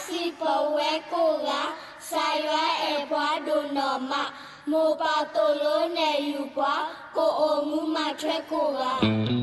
စံးပဝဲကိးဂၤ, ကစၢ်ယွၤအဲၣ်ပှၤဒိၣ်နီၢ်မး, မိၢ်ပၢ်သိၣ်လိနဲၣ်ယုၢ်ပှၤ, ကအိၣ်မူမၤထွဲကိးဂၤ.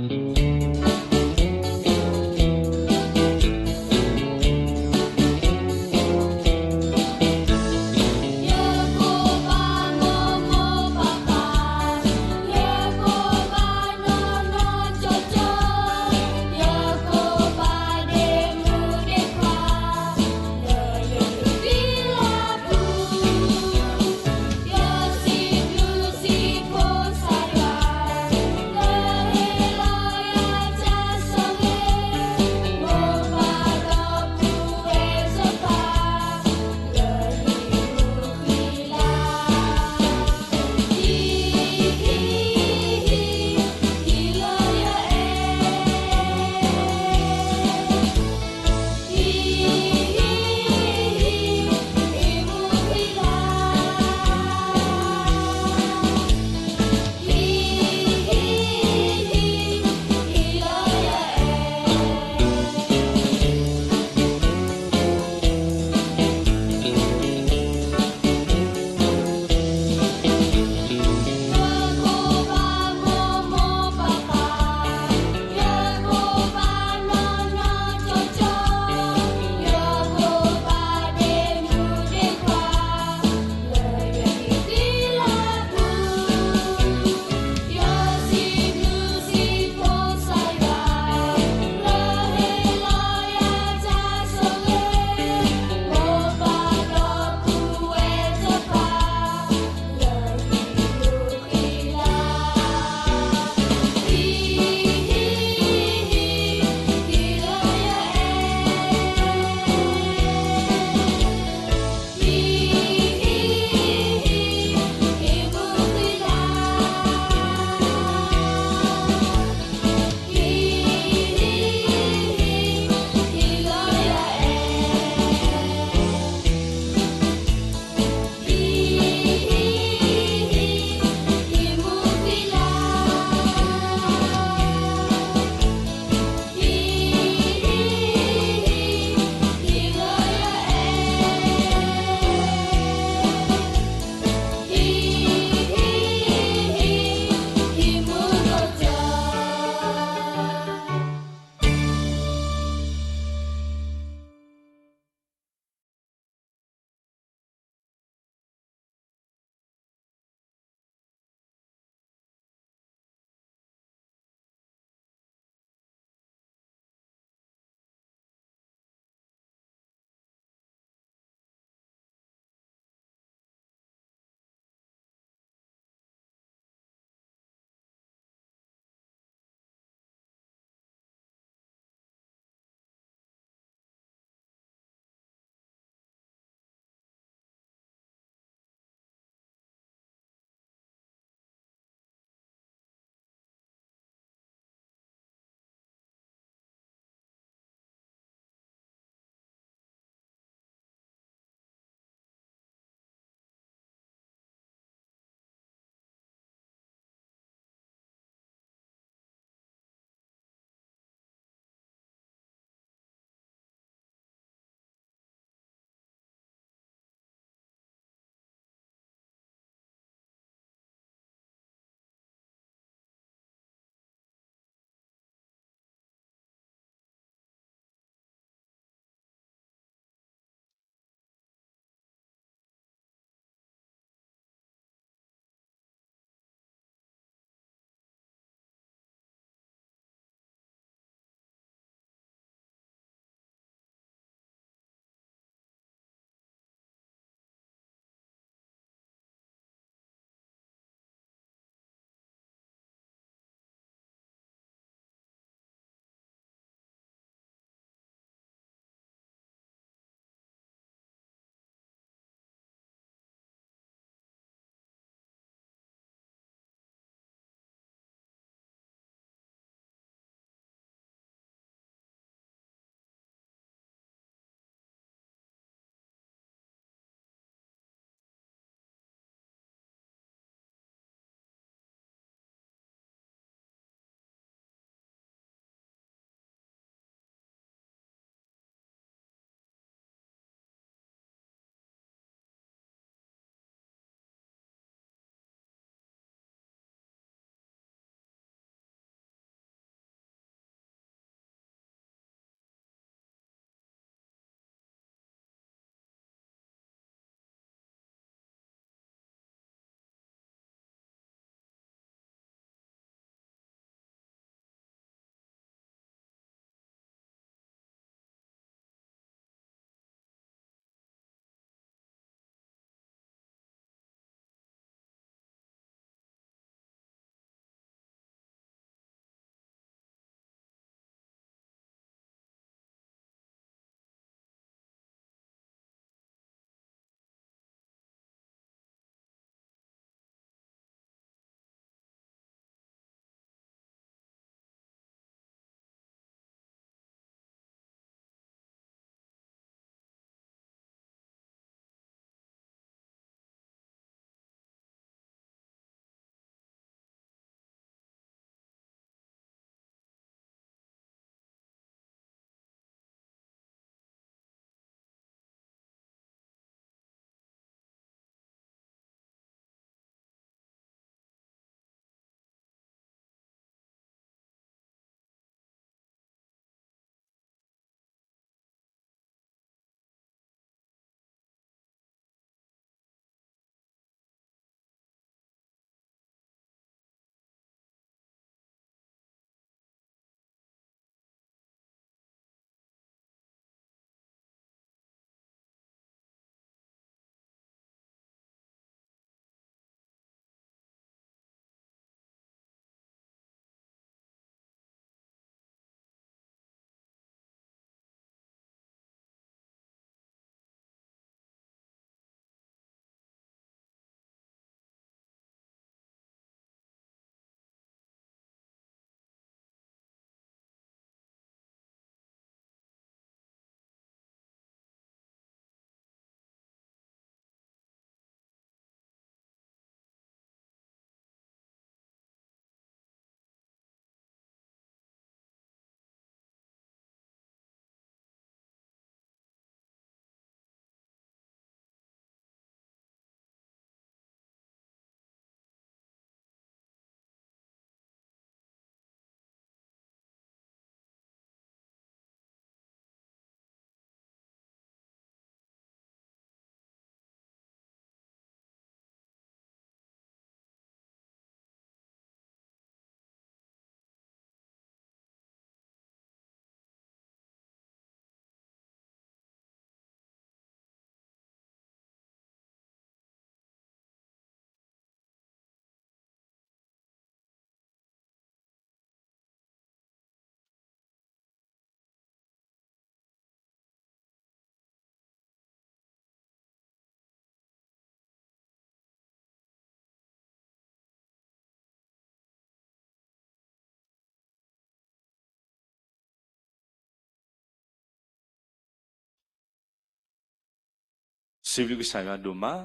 စံးဘျုးကစၢ်ယွၤဒိၣ်မး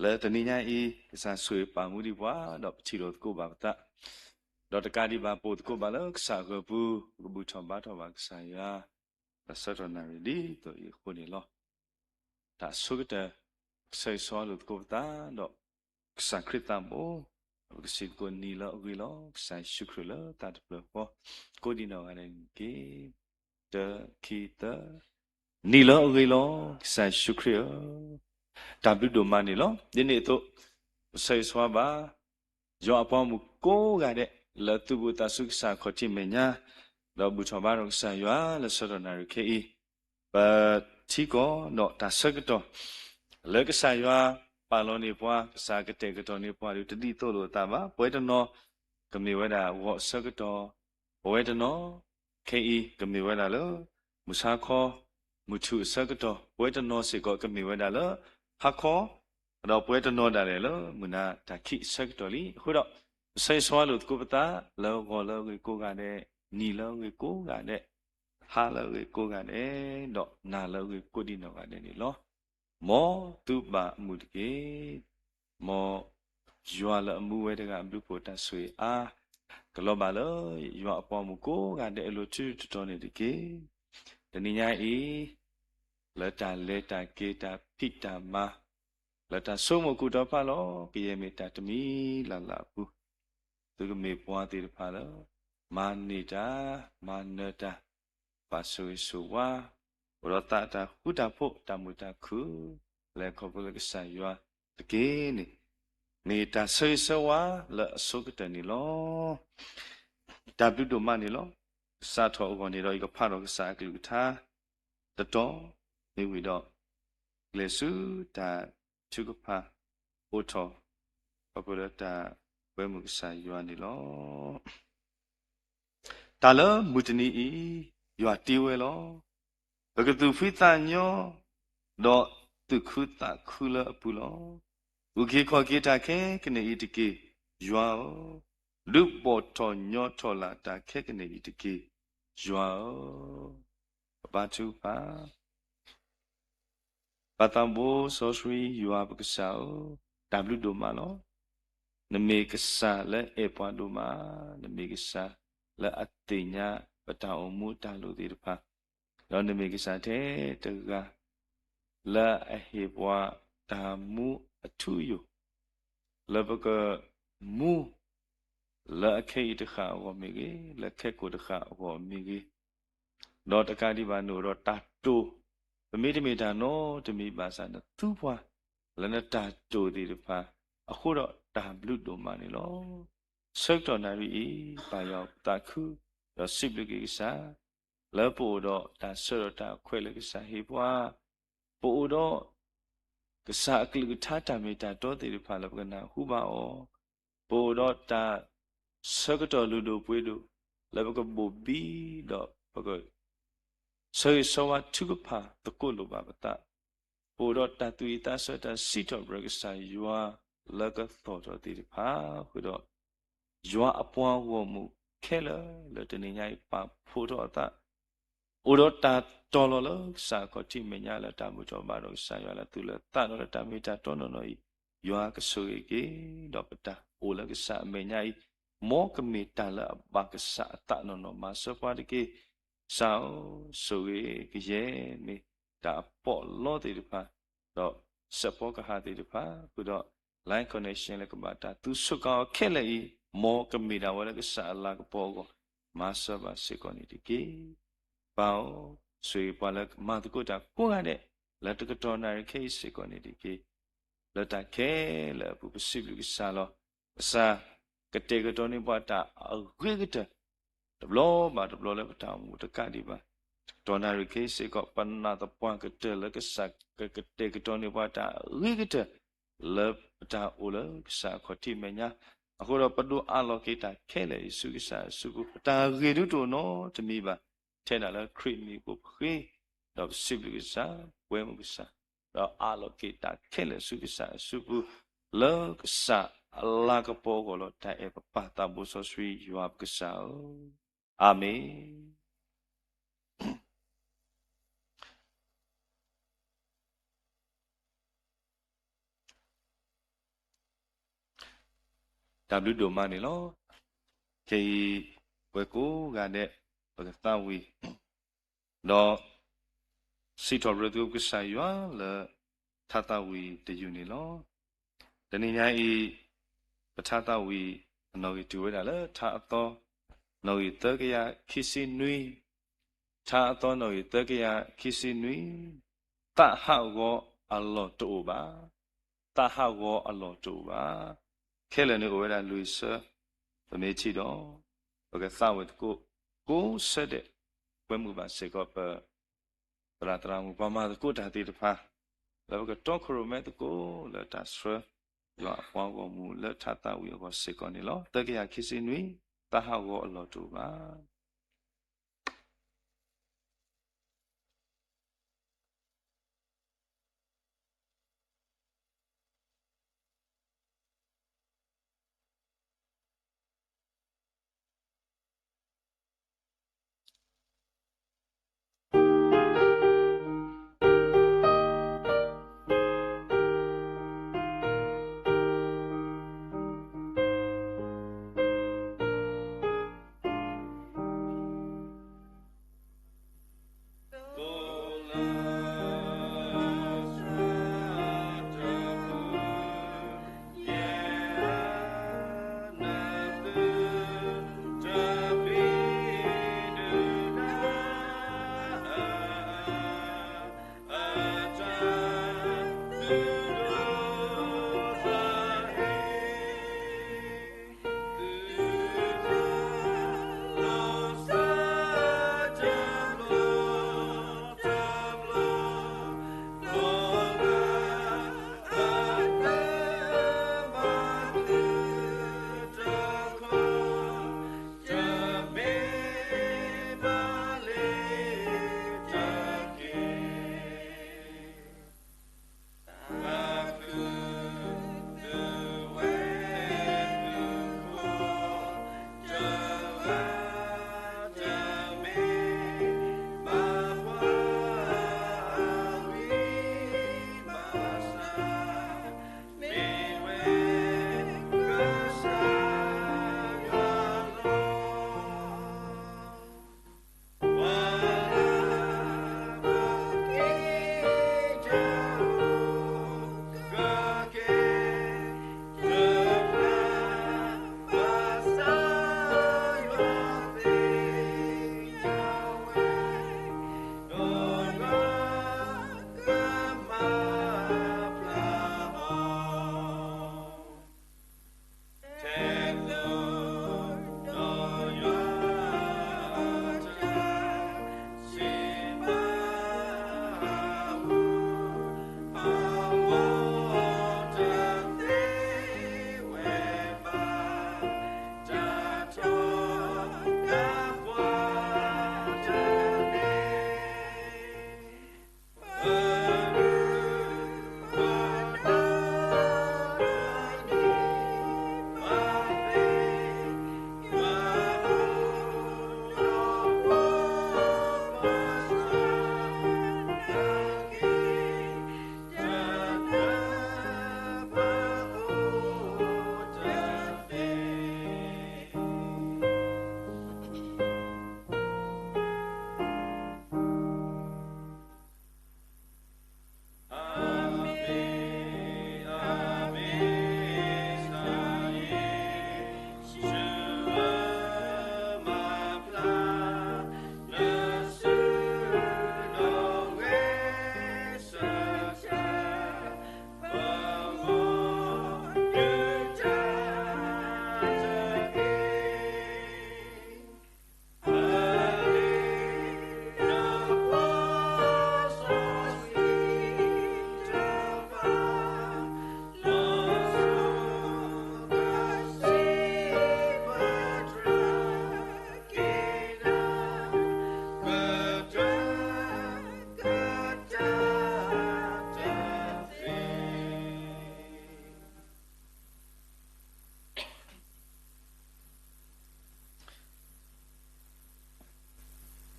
လၢတနံၤညါအံၤ ကစၢ်ဆိၣ်ဂ့ၤပာ်မူဒံးပှၤ ဒီးပထံၣ်လိာ်သကိးဘၣ်ပသး, ဒီးတကးဒံးဘၣ် ပအိၣ်သကိးဘၣ်လၢကစၢ်အဂီၢ်ပူၤ ပကဘူၣ်ထီၣ်ဘါထီၣ်ဘၣ်ကစၢ်ယွၤ လၢဆၢကတီၢ်နၣ်ရံၣ်ဒ်သိးအံၤအဃိန့ၣ်လီၤ. တၢ်ဆိကတၢၢ် ကဆၢဂ့ၤဆၢဝါလိာ်သကိးပသး ဒီးကစၢ်ခရံာ်သးဘိ, ပကစံးသကိးနံၤလၢအဂ့ၤလီၤ ကစၢ်ယ့ၣ်ၡူးခရံာ်လၢတၢ်တဖျၢၣ်ဃီ, ကိးဒံးနီၢ်ဂၤဒဲးန့ၣ်တက့ၢ်. တၢ ခံ သၢ, နံၤလၢအဂ့ၤလီၤ ကစၢ်ယ့ၣ်ၡူးခရံာ်ဧၢ, တၢ်ဘျုးဒိၣ်မးန့ၣ်လီၤ. ဒ်န့ၣ်အသိး ပဆၢဂ့ၤဆၢဝါဘၣ် ယွၤအပှၤဂီၢ်မုၢ်ကိးဂၤဒဲး လၢသူၣ်ဘီၣ်သးစူၤကစၢ်အခီၣ်ထံးမဲာ်ညါ, ဒီးဘူၣ်ထီၣ်ဘါထီၣ်ကစၢ်ယွၤလၢဆၢကတီၢ်နၣ်ရံၣ်ခဲအံၤ, ပထံကီၢ်ဒီးတၢ်ဆၢကတီၢ် လၢကစၢ်ယွၤပာ်လီၤန့ၢ်ပှၤ, ကစၢ်ကတဲာ်ကတီၤန့ၢ်ပှၤဒီး တဒ်သိးလိာ်အသးဘၣ်. ပဝဲတနီၤ ကမ့ၢ်ဝဲဒၣ်ဂီၤအဆၢကတီၢ်, ပဝဲတနီၤ ခဲအံၤ ကမ့ၢ်ဝဲဒၣ်လၢ မုၢ်ဆါခီ မုၢ်ထူၣ်အဆၢကတီၢ်, ပဝဲတနီၤစ့ၢ်ကီး ကမ့ၢ်ဝဲဒၣ်လၢ ဟါခီ, ဒီးပဝဲတနီၤဒၣ်လဲာ်လၢ မုၢ်နၤတၢ်ခံးအဆၢကတီၢ်လံ. အဃိဒီး ပဆၢဂ့ၤဆၢဝါလိာ်သကိးပသး လၢဂီၤလၢအဂ့ၤကိးဂၤဒဲး, နံၤလၢအဂ့ၤကိးဂၤဒဲး, ဟါလၢအဂ့ၤကိးဂၤဒဲး, ဒီးနၤလၢအဂ့ၤကိးဒံးနီၢ်ဂၤဒဲးန့ၣ်လီၤ. မ်သုဘၣ်အမုာ်တက့ၢ်. မ်ယွၤလၢအမူဝဲတဂၤအဘျုးအဖှိၣ်တၢ်ဆိၣ်ဂ့ၤအါ, ကလီၤဘၣ်လၢယွၤအပှၤဂီၢ်မုၢ်ကိးဂၤဒဲးအလိၤ ထူးထူးတီၤတီၤန့ၣ်တက့ၢ်. တနံၤညါအံၤ လၢတၢ်လဲၤတၢ်က့ၤ တၢ်ဖံးတၢ်မၤ, လၢတၢ်ဆိကမိၣ်ကူၣ်တီၤဖးလီၤ ကယဲၢ်မ့ၢ်တၢ်တမံၤလၢ်လၢ်အပူၤ, သုကမ့ၢ်ပှၤသ့ၣ်တဖၣ်လၢ မၤန့ၢ်တၢ်, မၤနၢၤတၢ်, ပာ်ဆိၣ်ဂ့ၤဆိၣ်ဝါ, အိၣ်ဒီးသးတၢ်ဃူတၢ်ဖိး တၢ်မုာ်တၢ်ခုၣ် လဲၤခီဖျိလၢကစၢ်ယွၤတက့ၢ်န့ၣ်, မ့ၢ်တၢ်ဆၢဂ့ၤဆၢဝါလၢအဆိကတၢၢ်န့ၣ်လီၤ. တၢ်ဘျုးဒိၣ်မးန့ၣ်လီၤ. ကစးထီၣ်အဂီၢ်န့ၣ်ဒီး ယကဖးဒီးကစၢ်အကလုၢ်ကထါ တတီၤ, မ့ၢ်ဝံၤဒီး ကျဲးစၢးတၢ်ထုကဖၣ်အိၣ်ထီၣ် ခီဖျိလၢတၢ်ကွဲမုာ်ကစၢ်ယွၤန့ၣ်လီၤ. တၢ်လၢမုၢ်တနံၤအံၤ ယွၤတ့ဝဲလီၤ. ပကသူၣ်ဖှံသးညီ ဒီးသူၣ်ခုသးခုလၢအပူၤလီၤ. အုၣ်က့ၤခီၣ်က့ၤတၢ်ခဲကနံၣ်အံၤတက့ၢ်, ယွၤဧၢ, ဒုးဘီၣ်ထီၣ်ညီထီၣ်လၢ်တၢ်ခဲကနံၣ်အံၤတက့ၢ်, ယွၤဧၢ. ပဘါထုကဖၣ် ပၢ်သးဘိစီဆှံယွၤပကစၢ်ဧၢ, တၢ်ဘျုးဒိၣ်မးလီၤ. နမ့ၢ်ကစၢ်လၢအဲၣ်ပှၤဒိၣ်မး, နမ့ၢ်ကစၢ်လၢအသ့ၣ်ညါပတၢ်အိၣ်မူတၢ်လိၣ်သ့ၣ်တဖၣ်, ဒီးနမ့ၢ်ကစၢ်ထဲတဂၤ လၢအဟ့ၣ်ပှၤတၢ်မူအထူအယိာ်, လၢပကမူ လၢအခဲအံၤတဃၣ်အဂီၢ်မ့ၢ်ဂ့ၤ, လၢခဲကိာ်တဃၣ်အဂီၢ်မ့ၢ်ဂ့ၤ, ဒီးတကးဒံးဘၣ်နအိၣ်ဒီးတၢ်တိာ်, ပမ့တမ့ၢ်တၢ်နီတမံၤဘၣ်ဆၣ် နသူပှၤလၢနတၢ်တိာ်သ့ၣ်တဖၣ်, အဃိဒီးတၢ်ဘျုးဒိၣ်မးန့ၣ်လီၤ. ဆၢကတီၢ်နၣ်ရံၣ်အံၤ ပၢ်ယွၤသးခု, ဒီးစံးဘျုးက့ၤကစၢ်, လၢပအိၣ်ဒီးတၢ်ဆၢဒီးတၢ်ခွဲးလၢကစၢ်ဟ့ၣ်ပှၤ, ပအိၣ်ဒီး ကစၢ်အကလုၢ်ကထါတၢ်မ့ၢ်တၢ်တီသ့ၣ်တဖၣ်လၢပကနၢ်ဟူဘၣ်အီၤ, ပအိၣ်ဒီးတၢ်ဆၢကတီၢ်လုၢ်ဒိၣ်ပှ့ၤဒိၣ် လၢပကဘိၣ်ဘံဒီးပက ဆၢဂ့ၤဆၢဝါထုကဖၣ်သကိးလိာ်ဘၣ်ပသး, ပအိၣ်ဒီးတၢ်သူၣ်အံၤသးဆၢ တၢ်စံးထီၣ်ပတြၢၤကစၢ်ယွၤလၢကသီၣ်ထီၣ်သ့ၣ်တဖၣ်, ဃုာ်ဒီး ယွၤအပှၤဂီၢ်မုၢ်ခဲလၢာ် လၢတနံၤညါအံၤပာ်ဖှိၣ်ထီၣ်အသး အိၣ်ဒီးတၢ်တီၤလီၤလၢကစၢ်အခီၣ်ထံးအမဲာ်ညါ လၢတၢ်ဘူၣ်ထီၣ်ဘါထီၣ်ကစၢ်ယွၤလၢသူၣ်လၢသးဒီးလၢတၢ်မ့ၢ်တၢ်တီနီၢ်နီၢ်အံၤ, ယွၤကဆိၣ်ဂ့ၤက့ၤ ဒီးပတၢ်အိၣ်လၢကစၢ်အမဲာ်ညါအံၤ, မ်ကမ့ၢ်တၢ်လၢအဘၣ်ကစၢ်အသးနီၢ်နီၢ် မၤစၢၤပှၤတက့ၢ်. ကစၢ်ဧၢ, ဆိၣ်ဂ့ၤကယဲၢ်မ့ၢ်တၢ်အပီးအလီသ့ၣ်တဖၣ်, ဒီးစဲးဖီကဟၣ်သ့ၣ်တဖၣ်, ဃုာ်ဒီး line connection လၢကဘၣ်တၢ်သူစူးကါအီၤခဲလၢာ်အံၤ, မ်ကမ့ၢ်ဒၣ်ဝဲလၢကစၢ်အလၤကပီၤအဂီၢ်, မၤစၢၤဘၣ်စ့ၢ်ကီးန့ၣ်တက့ၢ်. ပၢ်ဧၢ, ဆိၣ်ဂ့ၤပှၤလၢမၤသကိးတၢ်ကိးဂၤဒဲး, လၢတကတီၢ်နၣ်ရံၣ်ခဲအံၤစ့ၢ်ကီးန့ၣ်တက့ၢ်. လၢတၢ်ခဲလၢာ်အပူၤပစံးဘျုးကစၢ်လီၤ. ကစၢ်ကတဲာ်ကတီၤန့ၢ်ပှၤတၢ်အဂ့ၤကတၢၢ် တဘျီဘၣ်တဘျီလၢပတၢ်အိၣ်မူတကးဒံးဘၣ်. တကတီၢ်နၣ်ရံၣ်ခဲအံၤစ့ၢ်ကီး ပနာ်သပှၢ်ကတၢၢ်လၢကစၢ်ကကတဲာ်ကတီၤန့ၢ်ပှၤတၢ်အဂ့ၤကတၢၢ် လၢပတၢ်အိၣ်လၢကစၢ်အခီၣ်ထံးမဲာ်ညါ, အဃိဒီးပဒိးအးလီၤက့ၤတၢ်ခဲလၢာ်အံၤဆူကစၢ်အစုပူၤ, ပတၢ်ဂ့ၤဒုးတအိၣ်နီတမံၤဘၣ်, ထဲဒၣ်လၢခရံာ်မံၤအဃိပဃ့, ဒီးပစံးဘျုးကစၢ်, ပှဲမုာ်ကစၢ်, ဒီးအးလီၤက့ၤတၢ်ခဲလၢာ်ဆူကစၢ်အစုပူၤ, လၢကစၢ်အလၤကပီၤအဂီၢ်လီၤ. တၢ်အဲၣ်ပပၢ်သးဘိစီဆှံယွၤပကစၢ်ဧၢ, အၤမ့ၣ်. တၢ်ဘျုးဒိၣ်မးန့ၣ်လီၤ. ခဲအံၤ ပဝဲကိးဂၤဒဲး ပကသးဝံၣ် ဒီး စံးထီၣ်ပတြၢၤသုကစၢ်ယွၤလၢ ထါသးဝံၣ်တယုၢ်န့ၣ်လီၤ. တနံၤညါအံၤ ပထါသးဝံၣ်အနီၣ်ဂံၢ်တုၤဝဲဒၣ်လၢထါအသီ, နီၣ်ဂံၢ်သၢကယၤခံဆံနွံ, ထါအသီနီၣ်ဂံၢ်သၢကယၤခံဆံနွံ, သးဟးဂီၤအလီၢ်တအိၣ်ဘၣ်, သးဟးဂီၤအလီၢ်တအိၣ်ဘၣ်. ခဲလၢာ်န့ၣ်အိၣ်ဝဲဒၣ်လွံၢ်ဆၢ, ပမ့ၢ်ထံၣ်ဒီး ပကသးဝံၣ်သကိး ကိးဆၢဒဲး, ကွဲမုာ်ဘၣ်စ့ၢ်ကီးပ သရၣ်သရၣ်မုၣ်ပှၤမၤသကိးတၢ်သ့ၣ်တဖၣ် လၢပကတီခိၣ်ရိၣ်မဲသကိးလၢတၢ်ဆှၢ ယွၤအပှၤဂီၢ်မုၢ်လၢထါသးဝံၣ်အဂီၢ်စ့ၢ်ကီးန့ၣ်လီၤ. သၢကယၤခံဆံနွံ, သးဟးဂီၤအလီၢ်တအိၣ်ဘၣ်.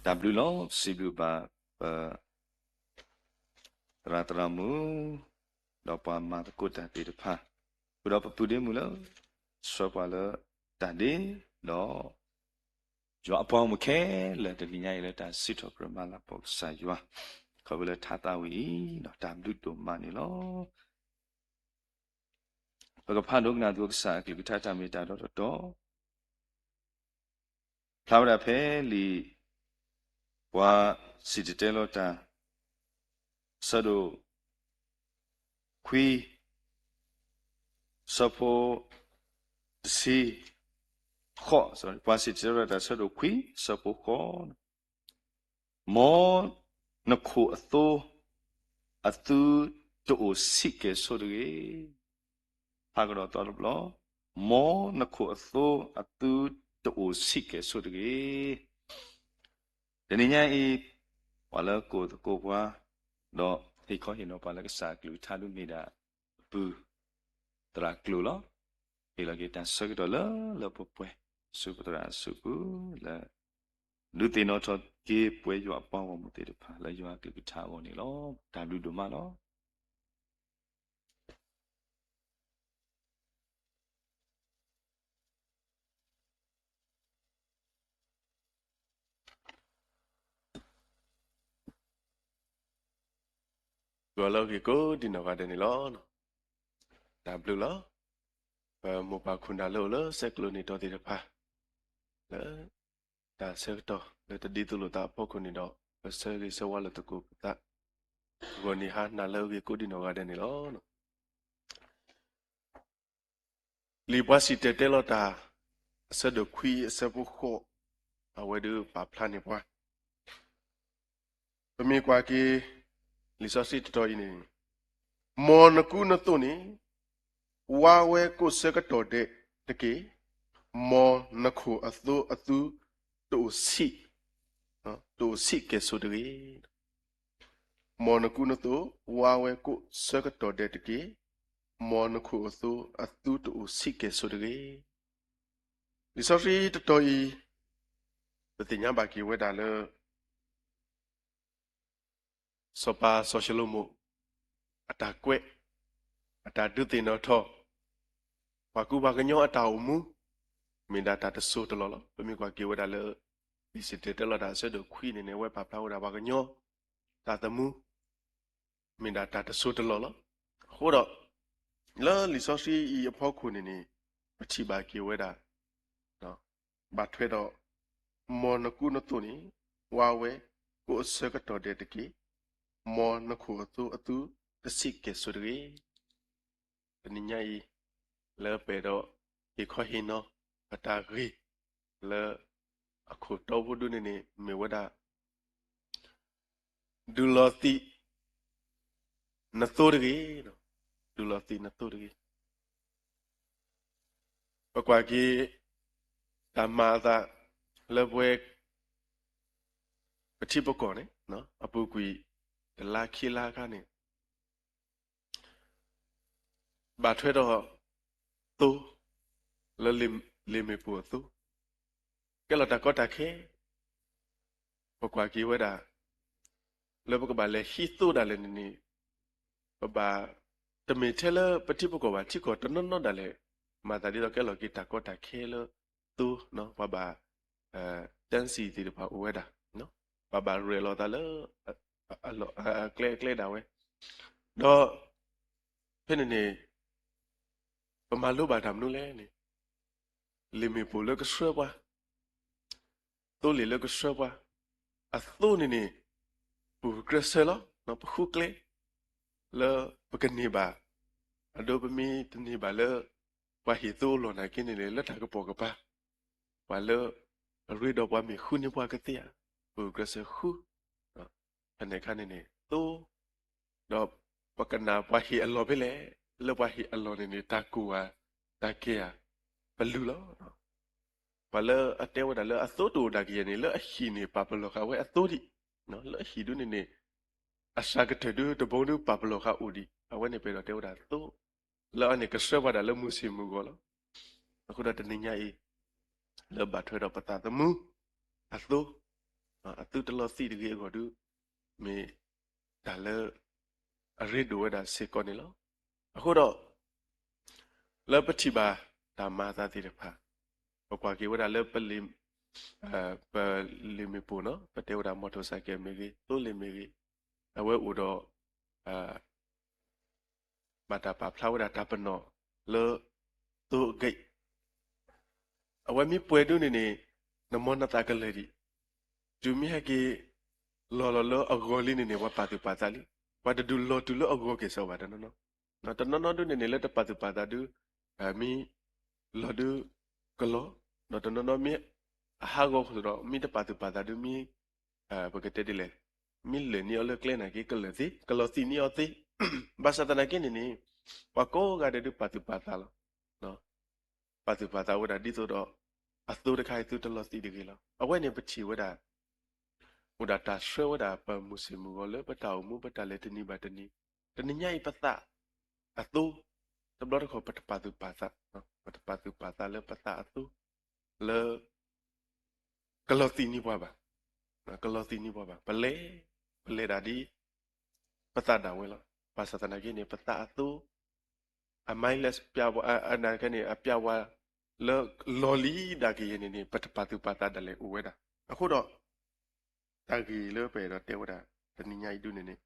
တၢ်ဘျုးလီၤ. စံးဘျုးဘၣ်ပ သရၣ်သရၣ်မုၣ် ဒီးပှၤမၤသကိးတၢ်သ့ၣ်တဖၣ်, ဃုာ်ဒီးပပုၢ်ဒ့မုၣ်လၢ ဆှၢပှၤလၢတၢ်ဒ့ဒီး ယွၤအပှၤဂီၢ်မုၢ်ခဲလၢာ်တနံၤညါအံၤလၢတၢ်စံးထီၣ်ပတြၢၤမၤလၤကပီၤကစၢ်ယွၤ ခီဖျိလၢထါသးဝံၣ်အံၤ တၢ်ဘျုးဒိၣ်မးန့ၣ်လီၤ. ပကဖးဒိကနၣ်သကိးကစၢ်အကလုၢ်ကထါတၢ်မ့ၢ်တၢ်တီတီတီ ဖျါဝဲဒၣ်ဖဲလံာ် ပှၤစံၣ်တဲၤတဲလီၤတၢ် အဆၢဒိၣ်ခွံ အဆၢဖိ တဆံ ဃိး, ပှၤစံၣ်တဲၤတဲလီၤတၢ်အဆၢဒိၣ်ခွံ အဆၢဖိဃိး, မ်နခိၣ်အသိ အသုတအိၣ်ဆံးကဲၣ်ဆိးတဂ့ၤ. ဖးကဒီးသီတဘျီ, မ်နခိၣ်အသိ အသုတအိၣ်ဆံးကဲၣ်ဆိးတဂ့ၤ. တနံၤညါအံၤ ပှၤလၢကိၣ်သကိးပှၤ ဒီးဟ့ၣ်ခီဟ့ၣ်နီၤပှၤလၢကစၢ်အကလုၢ်ကထါဒုးမ့ၢ်ဒၣ် အပုၢ်သရၣ်ကျိာ်လီၤ. ဟ့ၣ်လီၤက့ၤတၢ်ဆၢကတီၢ်လၢလၢပှဲၤပှဲၤ ဆူပသရၣ်အစုပူၤလၢ ဒုးသ့ၣ်နီၣ်ထီၣ်က့ၤပဝဲယွၤအပှၤဂီၢ်မုၢ်သ့ၣ်တဖၣ် လၢယွၤအကလုၢ်ကထါအဂီၢ်န့ၣ်လီၤ. တၢ်ဘျုးဒိၣ်မးလီၤ. ဂီၤလၢအဂ့ၤကိးဒံနီၢ်ဂၤဒဲးန့ၣ်လီၤ. တၢ်ဘျုးလီၤ. ပမိၢ်ပၢ်ခိၣ်နၢ်လၢအိၣ်လၢဆဲးကျိးန့ၣ်ဒီးသ့ၣ်တဖၣ် လၢတၢ်ဆၢကတီၢ်လၢတဒ်သိးလိာ်သးအဖီခိၣ်န့ၣ်ဒီး ပဆၢဂ့ၤဆၢဝါလိာ်သကိးပသး ဂီၤနံၤဟါနၤလၢအဂ့ၤကိးဒံနီၢ်ဂၤဒဲးန့ၣ်လီၤ. လံာ်ပှၤစံၣ်တဲၤတဲလီၤတၢ် အဆၢဒိၣ်ခွံအဆၢဖိဃိး အဝဲဒုးပာ်ဖျါန့ၢ်ပှၤ ပမ့ၢ်ကွၢ်က့ၤ လံာ်စီဆှံတတီၤအံၤန့ၣ် မ်နကူနသိးန့ၣ် ဝါဝဲကိးဆၢကတီၢ်ဒဲးတက့ၢ်. မ်နခိၣ်အသိအသုတအိၣ်ဆံး, တအိၣ်ဆံးကဲၣ်ဆိးတဂ့ၤ. မ်နကူနသိး ဝါဝဲကိးဆၢကတီၢ်ဒဲးတက့ၢ်. မ်နခိၣ်အသိအသုတအိၣ်ဆံးကဲၣ်ဆိးတဂ့ၤ. လံာ်စီဆှံတတီၤအံၤ ပသ့ၣ်ညါဘၣ်က့ၤဝဲဒၣ်လၢ စီၤပၤစီၤၡလိၤမိၣ် အတၢ်ကွဲး အတၢ်ဒုးသ့ၣ်နီၣ်ထီၣ် ပှၤကူပှၤကညီအတၢ်အိၣ်မူ မ့ၢ်ဒၣ်တၢ်တစိၢ်တလီၢ်လီၤ. ပမ့ၢ်ကွၢ်က့ၤဝဲဒၣ်လၢ လံာ်စံၣ်တဲၤတဲလီၤတၢ်အဆၢဒိၣ်ခွံန့ၣ်န့ၣ် အဝဲပာ်ဖျါဝဲဒၣ်ပှၤကညီ တၢ်သမူ မ့ၢ်ဒၣ်တၢ်တစိၢ်တလီၢ်လီၤ. အဃိဒီး လၢလံာ်စီဆှံအံၤအဖီခိၣ်န့ၣ်န့ၣ် ပထံၣ်ဘၣ်က့ၤဝဲဒၣ် ဘၣ်ထွဲဒီး မ်နကူနသိးန့ၣ် ဝါဝဲကိးအဆၢကတီၢ်ဒဲးတက့ၢ်. မ်နခိၣ်အသိအသုတဆံးကဲၣ်ဆိးတဂ့ၤ. တနံၤညါအံၤ လၢပအဲၣ်ဒိး ဟ့ၣ်ခီဟ့ၣ်နီၤ ပတၢ်ဂ့ၢ် လၢ အခိၣ်တီဖိဒုန့ၣ်န့ၣ် မ့ၢ်ဝဲဒၣ် ဒုးလီၤသံး နသိတဂ့ၤ, ဒုးလီၤသံးနသိတဂ့ၤ. ပကွၢ်က့ၤ တၢ်မၤအသးလၢပဝဲ ပထံပကီၢ်န့ၣ် အပူၤကွံာ် တလါခံလါအခါန့ၣ် ဘၣ်ထွဲဒီး သိ လၢလ့ၣ်မ့ၣ်ပိၢ်အသိ ကဲလီၤတၢ်ကီတၢ်ခဲ ပကွၢ်က့ၤဝဲဒၣ် လၢပကဘၣ်လဲၤဟံးသိဒၣ်လဲာ်န့ၣ်န့ၣ် ပဘၣ် တမ့ၢ်ထဲလၢပထံပကီၢ်ဘၣ် ထံကီၢ်တနီၤနီၤဒၣ်လဲာ် မၤသးဒ်သိးကဲလီၤက့ၤတၢ်ကီတၢ်ခဲလၢ သိ ပှၤဘၣ် တၢ်စံၣ် သ့ၣ်တဖၣ်အိၣ်ဝဲဒၣ် ပှၤဘၣ်ရဲၣ်လီၤသးလၢ အကျဲအကျဲဒၣ်ဝဲ ဒီး ဖဲန့ၣ်န့ၣ် ပမၤလိဘၣ်တၢ်မနုၤလဲၣ်န့ၣ် လ့ၣ်မ့ၣ်ပိၢ်လၢကဆှၢပှၤ သိလ့ၣ်လၢကဆှၢပှၤ အသိန့ၣ်န့ၣ် ပူၤကြၢးဆၢလီၤ ပဃုကျဲ လၢပကန့ၢ်ဘၣ် အဒိပမ့ၢ်တန့ၢ်ဘၣ်လၢ ပှၤဟ့ၣ်သိအလီၢ်နာ်က့န့ၣ်န့ၣ် လၢတၢ်ကပိာ်ကပၤ ပှၤလၢ အရ့ဒီးပှၤမ့ၢ်ဃုန့ၢ်ပှၤကသ့ဧါ ပူၤကြၢးဆၢဃု ဖဲန့ၣ်အခါန့ၣ်န့ၣ် သိ ဒီးပကနၣ်ပှၤဟ့ၣ်အလီၢ်ဖဲလဲၣ် လၢပှၤဟ့ၣ်အလီၢ်န့ၣ်န့ၣ် တၢ်ကိၢ်ဧါ တၢ်ကဲဧါ ပလုၢ်လီၤ. ပှၤလၢအတဲဝဲဒၣ်လၢအသိတအိၣ်ဒၣ်ကယဲၢ်န့ၣ် လၢအဟံၣ်န့ၣ် ပာ်ပလီၢ်ဃာ်ဝဲအသိဒံး လၢအဟံၣ်ဒုန့ၣ်န့ၣ် အစှၤကတၢၢ်ဒုတဘိဒုပာ်ပလီၢ်ဃာ်အိၣ်ဒံး အဝဲန့ၣ်ပအဲၣ်ဒိးတဲဝဲဒၣ်သိ လၢအန့ၣ်ကဆှၢပှၤဒၣ်လၢမုၢ်ဆ့ၣ်မုၢ်ဂီၤလီၤ. အဃိဒီးတနံၤညါအံၤ လၢဘၣ်ထွဲဒီးပသးသမူ အသိ အသုတလီၤသံးတဂ့ၤအဂီၢ်ဒု မ့ၢ်တၢ်လၢ အရ့ဒိၣ်ဝဲဒၣ်စ့ၢ်ကီးန့ၣ်လီၤ. အဃိဒီး လၢပထံၣ်ဘၣ် တၢ်မၤအသးသ့ၣ်တဖၣ်, ပကွၢ်က့ၤဝဲဒၣ်လၢပလ့ၣ်, ပလ့ၣ်မ့ၣ်ပိၢ်နီၤ, ပတဲဝဲဒၣ် မော်တော်ဆိုင်ကယ် မ့ၢ်ဂ့ၤ, သိလ့ၣ်မ့ၢ်ဂ့ၤ, အဝဲအိၣ်ဒီး ဘၣ်တၢ်ပာ်ဖျါဝဲဒၣ်တၢ်ပနီၣ်လၢ သိအဂ့ၢ်, အဝဲမ့ၢ်ပှဲၤဒုန့ၣ်န့ၣ် နမၤနသးကလၢာ်ဒံး, တုၤမ့ၢ်ဟဲက့ၤလီၤလီၤလၢအဂီၢ်လံန့ၣ်န့ၣ် ပှၤပာ်သူၣ်ပာ်သးလံ, ပှၤတဒုးလီၤတုၤလၢအဂီၢ်က့ၤစီၤဘၣ်တနီၤနီၤ, တနီၤနီၤဒုန့ၣ်န့ၣ် လၢတပာ်သူၣ်ပာ်သးဒု မ့ၢ်လီၤဒုကလီၤ, ဒီးတနီၤနီၤမ့ၢ်အဟးဂီၤဃိဒီး မ့ၢ်တပာ်သူၣ်ပာ်သးဒု မ့ၢ် ပကတဲဒ်လဲၣ်, မ့ၢ်လၢာ်န့ၢ်အီၤလၢကျဲနာ်က့ ကလၢာ်သ့, ကလီၤသံးန့ၢ်အီၤသ့, ဘၣ်ဆၣ်သနာ်က့န့ၣ်န့ၣ် ပှၤကိးဂၤဒဲးဒုးပာ်သူၣ်ပာ်သးလီၤ, ပာ်သူၣ်ပာ်သးဝဲဒၣ်ဒ်သိးဒီး အသိတခါအံၤသုတလီၤသံးတဂ့ၤလီၤ. အဝဲန့ၣ်ပထံၣ်ဝဲဒၣ် အိၣ်ဒၣ်တၢ်ဆှၢဝဲဒၣ်ပမုၢ်ဆ့ၣ်မုၢ်ဂီၤလၢပတၢ်အိၣ်မူပတၢ်လဲၤတနံၤဘၣ်တနံၤ, တနံၤညါအံၤပသးအသိ တဘျီတခီၣ်ပတပာ်သူၣ်ပာ်သး, ပတပာ်သူၣ်ပာ်သးလၢပသးအသိ လၢ ကလီၤသံးန့ၢ်ပှၤဘၣ်, ကလီၤသံးန့ၢ်ပှၤဘၣ်, ပလဲၤ, ပလဲၤဒၣ်ဒ် ပသးဒၣ်ဝဲလီၤ. ဘၣ်ဆၣ်သနာ်က့န့ၣ် ပသးအသိ အ mileage န့ၣ် အပျးဝါလၢလီၤလံဒၣ်ကယဲၢ်န့ၣ်န့ၣ် ပတပာ်သူၣ်ပာ်သးဒၣ်လဲာ်အိၣ်ဝဲဒၣ်. အဃိဒီး တၢ်ဂ့ၢ်လၢပအဲၣ်ဒိးတဲဝဲဒၣ် တနံၤညါအံၤဒုန့ၣ်န့ၣ်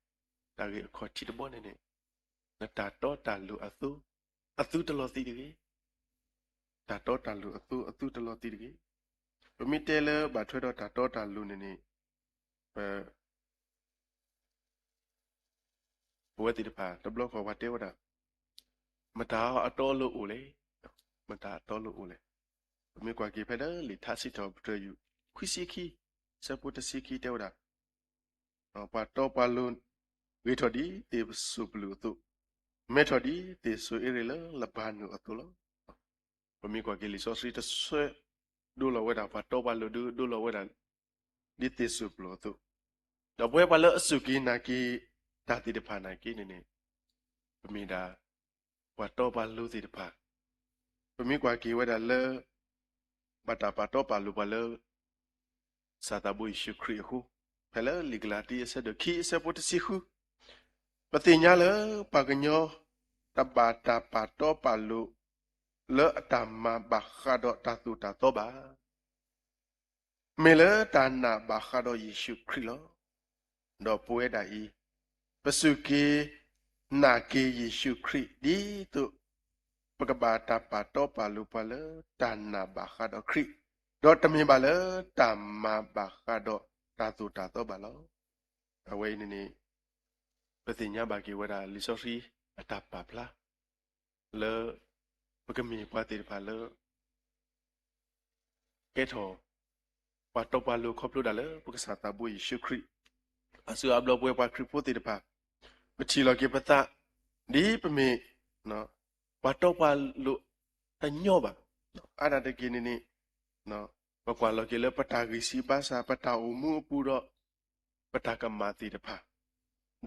တၢ်ဂ့ၢ်အခီၣ်ထံးတဘီန့ၣ်န့ၣ် နတၢ်တီတၢ်လိၤအသိ အသုတလီၤသံးတဂ့ၤ, တၢ်တီတၢ်လိၤအသိ အသုတလီၤသံးတဂ့ၤ. ပမ့ၢ်တဲလၢဘၣ်ထွဲဒီးတၢ်တီတၢ်လိၤန့ၣ်န့ၣ် ပ ပဝဲသ့ၣ်တဖၣ် တဘျီဃီပှၤတဲဝဲဒၣ် မတၤအတီအလိၤအိၣ်လဲၣ်, မတၤအတီအလိၤအိၣ်လဲၣ်. ပမ့ၢ်ကွၢ်က့ၤဖဲလၢလံာ်ထါစံးထီၣ်ပတြၢၤယုၢ် ခွံဆံခံ ဆၢဖိတဆံခံတဲဝဲဒၣ် ပှၤတီပှၤလိၤ ဂ့ၤထီၣ်ဒ်သ့ၣ်စိၢ်ပလုာ်အသိး, မဲထီၣ်ဒ်သ့ၣ်စိၢ်အ့ရ့ၣ်လၢလဘၤနိၣ်အသိးလီၤ. ပမ့ၢ်ကွၢ်က့ၤလံာ်စီဆှံတဆၢ ဒိလီၤဝဲဒၣ်ပှၤတီပှၤလိၤဒု ဒိလီၤဝဲဒၣ် ဒ်သ့ၣ်စိၢ်ပလုာ်အသိး, ဒီးပဝဲပှၤလၢအစူၢ်က့ၤနာ်က့ၤတၢ်သ့ၣ်တဖၣ်နာ်က့န့ၣ်န့ၣ် ပမ့ၢ်ဒၣ် ပှၤတီပှၤလိၤသ့ၣ်တဖၣ်, ပမ့ၢ်ကွၢ်က့ၤဝဲဒၣ်လၢ ဘၣ်တၢ်ပာ်တီပာ်လိၤပှၤလၢ ကစၢ်သးဘိယ့ၣ်ၡူးခရံာ်အဃိ, ဖဲလၢလံာ်ကလၤတံ အဆၢဒိၣ်ခံ အဆၢဖိတဆံဃု, ပသ့ၣ်ညါလၢပှၤကညီ တဘၣ်တၢ်ပာ်တီပာ်လိၤ လၢအတၢ်မၤဘၣ်ဃးဒီးတၢ်သိၣ်တၢ်သီဘၣ်. မ့ၢ်လၢတၢ်နာ်ဘၣ်ဃးဒီးယ့ၣ်ၡူးခရံာ်လီၤ. ဒီးပဝဲဒၣ်အံၤ ပစူၢ်က့ၤနာ်က့ၤယ့ၣ်ၡူးခရံာ် ဒ်သိး ပကဘၣ်တၢ်ပာ်တီပာ်လိၤပှၤလၢတၢ်နာ်ဘၣ်ဃးဒီးခရံာ်, ဒီးတမ့ၢ်ဘၣ်လၢတၢ်မၤဘၣ်ဃးဒီးတၢ်သိၣ်တၢ်သီဘၣ်လီၤ. အဝဲအံၤန့ၣ်န့ၣ် ပသ့ၣ်ညါဘၣ်က့ၤဝဲဒၣ်လံာ်စီဆှံအတၢ်ပာ်ဖျါ လၢ ပကမ့ၢ်ပှၤသ့ၣ်တဖၣ်လၢ ကဲထီၣ် ပှၤတီပှၤလိၤခီဖျိဒၣ်လၢပကစၢ်သးဘိယ့ၣ်ၡူးခရံာ်, အစူၢ်အဘျီပဝဲပှၤခရံာ်ဖိသ့ၣ်တဖၣ်, ပထံၣ်လီၤက့ၤပသး ဒ်ပမ့ၢ် ပှၤတီပှၤလိၤတညီဘၣ်. အါဒၣ်တက့ၢ်န့ၣ်န့ၣ် ပကွၢ်လီၤက့ၤလၢပတၢ်ဂံၢ်စၢ်ဘါစၢ် ပတၢ်အိၣ်မူအပူၤဒီး ပတၢ်ကမၣ်သ့ၣ်တဖၣ်,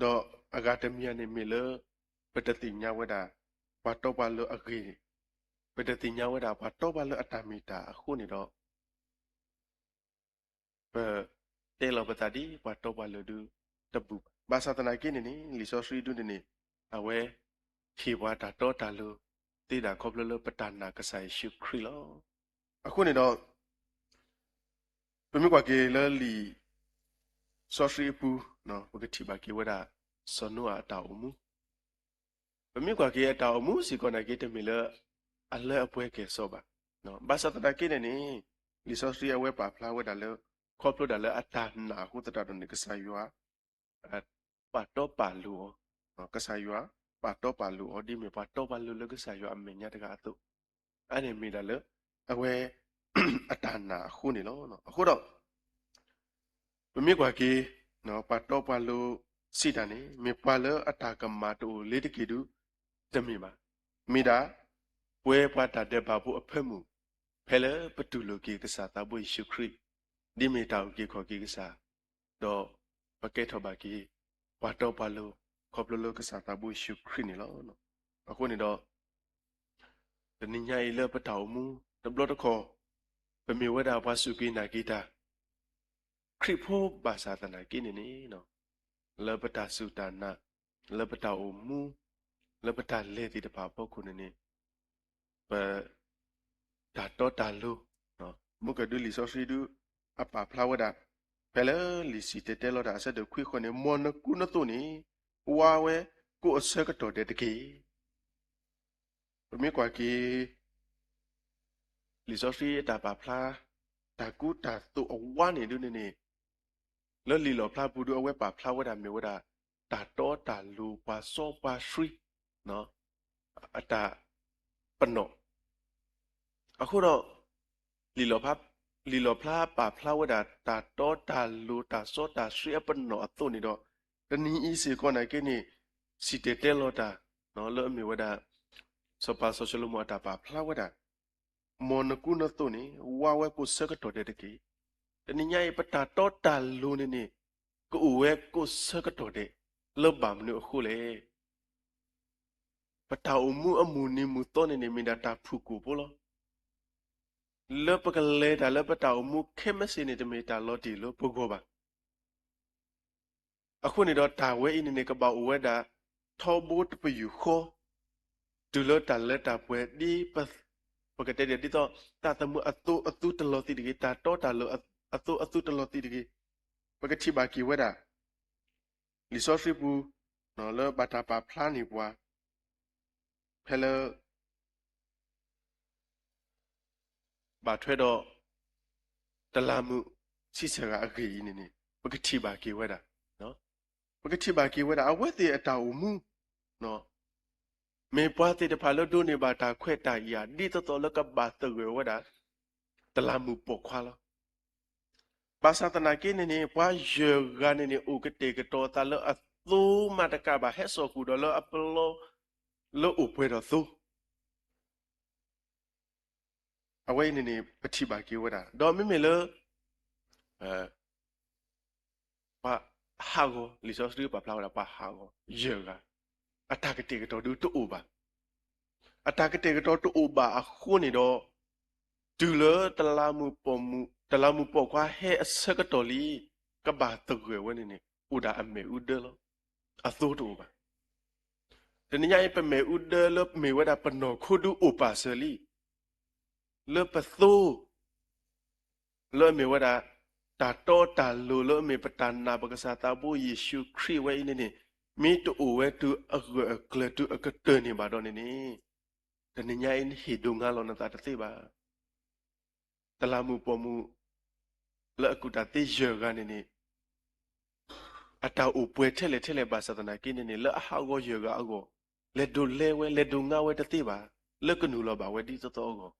ဒီးအဂၤတမံၤန့ၣ်မ့ၢ်လၢ ပတသ့ၣ်ညါဝဲဒၣ် ပှၤတီပှၤလိၤအဂ့ၢ်, ပတသ့ၣ်ညါဝဲဒၣ်ပှၤတီပှၤလိၤအတၢ်မ့ၢ်တၢ်အဃိန့ၣ်ဒီး ပတဲလီၤပသးဒ်ပှၤတီပှၤလိၤဒု တဘူးဘၣ်. ဘၣ်ဆၣ်သနာ်က့န့ၣ်န့ၣ် လံာ်စီဆှံဒုန့ၣ်န့ၣ် အဝဲဟ့ၣ်ပှၤတၢ်တီတၢ်လိၤ သ့ဒၣ်ခီဖျိလၢပတၢ်နာ်ကစၢ်ယ့ၣ်ၡူးခရံာ်လီၤ. အဃိန့ၣ်ဒီး ပမ့ၢ်ကွၢ်က့ၤလၢလံာ်စီဆှံအပူၤ, ပကထံၣ်ဘၣ်က့ၤဝဲဒၣ် စီၤနိအၤအတၢ်အိၣ်မူ, ပမ့ၢ်ကွၢ်က့ၤအတၢ်အိၣ်မူစ့ၢ်ကီးနာ်က့ တမ့ၢ်လၢ အလၢအပှဲၤကဲၣ်ဆိးဘၣ်. ဘၣ်ဆၣ်သနာ်က့န့ၣ်န့ၣ် လံာ်စီဆှံအဝဲပာ်ဖျါဝဲဒၣ်လၢ ခီဖျိဒၣ်လၢအတၢ်နာ်အဃိသတးဒီးန့ၣ် ကစၢ်ယွၤ ပာ်တီပာ်လိၤအီၤ, ကစၢ်ယွၤပာ်တီပာ်လိၤအီၤ ဒ်မ့ၢ်ပှၤတီပှၤလိၤလၢကစၢ်ယွၤအမဲာ်ညါတဂၤအသိး, အန့ၣ်မ့ၢ်ဒၣ်လၢ အဝဲ အတၢ်နာ်အဃိန့ၣ်လီၤ. အဃိဒီး ပမ့ၢ်ကွၢ်က့ၤ ပှၤတီပှၤလိၤစံးတၢ်န့ၣ် မ့ၢ်ပှၤလၢအတၢ်ကမၣ်တအိၣ်လၢၤတက့ၢ်ဒု တမ့ၢ်ဘၣ်. မ့ၢ်ဒၣ် ပဝဲပှၤတၢ်ဒဲးဘးဖိအဖၢမုၢ် ဖဲလၢပတူၢ်လိာ်က့ၤကစၢ်သးဘိယ့ၣ်ၡူးခရံာ် ဒ်မ့ၢ်တၢ်အုၣ်က့ၤခီၣ်က့ၤကစၢ်, ဒီးပကဲထီၣ်ဘၣ်က့ၤ ပှၤတီပှၤလိၤ ခီဖျိလၢကစၢ်သးဘိယ့ၣ်ၡူးခရံာ်န့ၣ်လီၤ. အဃိန့ၣ်ဒီး တနံၤညါအံၤလၢပတၢ်အိၣ်မူ တဘျီတခီၣ် ပမ့ၢ်ဝဲဒၣ်ပှၤစူၢ်က့ၤနာ်က့ၤတၢ် ခရံာ်ဖိဘၣ်ဆၣ်သနာ်က့န့ၣ်န့ၣ် လၢပတၢ်စူၢ်တၢ်နာ် လၢပတၢ်အိၣ်မူ လၢပတၢ်လဲၤသ့ၣ်တဖၣ်အဖီခိၣ်န့ၣ်န့ၣ် ပ တၢ်တီတၢ်လိၤ, မုၢ်ကဒုလံာ်စီဆှံဒု အပာ်ဖျါဝဲဒၣ် ဖဲလၢလံာ်စံၣ်တဲၤတဲလီၤတၢ်အဆၢဒိၣ်ခွံဃီန့ၣ် မ်နကူနသိးန့ၣ် ဝါဝဲကိးအဆၢကတီၢ်ဒဲးတက့ၢ်. ပမ့ၢ်ကွၢ်က့ၤ လံာ်စီဆှံအတၢ်ပာ်ဖျါ တၢ်ကူတၢ်သိးအဝါန့ၣ်ဒုန့ၣ်န့ၣ် လၢလံာ်လီၣ်ဖျါပူၤဒု အဝဲပာ်ဖျါဝဲဒၣ်မ့ၢ်ဝဲဒၣ် တၢ်တီတၢ်လိၤ ပှၤစီပှၤဆှံ အတၢ်ပနီၣ်. အဃိဒီး လံာ်လီၣ်ဖျါပာ်ဖျါဝဲဒၣ် တၢ်တီတၢ်လိၤ တၢ်စီတၢ်ဆှံအပနီၣ်အသိးန့ၣ်ဒီး တနံၤအံၤစ့ၢ်ကီးနာ်က့န့ၣ် စံၣ်တဲၤတဲလီၤတၢ် လၢအမ့ၢ်ဝဲဒၣ် စီၤပၤစီၤၡလိၤမိၣ်အတၢ်ပာ်ဖျါဝဲဒၣ် မ်နကူနသိးန့ၣ် ဝါဝဲကိးဆၢကတီၢ်ဒဲးတက့ၢ်. တနံၤညါအံၤ ပတၢ်တီတၢ်လိၤန့ၣ်န့ၣ် ကအိၣ်ဝဲကိးဆၢကတီၢ်ဒဲး လၢဘၣ်မနုၤအဃိလဲၣ်. ပတၢ်အိၣ်မူအမုၢ်နံၤမုၢ်သီန့ၣ်န့ၣ် မ့ၢ်ဒၣ်တၢ်ဖုၣ်ကိာ်ဖိလီၤ. လၢပကလဲၤတၢ်လၢပတၢ်အိၣ်မူခဲမုၢ်ဆ့ၣ်န့ၣ် တမ့ၢ်တၢ်လီၤတံၢ်လၢပဂီၢ်ဘၣ်. အဃိန့ၣ်ဒီးတၢ်ဝဲအံၤန့ၣ်န့ၣ် ကဘၣ်အိၣ်ဝဲဒၣ် ထီဘိတပယူာ်ဃီ တုၤလၢတၢ်လၢတၢ်ပှဲၤဒ် ပကတဲဒ်သိး တၢ်သမူအသိအသူတလီၤသံးတဂ့ၤ, တၢ်တီတၢ်လိၤအသိအသူတလီၤသံးတဂ့ၤ. ပကထံၣ်ဘၣ်က့ၤဝဲဒၣ် လံာ်စီဆှံပူၤ လၢဘၣ်တၢ်ပာ်ဖျါန့ၢ်ပှၤ ဖဲလၢ ဘၣ်ထွဲဒီး တလးမုၣ်ဆံဆဲၣ်ဂၤအဂ့ၢ်အံၤန့ၣ်န့ၣ် ပကထံၣ်ဘၣ်က့ၤဝဲဒၣ်, ပကထံၣ်ဘၣ်က့ၤဝဲဒၣ် အဝဲသ့ၣ်အတၢ်အိၣ်မူ မ့ၢ်ပှၤသ့ၣ်တဖၣ်လၢဒိးန့ၢ်ဘၣ်တၢ်ခွဲးတၢ်ယာ် ဒ်သိးသိးလၢကဘၣ်သဂၢၢ်ဝဲဒၣ် တလးမုၣ်ပိာ်ခွါလီၤ. ဘၣ်ဆၣ်သနာ်က့န့ၣ်န့ၣ် ပှၤယဲၢ်ဂၤန့ၣ်န့ၣ် အိၣ်ကတဲာ်ကတီၤအသးလၢအသိမးတကးဘၣ် ဟဲစိာ်ဃုာ်ဒီးလၢအပလီ လၢအိၣ်ပှဲၤဒီးသိ အဝဲအံၤန့ၣ်န့ၣ် ပထံၣ်ဘၣ်က့ၤဝဲဒၣ် ဒီးမ့မ့ၢ်လၢ ပှၤဟးဂီၤ လံာ်စီဆှံပာ်ဖျါဝဲဒၣ် ပှၤဟးဂီၤ ယဲၢ်ဂၤ အတၢ်ကတဲာ်ကတီၤဒုတအိၣ်ဘၣ်. အတၢ်ကတဲာ်ကတီၤတအိၣ်ဘၣ်အဃိန့ၣ်ဒီး တုၤလၢ တလးမုၣ်ပိာ်ခွါဟဲအဆၢကတီၢ်လံ ကဘၣ်သဂၢၢ်ဝဲန့ၣ်န့ၣ် အိၣ်ဒၣ်အမ့ၣ်အူဒၢလီၤ. အသိတအိၣ်ဘၣ်. တနံၤညါအံၤ ပမ့ၣ်အူဒၢလၢမ့ၢ်ဝဲဒၣ်ပနီၢ်ခိဒုအိၣ်ပာ်စၢၤလံ လၢပသိ လၢအမ့ၢ်ဝဲဒၣ် တၢ်တီတၢ်လိၤလၢအမ့ၢ်ပတၢ်နာ်ပကစၢ်သးဘိယ့ၣ်ၡူးခရံာ်ဝဲအံၤန့ၣ်န့ၣ် မ့ၢ်တအိၣ်ဝဲတုၤအဂၢၢ်အကျၢၤတုၤအကတၢၢ်န့ၣ်ဘၣ်ဒီးန့ၣ်န့ၣ် တနံၤညါအံၤနဟ့ၣ်ဒိးငါလီၤနသးတသ့ဘၣ်. တလးမုၣ်ပိာ်မုၣ် လၢအကူၣ်တၢ်သ့ယဲၢ်ဂၤန့ၣ်န့ၣ် အတၢ်အိၣ်ပှဲၤထဲလဲၣ်ထဲလဲၣ်ဘၣ်ဆၣ်သနာ်က့န့ၣ်န့ၣ် လၢအဟးဂီၤယဲၢ်ဂၤအဂီၢ် လဲၤဒိးလဲဝဲ လဲၤဒိးငါဝဲတသ့ဘၣ် လၢကနုာ်လီၤဘၣ်ဝဲဒ်သိးသိးအဂီၢ်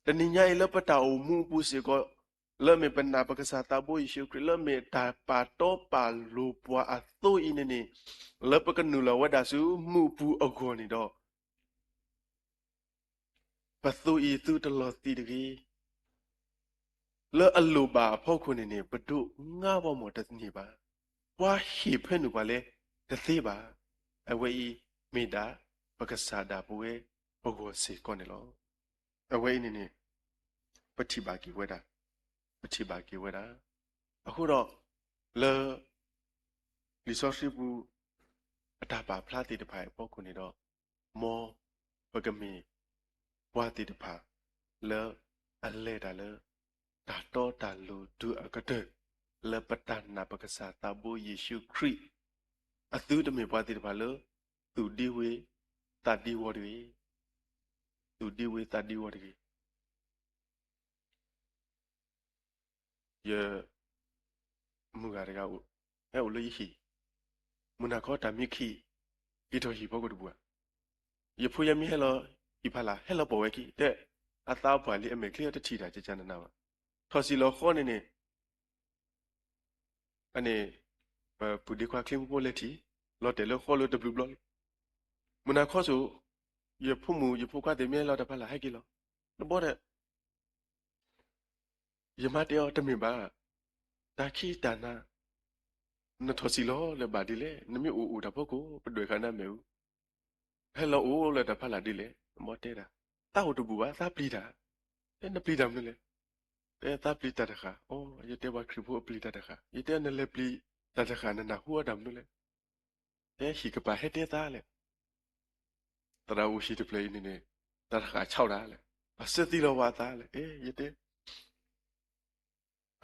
တနံၤညါအံၤလၢပတၢ်အိၣ်မူအပူၤစ့ၢ်ကီး လၢအမ့ၢ်ပနာ်ပကစၢ်သးဘိယ့ၣ်ၡူးခရံာ် လၢအမ့ၢ်တၢ်ပာ်တီပာ်လိၤပှၤအသိအံၤန့ၣ်န့ၣ် လၢပကနုာ်လီၤဝဲဒၣ်ဆူမုၢ်အပူၤအဂီၢ်န့ၣ်ဒီး ပသိအံၤသုတလီၤသံးတဂ့ၤ. လၢအလိၣ်ဘၣ်အဖီခိၣ်န့ၣ်န့ၣ် ပဒိးငါဝဲမီၢ်တန့ၢ်ဘၣ်. ပှၤဟ့ၣ်ဖၢနုာ်ပှၤလဲတသ့ဘၣ်. အဝဲအံၤမ့ၢ်ဒၣ်ပကစၢ်ဒၣ်ပဝဲပဂီၢ်စ့ၢ်ကီးန့ၣ်လီၤ. အဝဲအံၤန့ၣ်န့ၣ် ပထံၣ်ဘၣ်က့ၤဝဲဒၣ်, ပထံၣ်ဘၣ်က့ၤဝဲဒၣ်. အဃိဒီး လၢ လံာ်စီဆှံပူၤ အတၢ်ပာ်ဖျါသ့ၣ်တဖၣ်အံၤအဖီခိၣ်န့ၣ်ဒီး မ်ပကမ့ၢ်ပှၤသ့ၣ်တဖၣ် လၢအလဲၤတၢ်လၢ တၢ်တီတၢ်လိၤတုၤအကတၢၢ် လၢပတၢ်နာ်ပကစၢ်သးဘိယ့ၣ်ၡူးခရံာ် အသုတမ့ၢ်ပှၤသ့ၣ်တဖၣ်လၢ သူၣ်ဒံဝ့ၤသးဒံဝီၤတဂ့ၤ. သူၣ်ဒံဝ့ၤသးဒံဝီၤတဂ့ၤ. ယ မုၢ်ဂၤတဂၤအိၣ်, ဟဲအိၣ်လၢယဟံၣ်, မုၢ်နၤခီတၢ်မံခံး, က့ၤထီၣ်ဟံၣ်ဖီခိၣ်တပူၤဧါ. ယဖိယမံဟဲလီၤဟံၣ်ဖီလာ် ဟဲလီၤပိာ်ဝဲခံ, တဲ အသးပှၢ်လံ အမဲာ်ချံအတထံၣ်တၢ် ကကနနၤဘၣ်. ထီၣ်စံၣ်လီၤဃီန့ၣ်န့ၣ် အန့ၣ် ပပုၢ်ဒ့ခွါချံမူဖိလဲၤထံၣ်, လီၤတဲာ်လၢဃီလၢတဘျုးဘျီလံ. မုၢ်နၤခီစိၤ ယဖိမုၣ်ယဖိခွါသ့ၣ်မ့ၢ်ဟဲလီၤတၢ်ဖီလာ် ဟဲက့ၤလီၤ. တဘီဒီး ယမါတဲအီၤ တမ့ၢ်ဘၣ်, တၢ်ခံးတၢ်နၤ နထီၣ်စံၣ်လီၤလၢၤဘၣ်ဒ်လဲၣ်, နမ့ၢ်အိၣ်အိၣ်တၢ်ဖီခိၣ် ပဒွဲၣ်ဃာ်နၤမ့ၣ်အူ, ဟဲလီၤအိၣ်လၢတၢ်ဖီလာ်ဒ်လဲၣ်. မ့ၢ်တဲဒၣ်, သးအိၣ်တဘူၣ်ဘၣ်, သးပျံၤတၢ်. တဲနပျံၤတၢ်မနုၤလဲၣ်. တဲသးပျံၤတၢ်တဃၣ်. အိ ယတဲပှၤခရံာ်ဖိအပျံၤတၢ်တဃၣ်, ယတဲနလဲၤပျံၤတၢ်တဃၣ် နနၢ်ဟူအီၤတၢ်မနုၤလဲၣ်. တဲဟံၣ်ကပၤဟဲတဲသးလဲၣ်. သရၣ်အိၣ်ဟံၣ်တဖျၢၣ်အံၤန့ၣ်န့ၣ် တၢ်တဃၣ်ဆါတၢ်လဲၣ်. အစၢသံလီၤဝဲအသးလဲၣ်, အဲ ယတဲ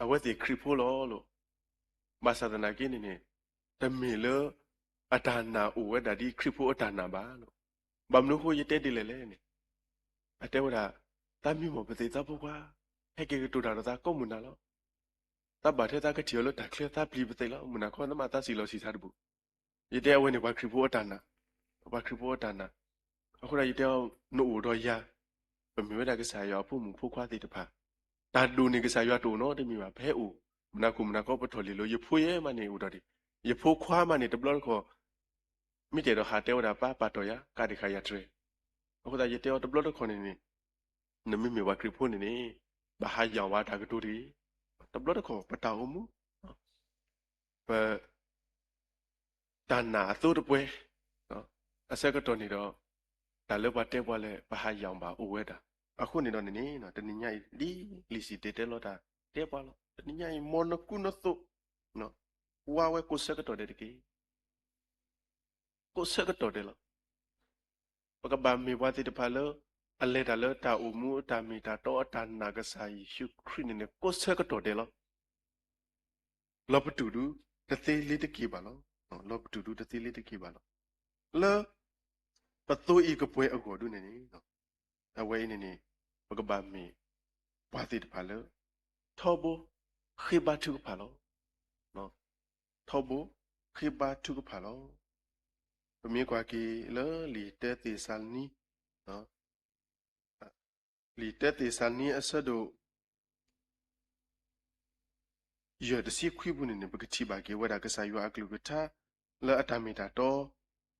အဝဲသ့ၣ်ခရံာ်ဖိလီၤလီၤ. ဘၣ်ဆၣ်သနာ်က့န့ၣ်န့ၣ် တမ့ၢ်လၢအတၢ်နာ်အိၣ်ဝဲဒၣ်ဒ်ခရံာ်ဖိအတၢ်နာ်ဘၣ်လီၤ. ဘၣ်မနုၤအဃိယတဲဒ်လဲၣ်လဲၣ်န့ၣ်, အတဲဝဲဒၣ်, သးမံမီၢ်ပသ့ၣ်သးဖိခွါ, ဟဲက့ၤကတိၤတၢ်ဒီးသးကိးမုၢ်နၤလီၤ. သးဘၣ်ထဲသးကထံၣ်အီၤလၢတၢ်ချၢသးပျံၤပသ့ၣ်လီၤ, မုၢ်နၤခီနမ့ၢ်သးစံၣ်လီၤစံၣ်သးတဘူၣ်. ယတဲအဝဲန့ၣ်ပှၤခရံာ်ဖိအတၢ်နာ်, ပှၤခရံာ်ဖိအတၢ်နာ်. အဃိဒီးယတဲအီၤ, နအိၣ်ဒီးယၤ, ပမ့ၢ်ဝဲဒၣ်ကစၢ်ယွၤအဖိမုၣ်ဖိခွါသ့ၣ်တဖၣ်, တၢ်ဒိၣ်န့ၣ်ကစၢ်ယွၤတအိၣ်နီတမံၤဘၣ်, ပဟဲအိၣ်, မုၢ်နၤခိၣ်မုၢ်နၤခီပထီၣ်လံာ်လီၤ, ယဖိယဲမးန့ၣ်အိၣ်ဒီးဒံး, ယဖိခွါမးန့ၣ်တဘျီတခီၣ် မ့ၢ်တအဲၣ်ဒိးဟးတဲဝဲဒၣ်ပၢ်ပာ်တီၢ်ယၤ, ကးတံာ်ဃာ်ယၤတြဲၤ. အဃိသတးယတဲအီၤတဘျီတခီၣ်န့ၣ်န့ၣ်, နမ့မ့ၢ်ပှၤခရံာ်ဖိန့ၣ်န့ၣ်, ဘၣ်ဟးယၢ်ဝဲတၢ်ကတိၤတဂ့ၤ. တဘျီတခီၣ်ပတၢ်အိၣ်မူ ပ တၢ်နာ်အသိတပွဲ, အဆၢကတီၢ်န့ၣ်ဒီး တၢ်လၢပှၤတဲပှၤလဲၣ် ပဟးယၢ်ဘၣ်အိၣ်ဝဲဒၣ်. အဃိန့ၣ်ဒီးန့ၣ်န့ၣ် တနံၤညါအံၤ ဒ်လံာ်စံၣ်တဲၤတဲလီၤတၢ်တဲပှၤလီၤ. တနံၤညါအံၤ မ်နကူနသိး ကွၢ်ဝဲကိးဆၢကတီၢ်ဒဲးတက့ၢ်. ကိးဆၢကတီၢ်ဒဲးလီၤ. ပကဘၣ်မ့ၢ်ပှၤသ့ၣ်တဖၣ်လၢ အလဲၤတၢ်လၢတၢ်အိၣ်မူအတၢ်မ့ၢ်တၢ်တီအတၢ်နာ်ကစၢ်ယ့ၣ်ၡူးခရံာ်န့ၣ်န့ၣ် ကိးဆၢကတီၢ်ဒဲးလီၤ. လီၤပတုာ်ဒု တသ့လ့ၤတက့ၢ်ဘၣ်လီၤ. လီၤပတုာ်ဒုတသ့လ့ၤတက့ၢ်ဘၣ်လီၤ. လၢ ပသိအံၤကပှဲၤအဂီၢ်ဒုန့ၣ်န့ၣ် အဝဲအံၤန့ၣ်န့ၣ် ပကဘၣ်မ့ၢ် ပှၤသ့ၣ်တဖၣ်လၢ ထီဘိ ဃ့ဘါထုကဖၣ်လီၤ. ထီဘိ ဃ့ဘါထုကဖၣ်လီၤ. ပမ့ၢ်ကွၢ်က့ၤလၢလံာ်တၢသ့းစၤလနံ လံာ်တၢသ့းစၤလနံအဆၢဒိၣ် ယဲၢ်တဆံခွံပူၤန့ၣ်န့ၣ် ပကထံၣ်ဘၣ်က့ၤဝဲဒၣ်ကစၢ်ယွၤအကလုၢ်ကထါ လၢအတၢ်မ့ၢ်တၢ်တီ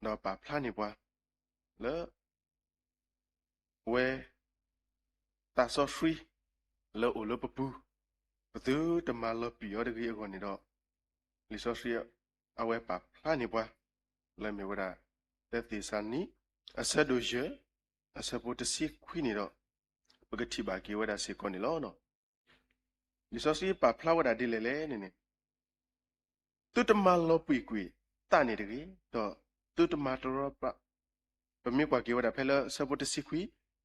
ဒီးပာ်ဖျါန့ၢ်ပှၤ လၢ ဝဲ သးစီဆှံ လၢအိၣ်လၢပပူၤ ပသုတမၤလီၤပံာ်အီၤတဂ့ၤအဂီၢ်န့ၣ်ဒီး လံာ်စီဆှံ အဝဲပာ်ဖျါန့ၢ်ပှၤ လၢမ့ၢ်ဝဲဒၣ် တၢသ့းစၤလနံ အဆၢဒိၣ်ယဲၢ် အဆၢဖိတဆံခွံန့ၣ်ဒီး ပကထံၣ်ဘၣ်က့ၤဝဲဒၣ်စ့ၢ်ကီးန့ၣ်လီၤ. လံာ်စီဆှံပာ်ဖျါဝဲဒၣ်ဒ်လဲၣ်လဲၣ်န့ၣ်န့ၣ် သုတမၤလီၤပံာ်ကွံာ်သးန့ၣ်တဂ့ၤ, ဒီးသုတမၤတရီပ ပမ့ၢ်ကွၢ်က့ၤဝဲဒၣ်ဖဲလၢဆၢဖိတဆံခွံ,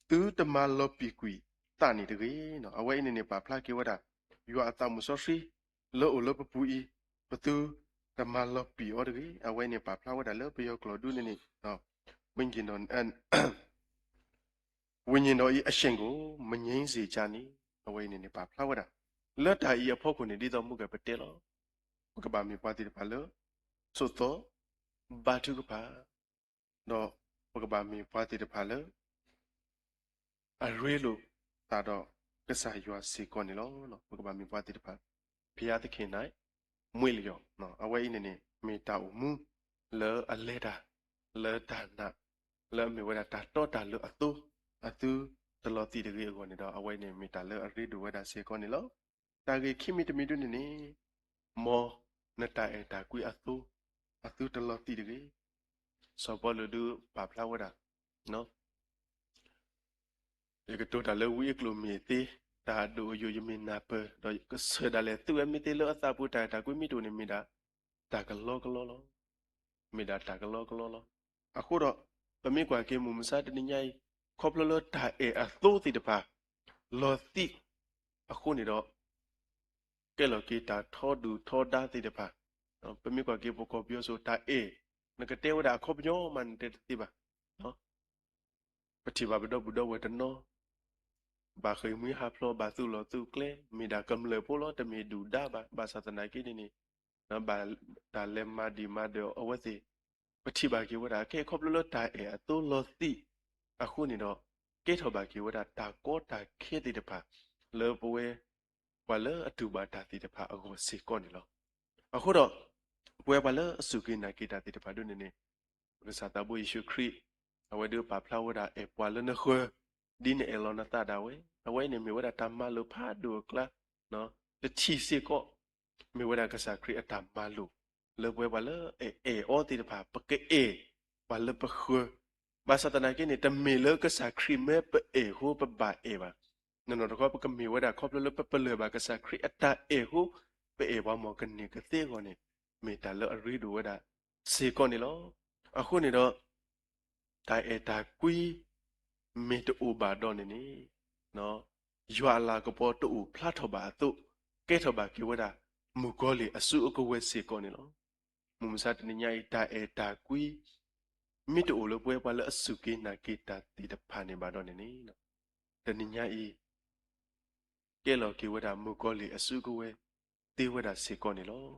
သုတမၤလီၤပံာ်ကွံာ်သးန့ၣ်တဂ့ၤ. အဝဲအံၤန့ၣ်န့ၣ် ပာ်ဖျါက့ၤဝဲဒၣ် ယွၤအသးမုၣ်စီဆှံ လၢအိၣ်လၢပပူၤအံၤ, ပသုတမၤလီၤပံာ်အီၤတဂ့ၤ. အဝဲအံၤန့ၣ်ပာ်ဖျါဝဲဒၣ်လၢပယီၤကျိာ်ဒုန့ၣ်န့ၣ် ဝိညာဉ်တော် ဝိညာဉ်တော်၏ အရှိန်ကို မငြိမ်းစေကြနှင့် အဝဲအံၤန့ၣ်န့ၣ် ပာ်ဖျါဝဲဒၣ် လၢတၢ်အံၤအဖီခိၣ်န့ၣ် ဒ်သိးမုၢ်ကပတဲလီၤ, ပကဘၣ်မ့ၢ်ပှၤသ့ၣ်တဖၣ်လၢ ဆိးသီ ဘါထုကဖၣ်, ဒီးပကဘၣ်မ့ၢ်ပှၤသ့ၣ်တဖၣ်လၢ အရ့လိာ်သးဒီးကစၢ်ယွၤစ့ၢ်ကီးန့ၣ်လီၤ. ပကဘၣ်မ့ၢ်ပှၤသ့ၣ်တဖၣ် ဖယါသခ့ၣ်န့ၣ် မွ့လီၤ. အဝဲအံၤန့ၣ်န့ၣ် မ့ၢ်တၢ်အိၣ်မူ လၢအလဲၤတၢ် လၢတၢ်နာ် လၢအမ့ၢ်ဝဲဒၣ်တၢ်တီတၢ်လိၤအသိ အသုတလီၤသံးတဂ့ၤအဂီၢ်န့ၣ်ဒီး အဝဲအံၤန့ၣ် မ့ၢ်တၢ်လၢအရ့ဒိၣ်ဝဲဒၣ်စ့ၢ်ကီးန့ၣ်လီၤ. တၢ်ဂ့ၢ်ခံမံၤတမံၤဒုန့ၣ်န့ၣ် မ်နတၢ်အဲၣ်တၢ်ကွံအသိ အသုတလီၤသံးတဂ့ၤ. စီၤပီလူးဒုးပာ်ဖျါဝဲဒၣ် ယကတိၤတၢ်လၢဝံအကျိၤမ့ၢ်သ့, တၢ်အဒိၣ်အယိာ်ယမ့ၢ်နၢ်ပၢၢ်, ဒီးကဆၢၣ်ဒၣ်လဲာ်သုဝဲမ့ၢ်သ့လၢအသးပူၤတၢ်အဲၣ်တၢ်ကွံမ့ၢ်တအိၣ်န့ၣ် မ့ၢ်ဒၣ်တၢ်ကလီကလီလီၤ. မ့ၢ်ဒၣ်တၢ်ကလီကလီလီၤ. အဃိဒီး ပမ့ၢ်ကွၢ်က့ၤမုၢ်မဆါတနံၤညါအံၤ ခီဖျိလၢတၢ်အဲၣ်အသိသ့ၣ်တဖၣ် လီၤသံး အဃိန့ၣ်ဒီး ကဲလီၤက့ၤတၢ်ထီဒုၣ်ထီဒါသ့ၣ်တဖၣ်, ပမ့ၢ်ကွၢ်က့ၤပကီၢ်ပယီၤစိၤတၢ်အဲၣ်, နကတဲဝဲဒၣ်အခီပညီမးနတဲတသ့ဘၣ်. ပထံၣ်ဘၣ်ပဒီပုၢ်ဒီဝဲၢ်တနီၤ ဘၣ်ဃ့ၢ်မှံဟးဖျိး ဘၣ်သုးလီၢ်သုးကျဲ မ့ၢ်ဒၣ်ကမျၢၢ်ဖိလီၤ, တမ့ၢ်ဒုၣ်ဒါဘၣ်. ဘၣ်ဆၣ်သနာ်က့န့ၣ်န့ၣ် ဘၣ်တၢ်လဲၤမၤဒံးမၤဒၢးအဝဲသ့ၣ်, ပထံၣ်ဘၣ်က့ၤဝဲဒၣ် ခဲအံၤခီဖျိလၢတၢ်အဲၣ်အသိလီၤသံး အဃိန့ၣ်ဒီး ကဲထီၣ်ဘၣ်က့ၤဝဲဒၣ်တၢ်ကီတၢ်ခဲသ့ၣ်တဖၣ် လၢပဝဲ ပှၤလၢအတူၢ်ဘၣ်တၢ်သ့ၣ်တဖၣ်အဂီၢ်စ့ၢ်ကီးန့ၣ်လီၤ. အဃိဒီး ပဝဲပှၤလၢအစူၢ်က့ၤနာ်က့ၤတၢ်သ့ၣ်တဖၣ်ဒ်န့ၣ်န့ၣ် ပကစၢ်သးဘိယ့ၣ်ၡူးခရံာ် အဝဲဒုးပာ်ဖျါဝဲဒၣ် အဲၣ်ပှၤလၢနဃၢၤ ဒ်နအဲၣ်လီၤနသးဒၣ်ဝဲ, အဝဲအံၤန့ၣ်မ့ၢ်ဝဲဒၣ်တၢ်မၤလိာ်ဖးဒိၣ်အကျါ တထံၣ်စ့ၢ်ကီး မ့ၢ်ဝဲဒၣ်ကစၢ်ခရံာ်အတၢ်မၤလိာ် လၢပဝဲပှၤလၢအအဲၣ်အီၤသ့ၣ်တဖၣ် ပကအဲၣ်ပှၤလၢပဃၢၤ, ဘၣ်ဆၣ်သနာ်က့န့ၣ် တမ့ၢ်လၢကစၢ်ခရံာ်မ့ၢ်ပအဲၣ်အဃိပဘၣ်အဲၣ်ဘၣ်. နီၢ်နီၢ်တခီ ပကမ့ၢ်ဝဲဒၣ်ခီဖျိလၢပပလၢၢ်ဘၣ်ကစၢ်ခရံာ်အတၢ်အဲၣ်အဃိ ပအဲၣ်ပှၤမီၢ်ကန့ၢ်ကသ့အဂီၢ်န့ၣ် မ့ၢ်တၢ်လၢအရ့ဒိၣ်ဝဲဒၣ်စ့ၢ်ကီးန့ၣ်လီၤ. အဃိန့ၣ်ဒီး တၢ်အဲၣ်တၢ်ကွံ မ့ၢ်တအိၣ်ဘၣ်ဒီးန့ၣ်န့ၣ် ယွၤအလၤကပီၤတအိၣ်ဖျါထီၣ်ဘၣ်အသိး, ကဲထီၣ်ဘၣ်က့ၤဝဲဒၣ် မုၣ်ကီၤလံၢ်အစုအကဝဲၤစ့ၢ်ကီးန့ၣ်လီၤ. မုၢ်မဆါတနံၤညါအံၤ တၢ်အဲၣ်တၢ်ကွံ မ့ၢ်တအိၣ်လၢပဝဲပှၤလၢအစူၢ်က့ၤနာ်က့ၤတၢ်သ့ၣ်တဖၣ်န့ၣ်ဘၣ်ဒီးန့ၣ်န့ၣ်, တနံၤညါအံၤ ကဲလီၤက့ၤဝဲဒၣ်မုၣ်ကီၤလံၢ်အစုကဝဲၤ သ့ဝဲဒၣ်စ့ၢ်ကီးန့ၣ်လီၤ.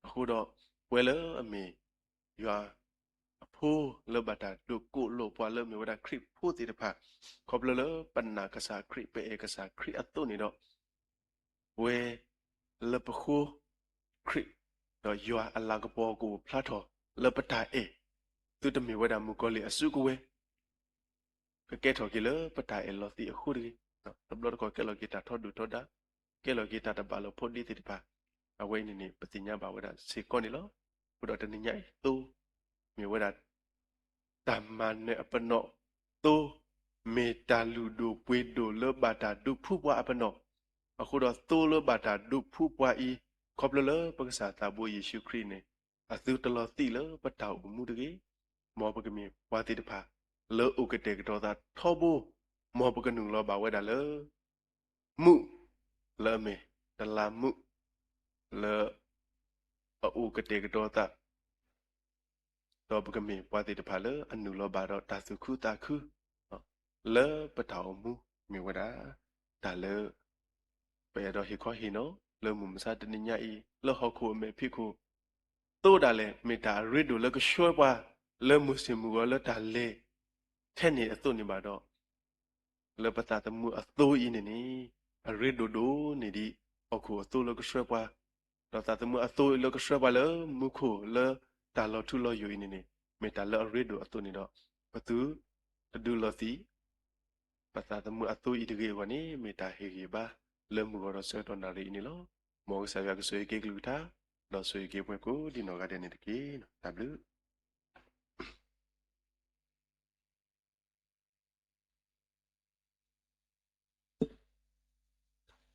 အဃိဒီး ပဝဲလၢအမ့ၢ် ယွၤအဖိလၢဘၣ်တၢ်ဒိးကိးလိာ်ပှၤလၢအမ့ၢ်ဝဲဒၣ်ခရံာ်ဖိသ့ၣ်တဖၣ်, ခီဖျိလၢပနာ်ကစၢ်ခရံာ် ပအဲၣ်ကစၢ်ခရံာ်အသိးန့ၣ်ဒီး ပဝဲလၢပဃိခရံာ် ဒီးယွၤအလၤကပီၤကအိၣ်ဖျါထီၣ်လၢပတၢ်အဲၣ်, သုတမ့ၢ်ဝဲဒၣ်မုၣ်ကီၤလံၢ်အစုကဝဲၤ ကကဲထီၣ်က့ၤလၢပတၢ်အဲၣ်လီၤသံးအဃိတဂ့ၤ, တဘျီတခီၣ်ကဲလီၤက့ၤတၢ်ထီဒုၣ်ထီဒါ, ကဲလီၤက့ၤတၢ်တဘၣ်လိာ်ဖိးဒ့သ့ၣ်တဖၣ်, အဝဲအံၤန့ၣ်န့ၣ် ပသ့ၣ်ညါဘၣ်ဝဲဒၣ်စ့ၢ်ကီးန့ၣ်လီၤ. အဃိဒီးတနံၤညါအံၤ သိမ့ၢ်ဝဲဒၣ် တၢ်မၤနၢၤအပနီၣ်, သိမ့ၢ်တၢ်လုၢ်ဒိၣ်ပှ့ၤဒိၣ်လၢဘၣ်တၢ်ဒုးဖှူပှၤအပနီၣ်, အဃိဒီးသိလၢဘၣ်တၢ်ဒုးဖှူပှၤအံၤ ခီဖျိလၢပကစၢ်သးဘိယ့ၣ်ၡူးခရံာ်န့ၣ် အသုတလီၤသံးလၢပတၢ်အိၣ်မူတဂ့ၤ, မ်ပကမ့ၢ်ပှၤသ့ၣ်တဖၣ် လၢအိၣ်ကတဲာ်ကတီၤသးထီဘိ, မ်ပကနုာ်လီၤဘၣ်ဝဲဒၣ်လၢ မူးလၢအမ့ၢ် တလးမူး လၢအအိၣ်ကတဲာ်ကတီၤသး, ဒီးပကမ့ၢ်ပှၤသ့ၣ်တဖၣ်လၢအနုာ်လီၤဘၣ်ဒီးတၢ်သူၣ်ခုသးခု လၢပတၢ်အိၣ်မူ မ့ၢ်ဝဲဒၣ် တၢ်လၢ ပအဲၣ်ဒိးဟ့ၣ်ခီဟ့ၣ်နီၤ လၢမုၢ်မဆါတနံၤညါအံၤ လၢဟီၣ်ခိၣ်အမဲာ်ဖံးခိၣ် သိဒၣ်လဲာ် မ့ၢ်တၢ်အရ့ဒိၣ်လၢကဆှၢပှၤ လၢမုၢ်ဆ့ၣ်မုၢ်ဂီၤလၢတၢ်လဲၤထဲန့ၣ်အသိးန့ၣ်ဘၣ်ဒီး လၢပသးသမူအသိအံၤန့ၣ်န့ၣ် အရ့ဒိၣ်ဒိၣ်န့ၢ်ဒံး ဟီၣ်ခိၣ်အသိလၢကဆှၢပှၤ, ဒီးသးသမူအသိလၢကဆှၢပှၤလၢမူခိၣ်လၢတၢ်လီၤထူလီၤယိာ်အံၤန့ၣ်န့ၣ် မ့ၢ်တၢ်လၢအရ့ဒိၣ်အသိးန့ၣ်ဒီး ပသုတဒုးလီၤသံး ပသးသမူအသိအံၤတဂ့ၤအဂီၢ်န့ၣ် မ့ၢ်တၢ်ဟ့ၣ်ဂံၢ်ဘါလၢမုၢ်ဂီၤဒီးဆၢကတီၢ်နၣ်ရံၣ်အံၤန့ၣ်လီၤ. မ်ကစၢ်ယွၤကဆိၣ်ဂ့ၤက့ၤကလုၢ်ကထါ ဒီးဆိၣ်ဂ့ၤက့ၤပှၤကိးဒံနီၢ်ဂၤဒဲးန့ၣ်တက့ၢ်. တၢ်ဘျုး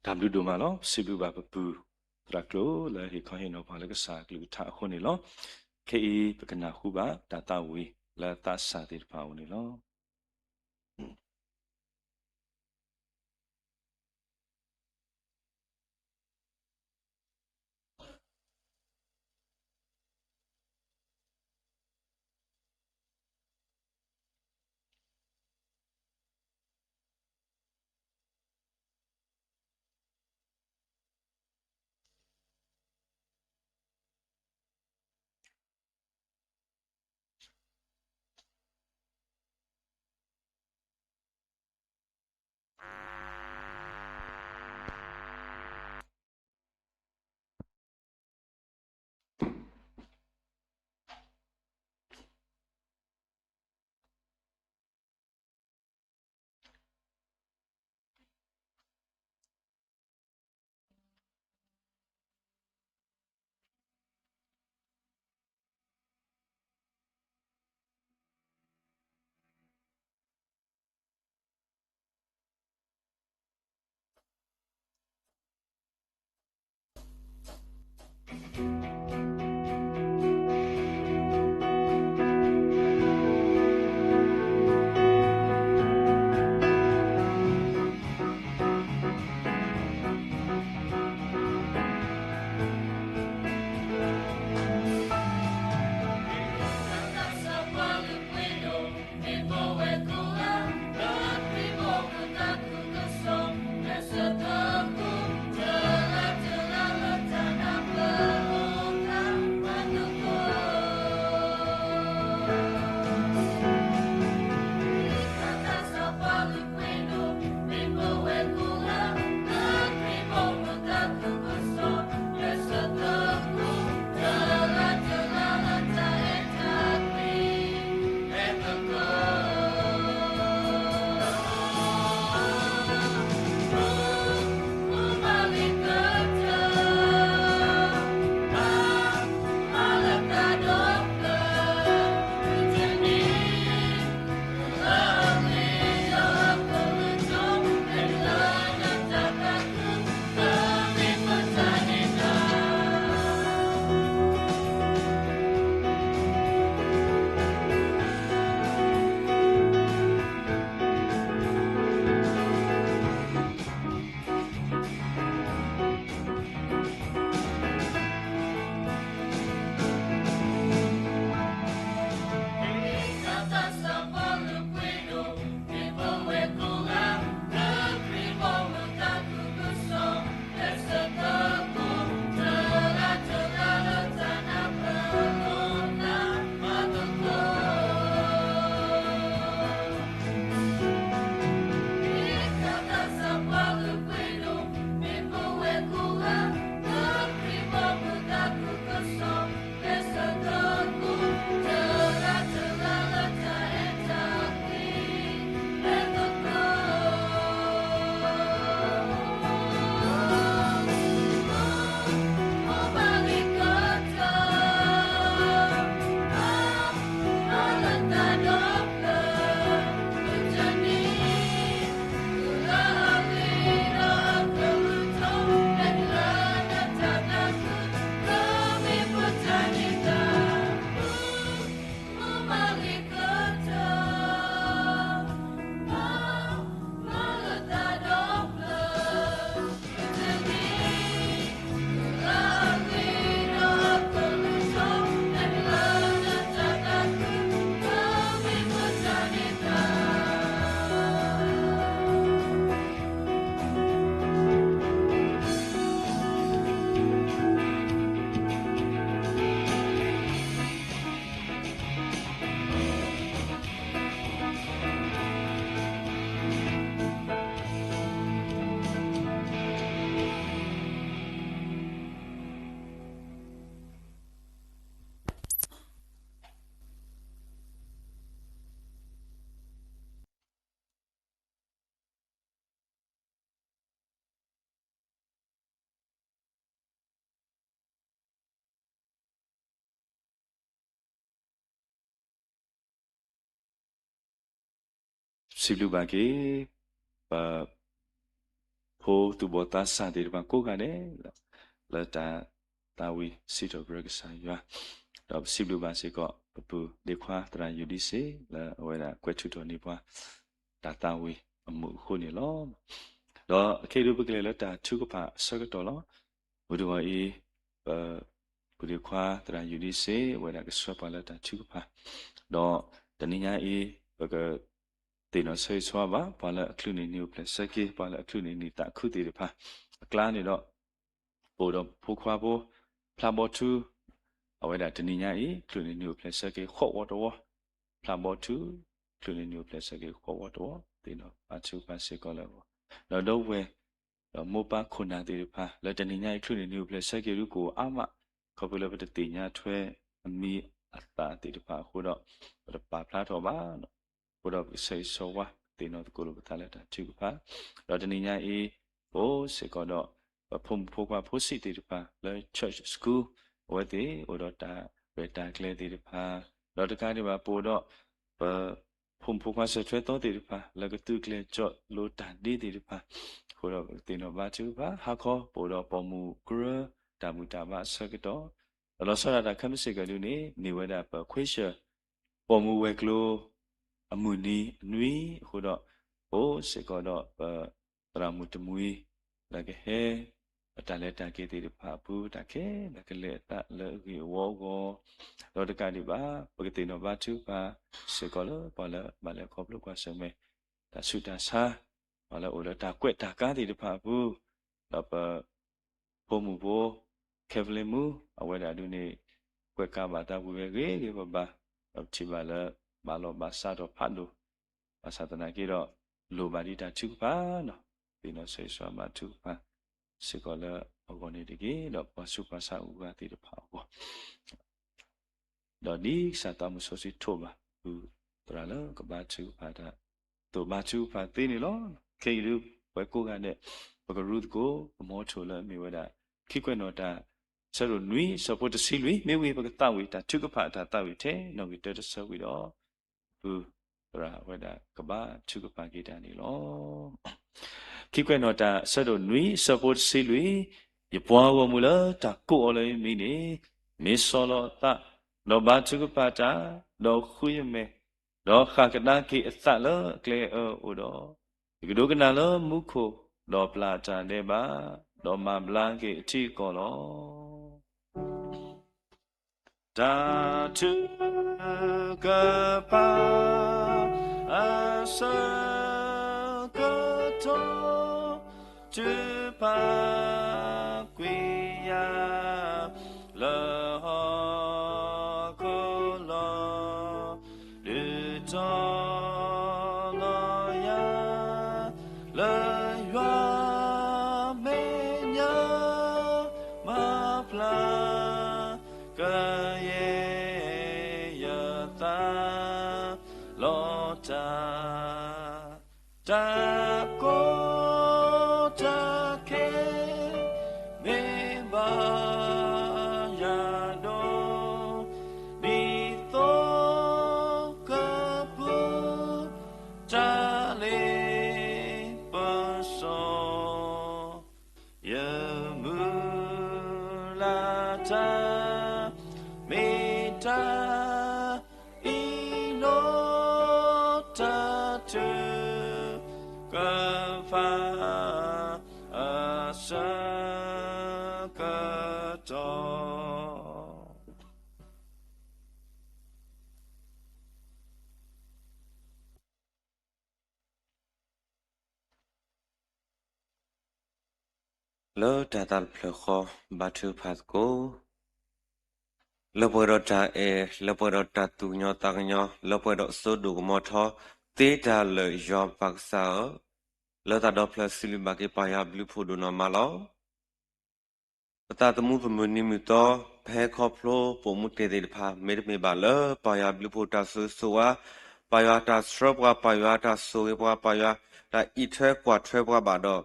တၢ်ဘျုးဒိၣ်မးလီၤ. စံးဘျုးဘၣ်ပပုၢ်သရၣ်ကျိၤ လၢဟ့ၣ်ခီဟ့ၣ်နီၤပှၤလၢကစၢ်ကလုၢ်ကထါအဃိန့ၣ်လီၤ. ခဲအံၤပကနၢ်ဟူဘၣ်တၢ်သးဝံၤလၢသးစၢ်သ့ၣ်တဖၣ်အအိၣ်န့ၣ်လီၤ. စံးဘျုးဘၣ်က့ၤ ပ ဖိသူၣ်ဘီၣ်သးစၢ်သ့ၣ်တဖၣ်ကိးဂၤဒဲး လၢတၢ်သးဝံၣ်စံးထီၣ်ပတြၢၤကစၢ်ယွၤ, ဒီးပစံးဘျုးဘၣ်စ့ၢ်ကီး ပပုၢ်ဒ့ခွါသရၣ်ယူၤဒံစ့ လၢအဝဲဒၣ်ကွဲးထုးထီၣ်န့ၢ်ပှၤ တၢ်သးဝံၣ်အမူးအဃိန့ၣ်လီၤ. ဒီးခဲအံၤဒုးပကလဲၤလၢတၢ်ထုကဖၣ်အဆၢကတီၢ်လီၤ. မုၢ်တဂီၤအံၤ ပပုၢ်ဒ့ခွါသရၣ်ယူၤဒံစ့ အဝဲဒၣ်ကဆှၢပှၤလၢတၢ်ထုကဖၣ်, ဒီးတနံၤညါအံၤ ပက သ့ၣ်နီၣ်ဆၢဂ့ၤဆၢဝါဘၣ် ပှၤလၢအချုးန့ၢ်နံၤအိၣ်ဖျဲၣ်ဆၢက့ၤ ပှၤလၢအချုးန့ၢ်နံၣ်သးခုသ့ၣ်တဖၣ် အကျါန့ၣ်ဒီး ပအိၣ်ဒီးဖိခွါဖိ ဖျါဘီထူ အဝဲဒၣ်တနံၤညါအံၤ ချုးန့ၢ်နံၤအိၣ်ဖျဲၣ်ဆၢက့ၤ ဃီးဝီတဝီ, ဖျါဘီထူ ချုးန့ၢ်နံၤအိၣ်ဖျဲၣ်ဆၢက့ၤ ဃီးဝီတဝီ သ့ၣ်နီၣ်ဘါထုကဖၣ်စ့ၢ်ကီးလၢအဂီၢ်, ဒီးဒီပုၢ်ဝဲၢ် ဒီးမိၢ်ပၢ်ခိၣ်နၢ်သ့ၣ်တဖၣ် လၢတနံၤညါအံၤ ချုးန့ၢ်နံၤအိၣ်ဖျဲၣ်ဆၢက့ၤဒုးကအိၣ်အါမး, ခီဖျိလၢပတသ့ၣ်ညါထွဲအမံၤအသၣ်သ့ၣ်တဖၣ်အဃိဒီး ပတပာ်ဖျါထီၣ်ဘၣ်, အဃိဒီးပကဆၢဂ့ၤဆၢဝါ သ့ၣ်နီၣ်သကိးလိာ်ပသးလၢတၢ်ထုကဖၣ်, ဒီးတနံၤညါအံၤ ပအိၣ်စ့ၢ်ကီးဒီး ပဖိမုၣ်ဖိခွါဖိဆံးသ့ၣ်တဖၣ်လၢ church school အဝဲသ့ၣ်အိၣ်ဒီးတၢ်ရဲၣ်တၢ်ကျဲၤသ့ၣ်တဖၣ်, ဒီးတကးဒံးဘၣ် ပအိၣ်ဒီး ပ ဖိမုၣ်ဖိခွါစၢၤထွဲသီသ့ၣ်တဖၣ် လၢကသုးကျဲၤကၠီၣ်လိတၢ်ဒ့သ့ၣ်တဖၣ်, အဃိဒီးပကသ့ၣ်နီၣ်ဘါထုကဖၣ် ဟါခီ ပအိၣ်ဒီးပိာ်မုၣ်ကရၢ တၢ်ဘူၣ်တၢ်ဘါအဆၢကတီၢ်, ဒီးလီၤဆီဒၣ်တၢ်ခဲမုၢ်ဆ့ၣ်ကီၢ်ဒုးန့ၣ် မ့ၢ်ဝဲဒၣ်ပခွ့ၡၢၣ် ပိာ်မုၣ်ဝဲၤကျိၤ အမုၢ်နံၤအနွံအဃိဒီး ပအိၣ်စ့ၢ်ကီးဒီးပ သရၣ်မုၣ်တမှံၤ လၢကဟဲ ပတၢ်လဲၤတၢ်က့ၤသ့ၣ်တဖၣ်အပူၤ တၢ်ခဲလၢာ်ကလဲၤအသးလၢအဂ့ၢ်အဝီအဂီၢ်, ဒီးတကးဒံးဘၣ် ပကသ့ၣ်နီၣ်ဘါထုကဖၣ်စ့ၢ်ကီးလၢပှၤလၢဘၣ်လဲၤခီဖျိကွၢ်ဆၢၣ်မဲာ် တၢ်ဆူးတၢ်ဆါ, ပှၤလၢအိၣ်လၢတၢ်ကွဲးတၢ်ကါသ့ၣ်တဖၣ်အပူၤ, ဒီးပ ဖိမုၣ်ဖိ ခဲဖလ့မူ အဝဲဒၣ်ဒုးန့ၣ် ကွဲးကါဘၣ်သးဝံၤဝဲဂ့ၤဂ့ၤဘၣ်ဘၣ်, ဒီးပထံၣ်ဘၣ်လၢ ဘၣ်လီၤဘၣ်စးထီၣ်ဖးဒိၣ်, ဘၣ်ဆၣ်သနာ်က့ဒီး လိၣ်ဘၣ်ဒ်တၢ်ထုကဖၣ်နီၤ, သ့ၣ်နီၣ်ဆၢဂ့ၤဆၢဝါဘါထုကဖၣ် စ့ၢ်ကီးလၢအဂီၢ်န့ၣ်တက့ၢ်, ဒီးပှၤဆူးပှၤဆါအဂုၤအဂၤသ့ၣ်တဖၣ်အဂီၢ် ဒီးဒ်ကစၢ်သးမုၢ်စီဆှံထိးဘၣ် ပုၢ်သရၣ်လၢကဘါထုကဖၣ်တၢ် သိၣ်ဘါထုကဖၣ်သ့န့ၣ်လီၤ. ခဲအံၤဒုး ပဝဲကိးဂၤဒဲး ပကရူသကိး ပမီထိၣ်လၢအမ့ၢ်ဝဲဒၣ် ခံကွဲးနီၣ်တၢ် ဆၢဒိၣ်နွံ ဆၢဖိတဆံလွံၢ်, မ့ၢ်ဝံၤပကသးဝံၣ်တၢ်ထုကဖၣ်အတၢ်သးဝံၣ်ထဲ နီၣ်ဂံၢ်တၢတဆၢဝံၤဒီး ပုၢ်သရၣ်ဝဲဒၣ်ကဘါထုကဖၣ်က့ၤတၢ်န့ၣ်လီၤ. ခံကွဲးနီၣ်တၢ် ဆၢဒိၣ်နွံ ဆၢဖိတဆံလွံၢ်, ယပှၤဂီၢ်မုၢ်လၢတၢ်ကိးအီၤလၢယမံၤန့ၣ် မ့ၢ်ဆီၣ်လီၤအသး ဒီးဘါထုကဖၣ်တၢ်, ဒီးဃုယမဲာ်, ဒီးဃၣ်ကဒါက့ၤအသးလၢအကျဲအၢအိၣ်ဒီး, ယကဒိကနၣ်လၢမူခိၣ်, ဒီးပျၢ်တၢ်ဒဲးဘး, ဒီးမၤဘျါက့ၤအထံအကီၢ်လီၤ. တၢ်ထုကဖၣ် အဆၢကတီၢ် ထုကဖၣ်ကွံာ်ယၤ လၢဟီၣ်ခိၣ်လီၤ. ဒုးတီၤလီၤယၤ လၢယွၤမဲာ်ညါ မၤဖျါ ကယဲၢ်ယသး လီၤတၢ် တၢ်ကီတၢ်ခဲ မ့ၢ်ဘၣ်ယၤဒိၣ် ဒ်သိကပူၤ တၢ်လ့ပစီ ယမုၢ်လၢ်တၢ် မ့ၢ်တၢ်အံၤလီၤ. တၢ်ထုကဖၣ် အဆၢကတီၢ် လၢတၢ်သးတဖျၢၣ်ဃီ ဘါထုကဖၣ်သကိး လၢပှဲၤဒီးတၢ်အဲၣ်, လၢပှဲၤဒီးတၢ်သူၣ်ကညီၤသးကညီၤ, လၢပှဲၤဒီးစိဒိၣ်ကမီၤထီ သ့တၢ်လၢာ် ယွၤပပၢ်ကစၢ်ဧၢ, လၢသးဒီဖျၢၣ်စံးဘျုးဘၣ်က့ၤ ပၢ်ယွၤဘျုးဖှိၣ်ဒိၣ်နီၢ်မးလီၤ. ပသးသမူပမုၢ်နံၤမုၢ်သီ ပဟဲခီဖျိပိာ်မုၣ်တ့ၢ်သ့ၣ်တဖၣ် မ့တမ့ၢ်ဘၣ်လၢပၢ်ယွၤဘျုးဖှိၣ်တၢ်ဆိၣ်ဂ့ၤဆိၣ်ဝါ, ပၢ်ယွၤတၢ်ဆှၢပှၤ, ပၢ်ယွၤတၢ်ဆိၣ်ဂ့ၤပှၤ, ပၢ်ယွၤတၢ်အံးထွဲကွၢ်ထွဲပှၤဘၣ်ဒီး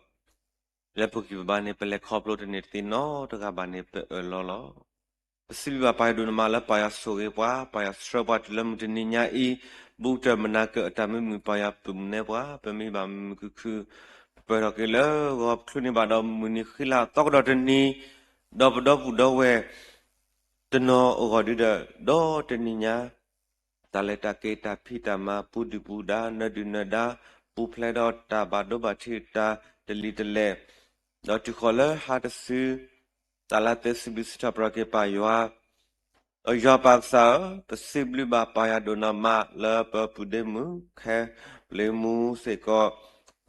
လၢပဂံၢ်ပဘါန့ၣ် ပလဲၤခီဖျိတန့ၢ်တသ့နီတဂၤဘၣ်န့ၣ် ပအၢၣ်လီၤလီၤ. ပစံးဘျုးဘၣ်ပၢ်ယွၤဒိၣ်နီၢ်မးလၢပၢ်ယွၤဆိၣ်ဂ့ၤပှၤ, ပၢ်ယွၤဆှၢပှၤတုၤလၢမုၢ်တနံၤညါအံၤ, ဘူးကတၢၢ်မနၤကၢၢ်အတၢ်မုာ်မုာ် ပၢ်ယွၤပမူနဲပှၤ ပမ့ၢ်ဘၣ်မုာ်မုာ်ခုၣ်ခုၣ် ပၢၢ်ထီၣ်က့ၤလၢဂီၤ ပချုးန့ၢ်ဘၣ်ဒီးမုၢ်နံၤဃံလၤအသီကဒီးတနံၤ ဒီးပဒီပုၢ်ဒီဝဲၢ် တနီၤအဂီၢ်ဒုဒီး ဒီးတနံၤညါ တၢ်လဲၤတၢ်က့ၤ တၢ်ဖံးတၢ်မၤ ပူၤဒုၣ်ပူၤဒါ နၢၤဒုၣ်နၢၤဒါ ပူၤဖျဲးဒီးတၢ်ဘၣ်ဒိဘၣ်ထံး တၢ်တလံၤတလဲၢ် ဒီးတုၤဃီၤလၢဟါတစု တၢ်လၢသုးစံးဘျုးစံးထီၣ်ပတြၢၤက့ၤပၢ်ယွၤ ယွၤပၢ်ကစၢ်ဧၢ, ပစံးဘျုးဘၣ်ပၢ်ယွၤဒိၣ်နီၢ်မးလၢပပုၢ်ဒ့မုၣ် ခဲပျ့မူစ့ၢ်ကီး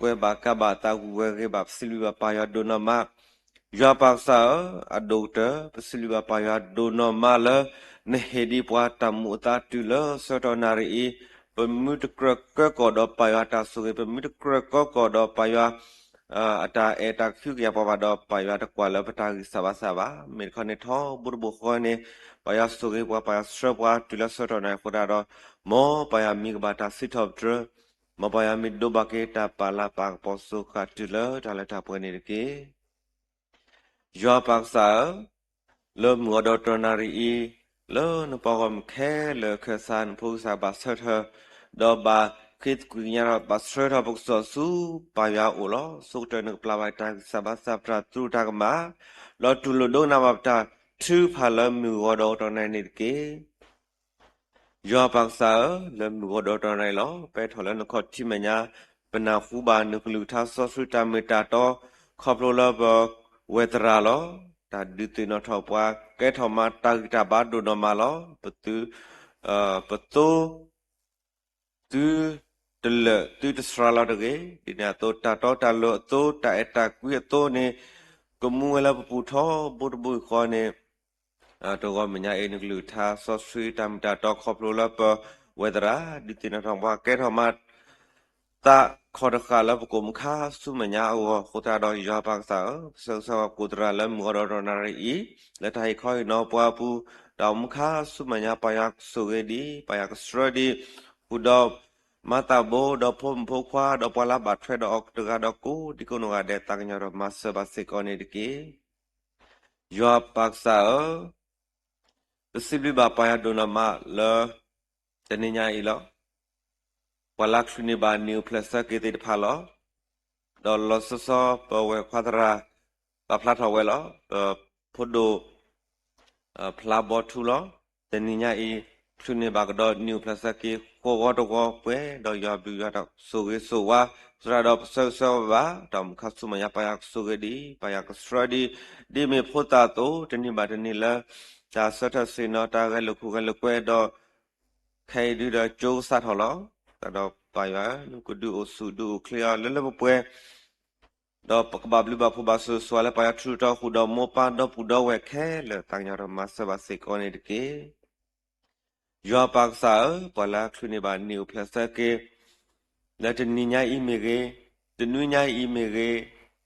ကွဲးဘၣ်ကးဘၣ်သး ဂုာ်ဝဲဂ့ၤဘၣ် ပစံးဘျုးဘၣ်ပၢ်ယွၤဒိၣ်နီၢ်မး. ယွၤပၢ်ကစၢ်ဧၢ, အဒိၣ်ကတၢၢ် ပစံးဘျုးဘၣ်ပၢ်ယွၤဒိၣ်နီၢ်မးလၢ နဟ့ၣ်ဒံးပှၤတၢ်မူအသါတုၤလၢဆၢကတီၢ်နၣ်ရံၣ်အံၤ, ပမ့ၢ်တကြၢးကၢကီၢ်ဒီးပၢ်ယွၤတၢ်ဆိၣ်ဂ့ၤ, ပမ့ၢ်တကြၢးကၢကီၢ်ဒီးပၢ်ယွၤ အတၢ်အဲၣ်တၢ်ကွံကယာ်ပှၤဘၣ်ဒီး ပၢ်ယွၤတကွၢ်လၢပတၢ်ဂံၢ်စၢ်ဘါစၢ်ဘၣ်. မ့ၢ်တခီန့ၣ်ထီဘိတဘိဃီန့ၣ် ပၢ်ယွၤဆိၣ်ဂ့ၤပှၤ ပၢ်ယွၤဆှၢပှၤတုၤလၢဆၢကတီၢ်နၣ်ရံၣ်အဃိသတးဒီး မ်ပၢ်ယွၤမံၤကဘၣ်တၢ်စံးထီၣ်ပတြၢၤ, မ်ပၢ်ယွၤမံၤဒိးဘၣ်က့ၤတၢ်ပာ်လၤပာ်ကပီၤစိဃာ်တုၤလၢတၢ်လၢတၢ်ပှဲၤန့ၣ်တက့ၢ်. ယွၤပၢ်ကစၢ်ဧၢ, လၢမုၢ်ဂီၤဒီးတနၣ်ရံၣ်အံၤ, လၢနပှၤဂီၢ်မုၢ်ခဲလၢာ်ခၢၣ်စး နဖိကစၢ်ဘၣ်ဆၢထၢၣ်, ဒီးဘၣ်ဃ့သကွံာ်ကညးဒီး ဘၣ်ဆှၢထီၣ်ပကစီၣ်ဆူပၢ်ယွၤအအိၣ်လီၤ. ဆိကတၢၢ်နကပျၢ်ဘၣ်တၢ်ဂံၢ်စၢ်ဘါစၢ် ပတၢ်သရူးတၢ်ကမၣ်, ဒီးတူၢ်လိာ်ဒိကနၣ်ဘၣ်ပတၢ်ထုကဖၣ်လၢမုၢ်ဂီၤဒီးတနၣ်ရံၣ်န့ၣ်တက့ၢ်. ယွၤပၢ်ကစၢ်ဧၢ, လၢမုၢ်ဂီၤဒီးတနၣ်ရံၣ်လီၤ. ပဟဲထီၣ်လၢနခီၣ်ထံးမဲာ်ညါ, ပနၢ်ဟူဘၣ်နကလုၢ်ကထါစီဆှံတၢ်မ့ၢ်တၢ်တီ, ခီဖျိလၢပဝဲသရၣ်လီၤ. တၢ်ဒုးသ့ၣ်နီၣ်ထီၣ်ပှၤ ကဲထီၣ်မၤတၢ်ဂံၢ်တၢ်ဘါဒိၣ်နီၢ်မးလီၤ. ပသု, ပသိ သုတလၢာ်သုတစှၤလီၤတဂ့ၤ. ဒ်န့ၣ်အသိး တၢ်တီတၢ်လိၤအသိး တၢ်အဲၣ်တၢ်ကွံအသိးန့ၣ် ကမူဝဲလၢပပူၤထီဘိတဘိဃီန့ၣ် တဂီၢ်မဲာ်ညါအံၤ နကလုၢ်ကထါစီဆှံတၢ်မ့ၢ်တၢ်တီခီဖျိလၢပဝဲသရၣ် ဒုးသ့ၣ်နီၣ်ထီၣ်ပှၤ ကဲထီၣ်မၤ သးခီၣ်တဃာ်လၢပကိးမူခါဆူမဲာ်ညါအဂီၢ်အဃိသတးဒီး ယွၤပၢ်ကစၢ်ဧၢ, ပဆၢဂ့ၤဆၢဝါကိးသရၣ်လၢမုၢ်ဂီၤဒီးတနၣ်ရံၣ်အံၤ, လၢတၢ်ဟ့ၣ်ခီဟ့ၣ်နီၤပှၤအပူၤ, တၢ်အိၣ်မူခါဆူမဲာ်ညါ ပၢ်ယွၤကဆိၣ်ဂ့ၤဒံး, ပၢ်ယွၤကဆှၢဒံး, ဃုာ်ဒီး မၤသးဘိဒီးဖိမုၣ်ဖိခွါ ဒီးပှၤလၢဘၣ်ထွဲဒီးအီၤတဂၤဒီးကိးဒံကိးနီၢ်ဂၤဒဲး သးကညီၤဒီးမၤစၢၤဘၣ်စ့ၢ်ကီးန့ၣ်တက့ၢ်. ယွၤပၢ်ကစၢ်ဧၢ, ပစံးဘျုးဘၣ်ပၢ်ယွၤဒိၣ်နီၢ်မးလၢ တနံၤညါအံၤလီၤ. ပှၤလၢချုးန့ၢ်ဘၣ်နံၣ်အိၣ်ဖျဲၣ်ဆၢက့ၤသ့ၣ်တဖၣ်လီၤ. ဒီးလီၤဆီဆီပဝဲၢ်ခွါသရၣ် ပာ်ဖျါထီၣ်ဝဲလီၤ. ပဖိဒိၣ် ဖျါဘီထူလီၤ. တနံၤညါအံၤ ချုးန့ၢ်ဘၣ်ကဒီးနံၣ်အိၣ်ဖျဲၣ်ဆၢက့ၤ ဃီဂီၤတဂီၤပှဲၤ ဒီးယွၤဘျုးယွၤတၢ်ဆိၣ်ဂ့ၤဆိၣ်ဝါ သရၣ်ဒီးပဆၢဂ့ၤဆၢဝါဘၣ် တၢ်အိၣ်မူခါဆူမဲာ်ညါ ပၢ်ယွၤကဆိၣ်ဂ့ၤဒံး ပၢ်ယွၤကဆှၢဒံး ဒ်မ့ၢ်ဖိသၣ်အသိး တနံၤဘၣ်တနံၤလၢ တၢ်ဆၢထၢၣ်ဆ့ၣ်နီၤ တၢ်ဂဲၤလိာ်ခိၣ်ဂဲၤလိာ်ကွဲဒီး ခဲအံၤဒုဒီးကၠိကစးထီၣ်လီၤ. သတးဒီးပၢ်ယွၤဧၢ နကဒုးအိၣ်ဆူၣ်ဒုးအိၣ်ချ့အီၤလၢလၢပှဲၤပှဲၤ ဒီးပကဘၣ်ဘျုးဘၣ်ဖှိၣ်ဘၣ်ဆိၣ်ဂ့ၤဆိၣ်ဝါလၢပၢ်ယွၤထူးတီၤဃုာ်ဒီးမိၢ်ပၢ်ဒီပုၢ်ဒီဝဲၢ်ခဲလၢာ် သးကညီၤဒီးမၤစၢၤဘၣ်စ့ၢ်ကီးန့ၣ်တက့ၢ်. ယွၤပၢ်ကစၢ်ဧၢ, ပှၤလၢချုးန့ၢ်ဘၣ်နံၣ်အိၣ်ဖျဲၣ်ဆၢက့ၤ လၢတနံၤညါအံၤမ့ၢ်ဂ့ၤ, တနွံညါအံၤမ့ၢ်ဂ့ၤ,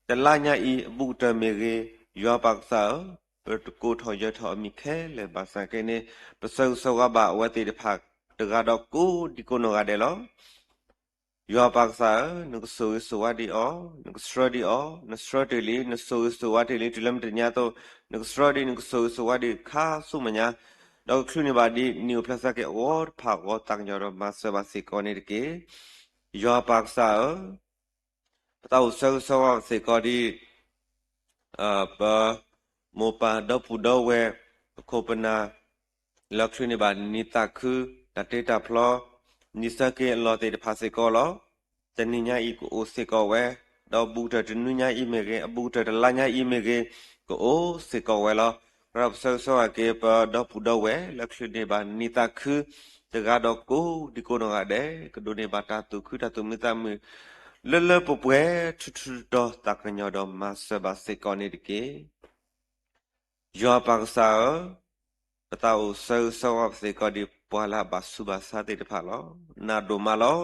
တလါညါအံၤအဘူးကတၢၢ်မ့ၢ်ဂ့ၤ, ယွၤပၢ်ကစၢ်ဧၢ, ပတကိးထီၣ်ယၢၤထီၣ်အမံၤခဲလၢာ်ဘၣ်ဆၣ်က့န့ၣ် ပဆၢဂ့ၤဆၢဝါဘၣ်အဝဲသ့ၣ်တဖၣ်တဂၤဒီးကိးဒံကိးနီၢ်ဂၤဒဲးလီၤ. ယွၤပၢ်ကစၢ်ဧၢ, နကဆိၣ်ဂ့ၤဆိၣ်ဝါဒံးအီၤ, နကဆှၢဒံးအီၤ, နဆှၢတ့ၢ်လံ, နဆိၣ်ဂ့ၤဆိၣ်ဝါတ့ၢ်လံ တုၤလၢမုၢ်တနံၤအသိး, နကဆှၢဒံး နကဆိၣ်ဂ့ၤဆိၣ်ဝါဒံးခါဆူမဲာ်ညါ, ဒီးကချုးန့ၢ်ဘၣ်ဒံးနံၣ်အိၣ်ဖျဲၣ်ဆၢက့ၤအဂီၢ်တဖၣ်အဂီၢ် သးကညီၤဒီးမၤစၢၤဘၣ်စ့ၢ်ကီးန့ၣ်တက့ၢ်. ယွၤပၢ်ကစၢ်ဧၢ, ပသးအိၣ်ဆၢဂ့ၤဆၢဝါစ့ၢ်ကီးဒံး ပမိၢ်ပၢ်ဒီပုၢ်ဒီဝဲၢ် ပခိၣ်ပနၢ် လၢချုးန့ၢ်ဘၣ်နံၣ်သးခု တၢ်တ့တၢ်ဖျီ နံၣ်ဆၢက့ၤအလီၢ်သ့ၣ်တဖၣ်စ့ၢ်ကီးလီၤ. တနံၤညါအံၤကအိၣ်စ့ၢ်ကီးဝဲ, ဒီးဘူးကတၢၢ်တနွံညါအံၤမ့ၢ်ဂ့ၤ, အဘူးကတၢၢ်တလါညါအံၤမ့ၢ်ဂ့ၤ, ကအိၣ်စ့ၢ်ကီးဝဲလီၤ. သရၣ်ပဆၢဂ့ၤဆၢဝါက့ၤ ပဒီပုၢ်ဒီဝဲၢ် လၢချုးန့ၢ်ဘၣ်နံၣ်သးခု တဂၤဒီးကိးဒံကိးနီၢ်ဂၤဒဲး ကဒိးန့ၢ်ဘၣ်တၢ်သူၣ်ခုတၢ်သူၣ်မံသးမုာ် လၢလၢပှဲၤပှဲၤ ထူထူတီတီ သးကညီၤဒီးမၤစၢၤဘၣ်စ့ၢ်ကီးန့ၣ်တက့ၢ်. ယွၤပၢ်ကစၢ်ဧၢ, ပသးအိၣ်ဆၢဂ့ၤဆၢဝါစ့ၢ်ကီးဒံး ပှၤလၢအဘၣ်ဆူးဘၣ်ဆါသ့ၣ်တဖၣ်လီၤ. နၤဒိၣ်မးလီၤ.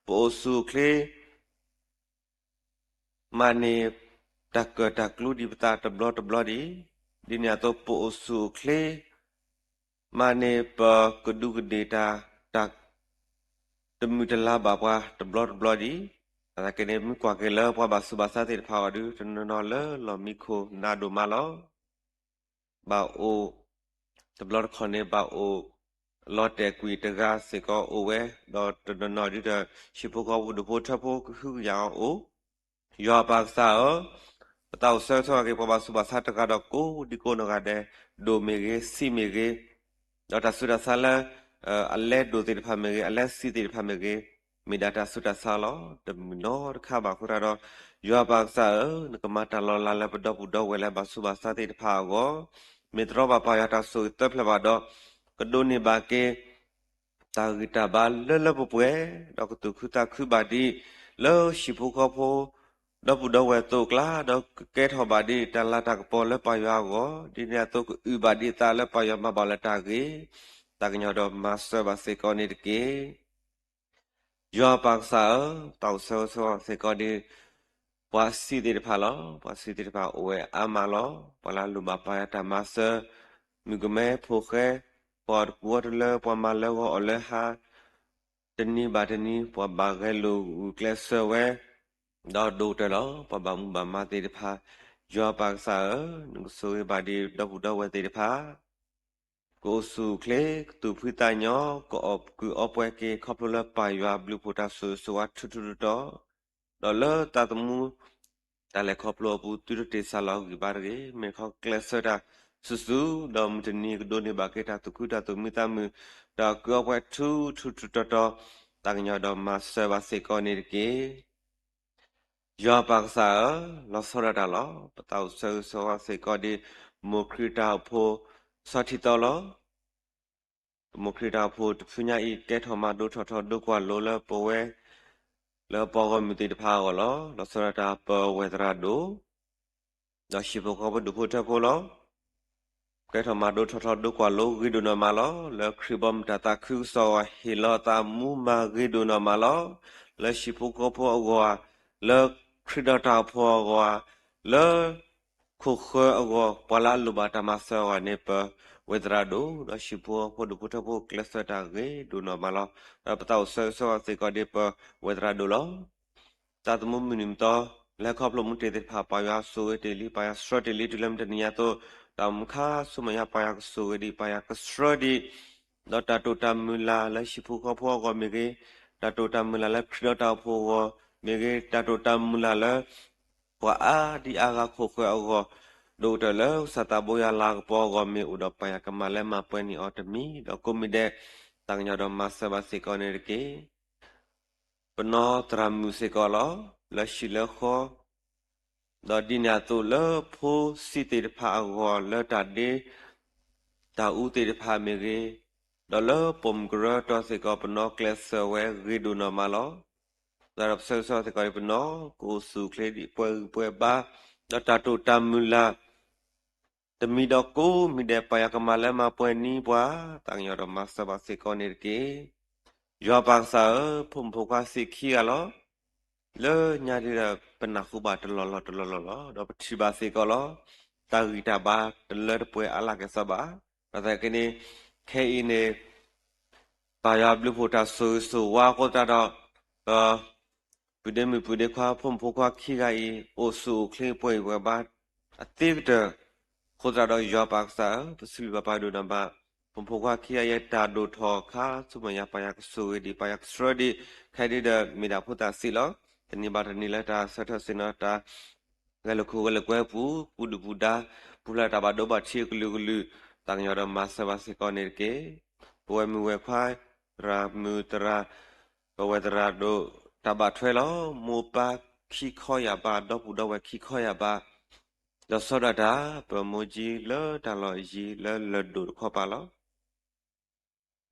ပအိၣ်ဆူၣ်အိၣ်ချ့ မၤန့ၢ်တၢ်ကၢၣ်တၢ်ကျူဒံးပသးတဘျီတဘျီဒံး, ဒ်န့ၣ်အသိး ပအိၣ်ဆူၣ်အိၣ်ချ့ မၤန့ၢ်ပကဒူးကဒ့ၣ်တၢ် တၢ်တမုာ်တလၤဘၣ်ပှၤတဘျီတဘျီဒံး, အသးက့န့ၣ် မ့ၢ်ကွၢ်က့ၤလၢပှၤဘၣ်ဆူးဘၣ်ဆါသ့ၣ်တဖၣ်အဂီၢ်ဒီး တနီၤနီၤလၢလီၢ်မံခိၣ် နၤဒိၣ်မးလီၤ. ဘၣ်အိၣ် တဘျီတခီၣ်န့ၣ် ဘၣ်အိၣ် လီၤတဲာ်ကွံာ်တဂၤစ့ၢ်ကီးအိၣ်ဝဲ, ဒီးတနီၤနီၤဒ်ဒီး ဟံၣ်ဖိဃီဖိဒူၣ်ဖိထၢဖိကဟုကယာ်အီၤအိၣ်. ယွၤပၢ်ကစၢ်ဧၢ, ပသးအိၣ်ဆၢဂ့ၤဆၢဝါက့ၤ ပှၤဘၣ်ဆူးဘၣ်ဆါတဂၤဒီးကိးဒံကိးနီၢ်ဂၤဒဲး, ဒိၣ်မ့ၢ်ဂ့ၤ, ဆံးမ့ၢ်ဂ့ၤ, ဒီးတၢ်ဆူးတၢ်ဆါလၢ အလဲဒိၣ်သ့ၣ်တဖၣ်မ့ၢ်ဂ့ၤ, အလဲဆံးသ့ၣ်တဖၣ်မ့ၢ်ဂ့ၤ, မ့ၢ်ဒၣ်တၢ်ဆူးတၢ်ဆါလီၤ. တမုာ်နီတခါဘၣ်အဃိသတးဒီး, ယွၤပၢ်ကစၢ်ဧၢ, နကမၤတၢ်လီၤလးလၢပဒီပုၢ်ဒီဝဲၢ်လၢဘၣ်ဆူးဘၣ်ဆါသ့ၣ်တဖၣ်အဂီၢ်, မ့ၢ်တြီဘၣ်ပၢ်ယွၤတၢ်ဆိၣ်ဂ့ၤသၢဖျၢၣ်ဘၣ်ဒီး, ကဒိးန့ၢ်ဘၣ်က့ၤ တၢ်ဂံၢ်တၢ်ဘါလၢလၢပှဲၤပှဲၤ, ဒီးကသူၣ်ခုသးခုဘၣ်ဒံး လၢဟံၣ်ဖိဃီဖိ ဒီပုၢ်ဒီဝဲၢ်အသိးအကျါ, ဒီးကကဲထီၣ်ဘၣ်ဒံးတၢ်လၤတၢ်ကပီၤလၢပၢ်ယွၤအဂီၢ်, ဒ်န့ၣ်အသိးကအုၣ်ဘၣ်ဒံးအသးလၢပၢ်ယွၤမၤဘၣ်လၢတၢ်ဂ့ၤ, သးကညီၤဒီးမၤစၢၤဘၣ်စ့ၢ်ကီးန့ၣ်တက့ၢ်. ယွၤပၢ်ကစၢ်ဧၢ, သးအိၣ်ဆၢဂ့ၤဆၢဝါစ့ၢ်ကီးဒံး ပှၤဆံးသ့ၣ်တဖၣ်လီၤ. ပှၤဆံးသ့ၣ်တဖၣ်အိၣ်ဝဲအါမးလီၤ. ပှၤလၢအလိၣ်ဘၣ်ပၢ်ယွၤတၢ်မၤစၢၤ, မုၣ်ကမဲဖိဃဲ, ပှၤတကူအီၤတလၢ, ပှၤမၤလၢဂီၤအီၣ်လၢဟါ, တနံၤဘၣ်တနံၤ ပှၤဘၣ်ဂဲၤလိာ်ဂုာ်ကျဲးစၢးဝဲ, ဒီးဒိၣ်ကတၢၢ်လီၤ. ပှၤဘၣ်မူဘၣ်မၤသ့ၣ်တဖၣ်, ယွၤပၢ်ကစၢ်ဧၢ, နကဆိၣ်ဂ့ၤဘၣ်ဒံးဒီပုၢ်ဒီဝဲၢ်သ့ၣ်တဖၣ် ကအိၣ်ဆူၣ်အိၣ်ချ့, ကသူၣ်ဖှံသးညီ, ကအီၣ်ကုၢ်အီပှဲၤက့ၤ ခီဖျိလၢပၢ်ယွၤဘျုးဖှိၣ်တၢ်ဆိၣ်ဂ့ၤဆိၣ်ဝါထူထူတီတီ, ဒီးလၢသးသမူ တၢ်လဲၤခီဖျိအပူၤ သုတတ့ၢ်ဆါလီၤဂံၢ်ဘါတဂ့ၤ. မ့ၢ်တခီကျဲးစၢးတၢ်စုာ်စုာ်, ဒီးမုၢ်တနံၤကဒိးန့ၢ်ဘၣ်က့ၤတၢ်သူၣ်ခုတၢ်သူၣ်မံသးမုာ်, ဒီးကုၢ်အီပှဲၤထူထူတီတီ, သးကညီၤဒီးမၤစၢၤဘၣ်စ့ၢ်ကီးန့ၣ်တက့ၢ်. ယွၤပၢ်ကစၢ်ဧၢ, လီၤဆီဒၣ်တၢ်လီၤ. ပသးအိၣ်ဆၢဂ့ၤဆၢဝါစ့ၢ်ကီးဒံး မိၢ်ခရံာ်တၢ်အိၣ်ဖှိၣ် ဆီထံသီလီၤ. ပမိၢ်ခရံာ်တၢ်အိၣ်ဖှိၣ်တဖုညါအံၤ ကဲထီၣ်မၤဒိၣ်ထီၣ်ထီဒိကွၢ်လိလၢပဝဲ လၢပှၤဂီၢ်မုၢ်သ့ၣ်တဖၣ်အဂီၢ်လီၤ. လီၤဆီဒၣ်တၢ်ပဝဲၢ်သရၣ်ဒိၣ် ဒီးဟံၣ်ဖိဃီဖိဒူၣ်ဖိထၢဖိလီၤ. ကဲထီၣ်မၤဒိၣ်ထီၣ်ထီဒိကွၢ်လိဂ့ၤဒိၣ်နီၢ်မးလီၤ. လၢခရံာ်ဘီမုၢ်တၢ်သးခုကစီၣ်အဂီၢ် ဟ့ၣ်လီၤသးမူမၤဂ့ၤဒိၣ်နီၢ်မးလီၤ. လၢဟံၣ်ဖိဃီဖိအဂီၢ်ဧါ, လၢခရံာ်ဒီးတၢ်အိၣ်ဖှိၣ်အဂီၢ်ဧါ, လၢခိၣ်ဃၢၤအဂီၢ် ပှၤလၢအလိၣ်ဘၣ်တၢ်မၤစၢၤအဂီၢ်န့ၣ် ပဝဲၢ်သရၣ်ဒိၣ် ဒီးဟံၣ်ဖိဃီဖိဒူၣ်ဖိထၢဖိကျဲးစၢးတၢ်ဂ့ၤဒိၣ်နီၢ်မးလီၤ. ဒီးပသးအိၣ်ဆၢဂ့ၤဆၢဝါစ့ၢ်ကီးဒံးပဝဲၢ်သရၣ်ဒိၣ်လီၤ. သးသမူမုၢ်နံၤမုၢ်သီ လၢခီဖျိမူတ့ၢ်သ့ၣ်တဖၣ် ပၢ်ယွၤဆိၣ်ဂ့ၤတ့ၢ်လံ ပၢ်ယွၤဆှၢတ့ၢ်လံ တုၤလၢမုၢ်တနံၤညါအသိး, တၢ်အိၣ်မူခါဆူမဲာ်ညါ ပၢ်ယွၤကဆိၣ်ဂ့ၤဒံး ပၢ်ယွၤကဆှၢဒံး, ဒီးတၢ်တိာ်တၢ်မုၢ်လၢ်လၢဟံၣ်ဖိဃီဖိအဂီၢ်မ့ၢ်ဂ့ၤ, တၢ်တိာ်တၢ်မုၢ်လၢ်လၢခရံာ်ဒီးတၢ်အိၣ်ဖှိၣ်အဂီၢ်မ့ၢ်ဂ့ၤ, တၢ်တိာ်တၢ်မုၢ်လၢ်လၢ ပှၤအါဒံအါဂၤခိၣ်ဃၢၤအဂီၢ်, ဒိၣ်ကတၢၢ်လၢကစၢ်သးဘိယွၤလၤကပီၤအဂီၢ်မ့ၢ်အိၣ်ဒီး ပၢ်ယွၤကမၤလၢမၤပှဲၤန့ၢ်အီၤတမံၤဒီးကိးမံၤဒဲး, သးကညီၤဒီးမၤစၢၤဘၣ်စ့ၢ်ကီးန့ၣ်တက့ၢ်. ပနီၢ်သရၣ်မုၣ်စ့ၢ်ကီးလီၤ. လၢဟံၣ်လၢဃီ, ဒီးဒ်န့ၣ်အသိးလၢဖိဆံးသ့ၣ်တဖၣ်အဂီၢ် လၢတၢ်ဒ့တၢ်အူသ့ၣ်တဖၣ်မ့ၢ်ဂ့ၤ, ဒီးလၢပိာ်မုၣ်ကရၢတီၢ်စ့ၢ်ကီး ပနီၢ်ကျဲးစၢးဝဲဂ့ၤဒိၣ်နီၢ်မးလီၤ. ဒီးပဆၢဂ့ၤဆၢဝါစ့ၢ်ကီးဒံး ပနီၢ်ကအိၣ်ဆူၣ်အိၣ်ချ့ဒံး ပှဲၤဂံၢ်ပှဲၤဘါ, ဒီးတၢ်တိာ်တၢ်မုၢ်လၢ် တမံၤဒီးကိးမံၤဒဲး ပၢ်ယွၤကမၤလၢမၤပှဲၤန့ၢ်ပှၤ, သးကညီၤဒီးမၤစၢၤဘၣ်စ့ၢ်ကီးန့ၣ်တက့ၢ်. ယွၤပၢ်ကစၢ်ဧၢ, ဖိမုၣ်ဖိခွါဆံးခံဂၤလီၤ. လၢညါဒ်ဒီး ပနၢ်ဟူဘၣ်တလီၢ်လီၢ်တလီၢ်လီၢ်လီၤ, ဒီးပထံၣ်ဘၣ်စ့ၢ်ကီးလီၤ. တၢ်ဂံၢ်တၢ်ဘါတလၢတပှဲၤအါလၢ်က့ၤစီဘၣ်. ဘၣ်ဆၣ်က့န့ၣ် ခဲအံၤန့ၣ် ပၢ်ယွၤဘျုးဖှိၣ်တၢ်ဆိၣ်ဂ့ၤဆိၣ်ဝါအဃိသတးဒီး ပုၢ်ဒ့မုၣ်ပုၢ်ဒ့ခွါ ဖိမုၣ်ဖိခွါခံဂၤအံၤ အိၣ်ဆူၣ်အိၣ်ချ့ ပှဲၤဂံၢ်ပှဲၤဘါ အသ့ကတၢၢ်အဃိသတးဒီး ယွၤပၢ်ကစၢ်ဧၢ, ပစံးဘျုးဘၣ်ပၢ်ဒိၣ်နီၢ်မး, ဖိမုၣ်ဖိခွါခံဂၤအံၤ တၢ်ဒိၣ်ထီၣ်ခါဆူမဲာ်ညါ ပၢ်ယွၤကဆိၣ်ဂ့ၤဒံး ပၢ်ယွၤကဆှၢဒံး, ခဲဒ်ဒီးမ့ၢ်ဒၣ်ဖိသၣ်ဆံးလီၤ. တနံၤဘၣ်တနံၤလၢတၢ်ဆၢထၢၣ်ဆ့ၣ်နီၤ တၢ်ဂဲၤလိာ်ခိၣ်ဂဲၤလိာ်ကွဲပူၤ ပူၤဒုၣ်ပူၤဒါ ပူၤဖျဲးတၢ်ဘၣ်ဒိဘၣ်ထံးအကလုာ်ကလုာ်, သးကညီၤဒီးမၤစၢၤဘၣ်စ့ၢ်ကီးန့ၣ်တက့ၢ်. ပဝဲမုၢ်ဝဲခွါ သရၣ်မုၣ်သရၣ် ပဝဲသရၣ်ဒိၣ် တၢ်ဘၣ်ထွဲလီၤ. မိၢ်ပၢ်ခံခီယၢ်ဘး ဒီပုၢ်ဒီဝဲၢ်ခံခီယၢ်ဘး, ဒီးဆီဒၣ်တၢ် ပမိၢ်ကၠံလၢတၢ်လီၢ်ယံၤလၢလၢၢ်ဒိၣ်တခီပၤလီၤ.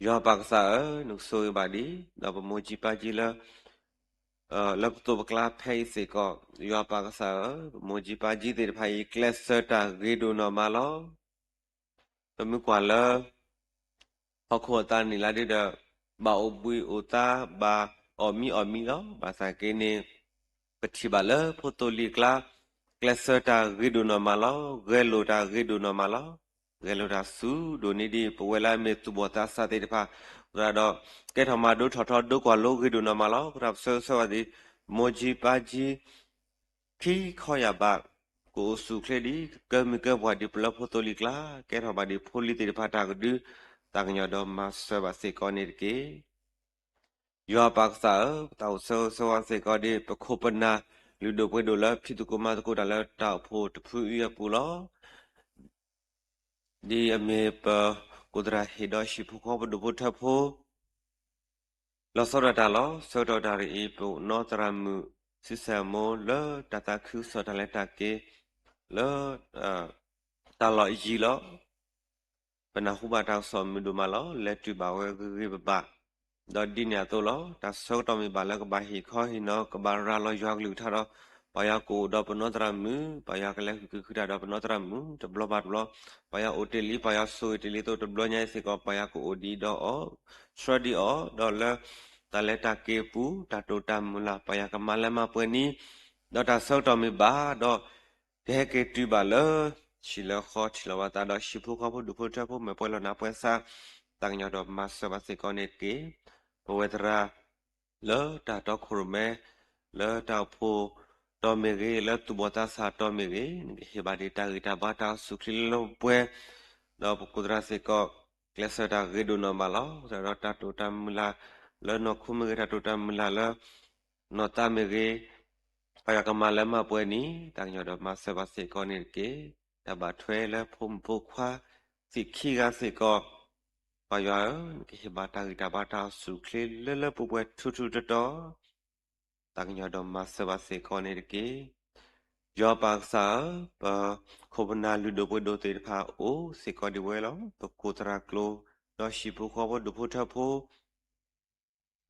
ယွၤပၢ်ကစၢ်ဧၢ, နကဆိၣ်ဂ့ၤဘၣ်ဒံး ဒီးပမိၢ်ကၠံပၢ်ကၠံလၢ လၢပသိးပကျါဖဲအံၤစ့ၢ်ကီး, ယွၤပၢ်ကစၢ်ဧၢ, ပမိၢ်ကၠံပၢ်ကၠံသ့ၣ်တဖၣ်အံၤ ကျဲးစၢးတၢ်ဂ့ၤဒိၣ်နီၢ်မးလီၤ. ပမ့ၢ်ကွၢ်လၢ ဟီၣ်ခိၣ်အသးနံၣ်လါဒ်ဒီး ဘၣ်အိၣ်ဘှံးအိၣ်သါ ဘၣ်အီၣ်မံအီၣ်မံလီၤ. ဘၣ်ဆၣ်က့န့ၣ် ပထံၣ်ဘၣ်လၢဖိသိလံၤအကျါ ကျဲးစၢးတၢ်ဂ့ၤဒိၣ်နီၢ်မးလီၤ. ဂဲၤလိာ်တၢ်ဂ့ၤဒိၣ်နီၢ်မးလီၤ. ဂဲၤလိာ်တၢ်ဆူၣ်ဒိၣ်န့ၢ်ဒံး ပဝဲလၢအမ့ၢ်သူၣ်ဘီၣ်သးစၢ်သ့ၣ်တဖၣ်, အဃိသတးဒီး ကဲထီၣ်မၤဒိထီၣ်ထီဒိကွၢ်လိဂ့ၤဒိၣ်နီၢ်မးလီၤ. အဃိသတးဒီးပဆၢဂ့ၤဆၢဝါဒံး မိၢ်ကၠံပၢ်ကၠံ ခံခီယၢ်ဘး ကအိၣ်ဆူၣ်အိၣ်ချ့ဒံး ကကၢမုၢ်ကၢပှၢ်ဒံး ပလၢဖိသိလံၤအကျါ, ကဲထီၣ်ဘၣ်ဒံးဖိလံၤသ့ၣ်တဖၣ်တၢ်ကဒု, သးကညီၤဒီးမၤစၢၤဘၣ်စ့ၢ်ကီးန့ၣ်တက့ၢ်. ယွၤပၢ်ကစၢ်ဧၢ, ပသးအိၣ်ဆၢဂ့ၤဆၢဝါစ့ၢ်ကီးဒ် ပခိၣ်ပနၢ်လုၢ်ဒိၣ်ပှ့ၤဒိၣ်လၢ ဖံးသကိးမၤသကိးတၢ်လၢတၢ်အိၣ်ဖှိၣ်တဖုအံၤအပူၤလီၤ. ဒ်အမ့ၢ်ပကိးသရၣ်ဟ့ၣ်ဒီးဟံၣ်ဖိဃီဖိဒိၣ်ဖိထၢဖိ လီၤဆီဒၣ်တၢ်လီၤ. ဆၢကတီၢ်တၢ်အံၤ ပနီၢ်သရၣ်မုၣ် ဆံဆဲၣ်မိၢ် လၢတၢ်သးခုကစီၣ်တၢ်လဲၤတၢ်က့ၤ လၢ တၢ်လီၢ်ယံၤလီၤ. ပနၢ်ဟူဘၣ်တၢ်ကစီၣ်မုာ်ဒိၣ်မးလီၤ. လဲၤတုၤဘၣ်ဝဲဂ့ၤဂ့ၤဘၣ်ဘၣ်. ဒီးဒ်န့ၣ်အသိးလီၤ. တၢ်ဆၢကတီၢ်မ့ၢ်ဘၣ်လၢကဘၣ်ဟ့ၣ်ခီဟ့ၣ်နီၤ ကဘၣ်ရၤလီၤယွၤကလုၢ်ကထါဒီး ပၢ်ယွၤကအိၣ်ဒီးပနီၢ်သရၣ်မုၣ်, ပၢ်ယွၤကလဲၤဃုာ်က့ၤဃုာ်တၢ်ဒီးပနီၢ်သရၣ်မုၣ် တဘျီဘၣ်တဘျီ, ပၢ်ယွၤအိၣ်တ့ၢ်လံ, ပၢ်ယွၤဆိၣ်ဂ့ၤတ့ၢ်လံအသိး တဘျီညါအံၤစ့ၢ်ကီး ပၢ်ယွၤကအိၣ်ဒံးဒီးအီၤ, ဆှၢဒံးအီၤ, ဒီးလၢ တၢ်လဲၤတၢ်က့ၤအပူၤ တၢ်တိာ်တၢ်မုၢ်လၢ် ပၢ်ယွၤကမၤလၢမၤပှဲၤန့ၣ်, ဒီးတၢ်ဆၢကတီၢ်မ့ၢ်ဘၣ်ဒီး ကဟဲက့ၤတုၤဘၣ်လၢ ဟံၣ်လၢဃီထံၣ်လိာ်ဘၣ်သးဒီး ဟံၣ်ဖိဃီဖိဒိၣ်ဖိထၢဖိ မ့ၢ်ပှဲၤလီၤနးပှဲၤဆါ, သးကညီၤဒီးမၤစၢၤဘၣ်စ့ၢ်ကီးန့ၣ်တက့ၢ်. ပဝဲသရၣ် လၢတၢ်တီခိၣ်ရိၣ်မဲ, လၢတၢ်အိၣ်ဖှိၣ်တီမ့ၢ်ဂ့ၤ, လၢသူၣ်ဘီၣ်သးစၢ်တီမ့ၢ်ဂ့ၤ, နကဟ့ၣ်ဘၣ်ဒံးတၢ်ဂံၢ်တၢ်ဘါတၢ်အိၣ်ဆူၣ်အိၣ်ချ့လၢလၢပှဲၤပှဲၤ, ဒီးပကိးသရၣ်စ့ၢ်ကီး ကျဲးစၢးတၢ်ဂ့ၤဒိၣ်နီၢ်မးလီၤ. ဒီးတၢ်တိာ်တၢ်မုၢ်လၢ် လၢနီၢ်ခိမ့ၢ်ဂ့ၤ, တၢ်တိာ်တၢ်မုၢ်လၢ်လၢ နီၢ်သးမ့ၢ်ဂ့ၤ, ပၢ်ယွၤကမၤလၢမၤပှဲၤန့ၣ် သးကညီၤဒီးမၤစၢၤဘၣ်စ့ၢ်ကီးန့ၣ်တက့ၢ်. တၢ်ဘၣ်ထွဲလၢဖိမုၣ်ဖိခွါ သ့ၣ်ခံဂၤစ့ၢ်ကီး, ပၢ်ယွၤဧၢ, နကဟ့ၣ်ဘၣ်တၢ်ဂံၢ်တၢ်ဘါတၢ်အိၣ်ဆူၣ်အိၣ်ချ့လၢလၢပှဲၤပှဲၤထူထူတီတီ, သးကညီၤဒီးမၤစၢၤဘၣ်စ့ၢ်ကီးန့ၣ်တက့ၢ်. ယွၤပၢ်ကစၢ်ဧၢ, ပခိၣ်ပနၢ်လုၢ်ဒိၣ်ပှ့ၤဒိၣ်သ့ၣ်တဖၣ်အိၣ်စ့ၢ်ကီးဒံးဝဲလီၤ. ပကိးသရၣ်ကျိၤ, ဒီးဟံၣ်ဖိဃီဖိဒိၣ်ဖိထၢဖိ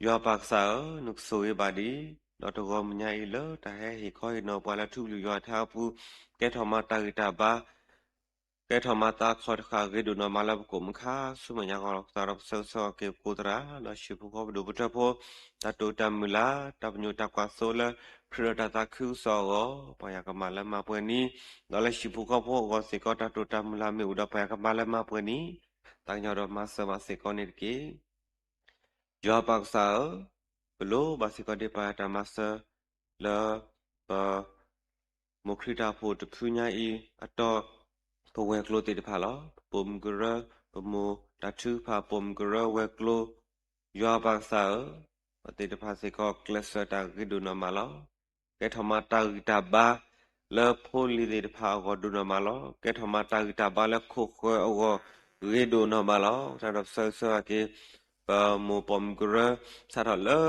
ယွၤပၢ်ကစၢ်ဧၢ, နကဆိၣ်ဂ့ၤဘၣ်ဒံး, ဒီးတဂီၤမုၢ်ညါအံၤလၢတၢ်ဟဲဟ့ၣ်ခီဟ့ၣ်နီၤပှၤလၢထူကလုၢ်ယွၤထါအပူၤ, ကဲထီၣ်မၤတၢ်ဂံၢ်တၢ်ဘါ, ကဲထီၣ်မၤသးခီၣ်တဃာ်ဂ့ၤဒိၣ်နီၢ်မးလၢပကိာ်မုၣ်ခါ, ဆူမဲာ်ညါဂီၤလီၤကသးဒီးပဆၢဂ့ၤဆၢဝါက့ၤပကိးသရၣ်, ဒီးဟံၣ်ဖိဃီဖိဒိၣ်ဖိထၢဖိ, တၢ်တိာ်တၢ်မုၢ်လၢ်, တၢ်ပညိၣ်တၢ်ကွၢ်သိလၢ ခရံာ်ဒီးတၢ်သးခုကစီၣ်အဂီၢ်, ပၢ်ယွၤကမၤလၢမၤပှဲၤန့ၣ်, ဒီးလၢဟံၣ်ဖိဃီဖိအဂီၢ်စ့ၢ်ကီး တၢ်တိာ်တၢ်မုၢ်လၢ်မ့ၢ်အိၣ်ဒီး ပၢ်ယွၤကမၤလၢမၤပှဲၤန့ၣ်, သးကညီၤဒီးမၤစၢၤဘၣ်စ့ၢ်ကီးန့ၣ်တက့ၢ်. ယွၤပၢ်ကစၢ်ဧၢ, ပလိၣ်ဘၣ်စ့ၢ်ကီးဒ်ပၢ်ယွၤတၢ်မၤစၢၤလၢ ပ မိၢ်ခရံာ်တၢ်အိၣ်ဖှိၣ်တဖုညါအံၤအတီၢ်, ပဝဲၤကျိၤသ့ၣ်တဖၣ်လီၤ. ပပိာ်မုၣ်ကရၢ, ပမိၢ်တၢ်ထုကဖၣ်, ပိာ်မုၣ်ကရၢဝဲၤကျိၤ, ယွၤပၢ်ကစၢ်ဧၢ, ပသ့ၣ်တဖၣ်စ့ၢ်ကီး ကျဲးစၢးတၢ်ဂ့ၤဒိၣ်နီၢ်မးလီၤ. ကဲထီၣ်မၤတၢ်ဂံၢ်တၢ်ဘါ လၢဖိလံၤသ့ၣ်တဖၣ်အဂီၢ်ဒိၣ်နီၢ်မးလီၤ. ကဲထီၣ်မၤတၢ်ဂံၢ်တၢ်ဘါလၢခိၣ်ဃၢၤအဂီၢ်ဂ့ၤဒိၣ်နီၢ်မးလီၤ. တၢ်ဒီးပဆၢဂ့ၤဆၢဝါက့ၤ ပမိၢ်ပိာ်မုၣ်ကရၢ စးထီၣ်လၢ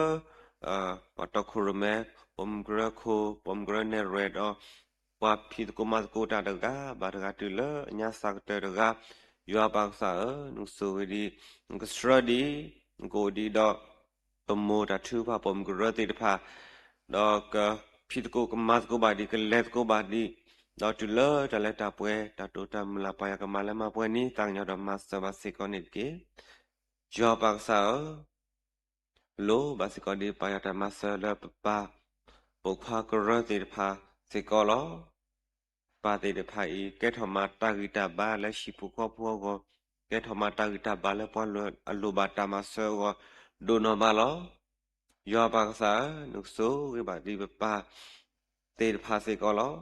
ပှၤတီခိၣ်ရိၣ်မဲ, ပိာ်မုၣ်ကရၢခိၣ်, ပိာ်မုၣ်ကရၢနဲၣ်ရွဲၣ်ဒီး ပှၤဖံးသကိးမၤသကိးတၢ်တဂၤဘၣ်တဂၤတုၤလၢအညါစှၤကတၢၢ်တဂၤ, ယွၤပၢ်ကစၢ်ဧၢ, နကဆိၣ်ဂ့ၤဒံး, နကဆှၢဒံး, နကအိၣ်ဒံးဒီး ပမိၢ်တၢ်ထုကဖၣ် ပိာ်မုၣ်ကရၢသ့ၣ်တဖၣ်, ဒီးကဖံးသကိးကမၤသကိးဘၣ်ဒံး ကလဲၤသကိးဘၣ်ဒံး, ဒီးတုၤလၢတၢ်လၢတၢ်ပှဲၤ တၢ်တိာ်တၢ်မုၢ်လၢ် ပၢ်ယွၤကမၤလၢမၤပှဲၤန့ၣ် သးကညီၤဒီးမၤစၢၤဘၣ်စ့ၢ်ကီးန့ၣ်တက့ၢ်. ယွၤပၢ်ကစၢ်ဧၢ, ပလိၣ်ဘၣ်စ့ၢ်ကီးဒ်ပၢ်ယွၤတၢ်မၤစၢၤလၢပပၢ်ပိာ်ခွါကရၢသ့ၣ်တဖၣ်စ့ၢ်ကီးလီၤ. ပၢ်သ့ၣ်တဖၣ်အံၤ ကဲထီၣ်မၤတၢ်ဂံၢ်တၢ်ဘါလၢဟံၣ်ဖိဃီဖိအဂီၢ်, ကဲထီၣ်မၤတၢ်ဂံၢ်တၢ်ဘါလၢပှၤအလိၣ်ဘၣ်တၢ်မၤစၢၤအဂီၢ် ဒိၣ်နီၢ်မးလီၤ. ယွၤပၢ်ကစၢ်ဧၢ, နကဆိၣ်ဂ့ၤဘၣ်ဒံးပပၢ်သ့ၣ်တဖၣ်စ့ၢ်ကီးလီၤ.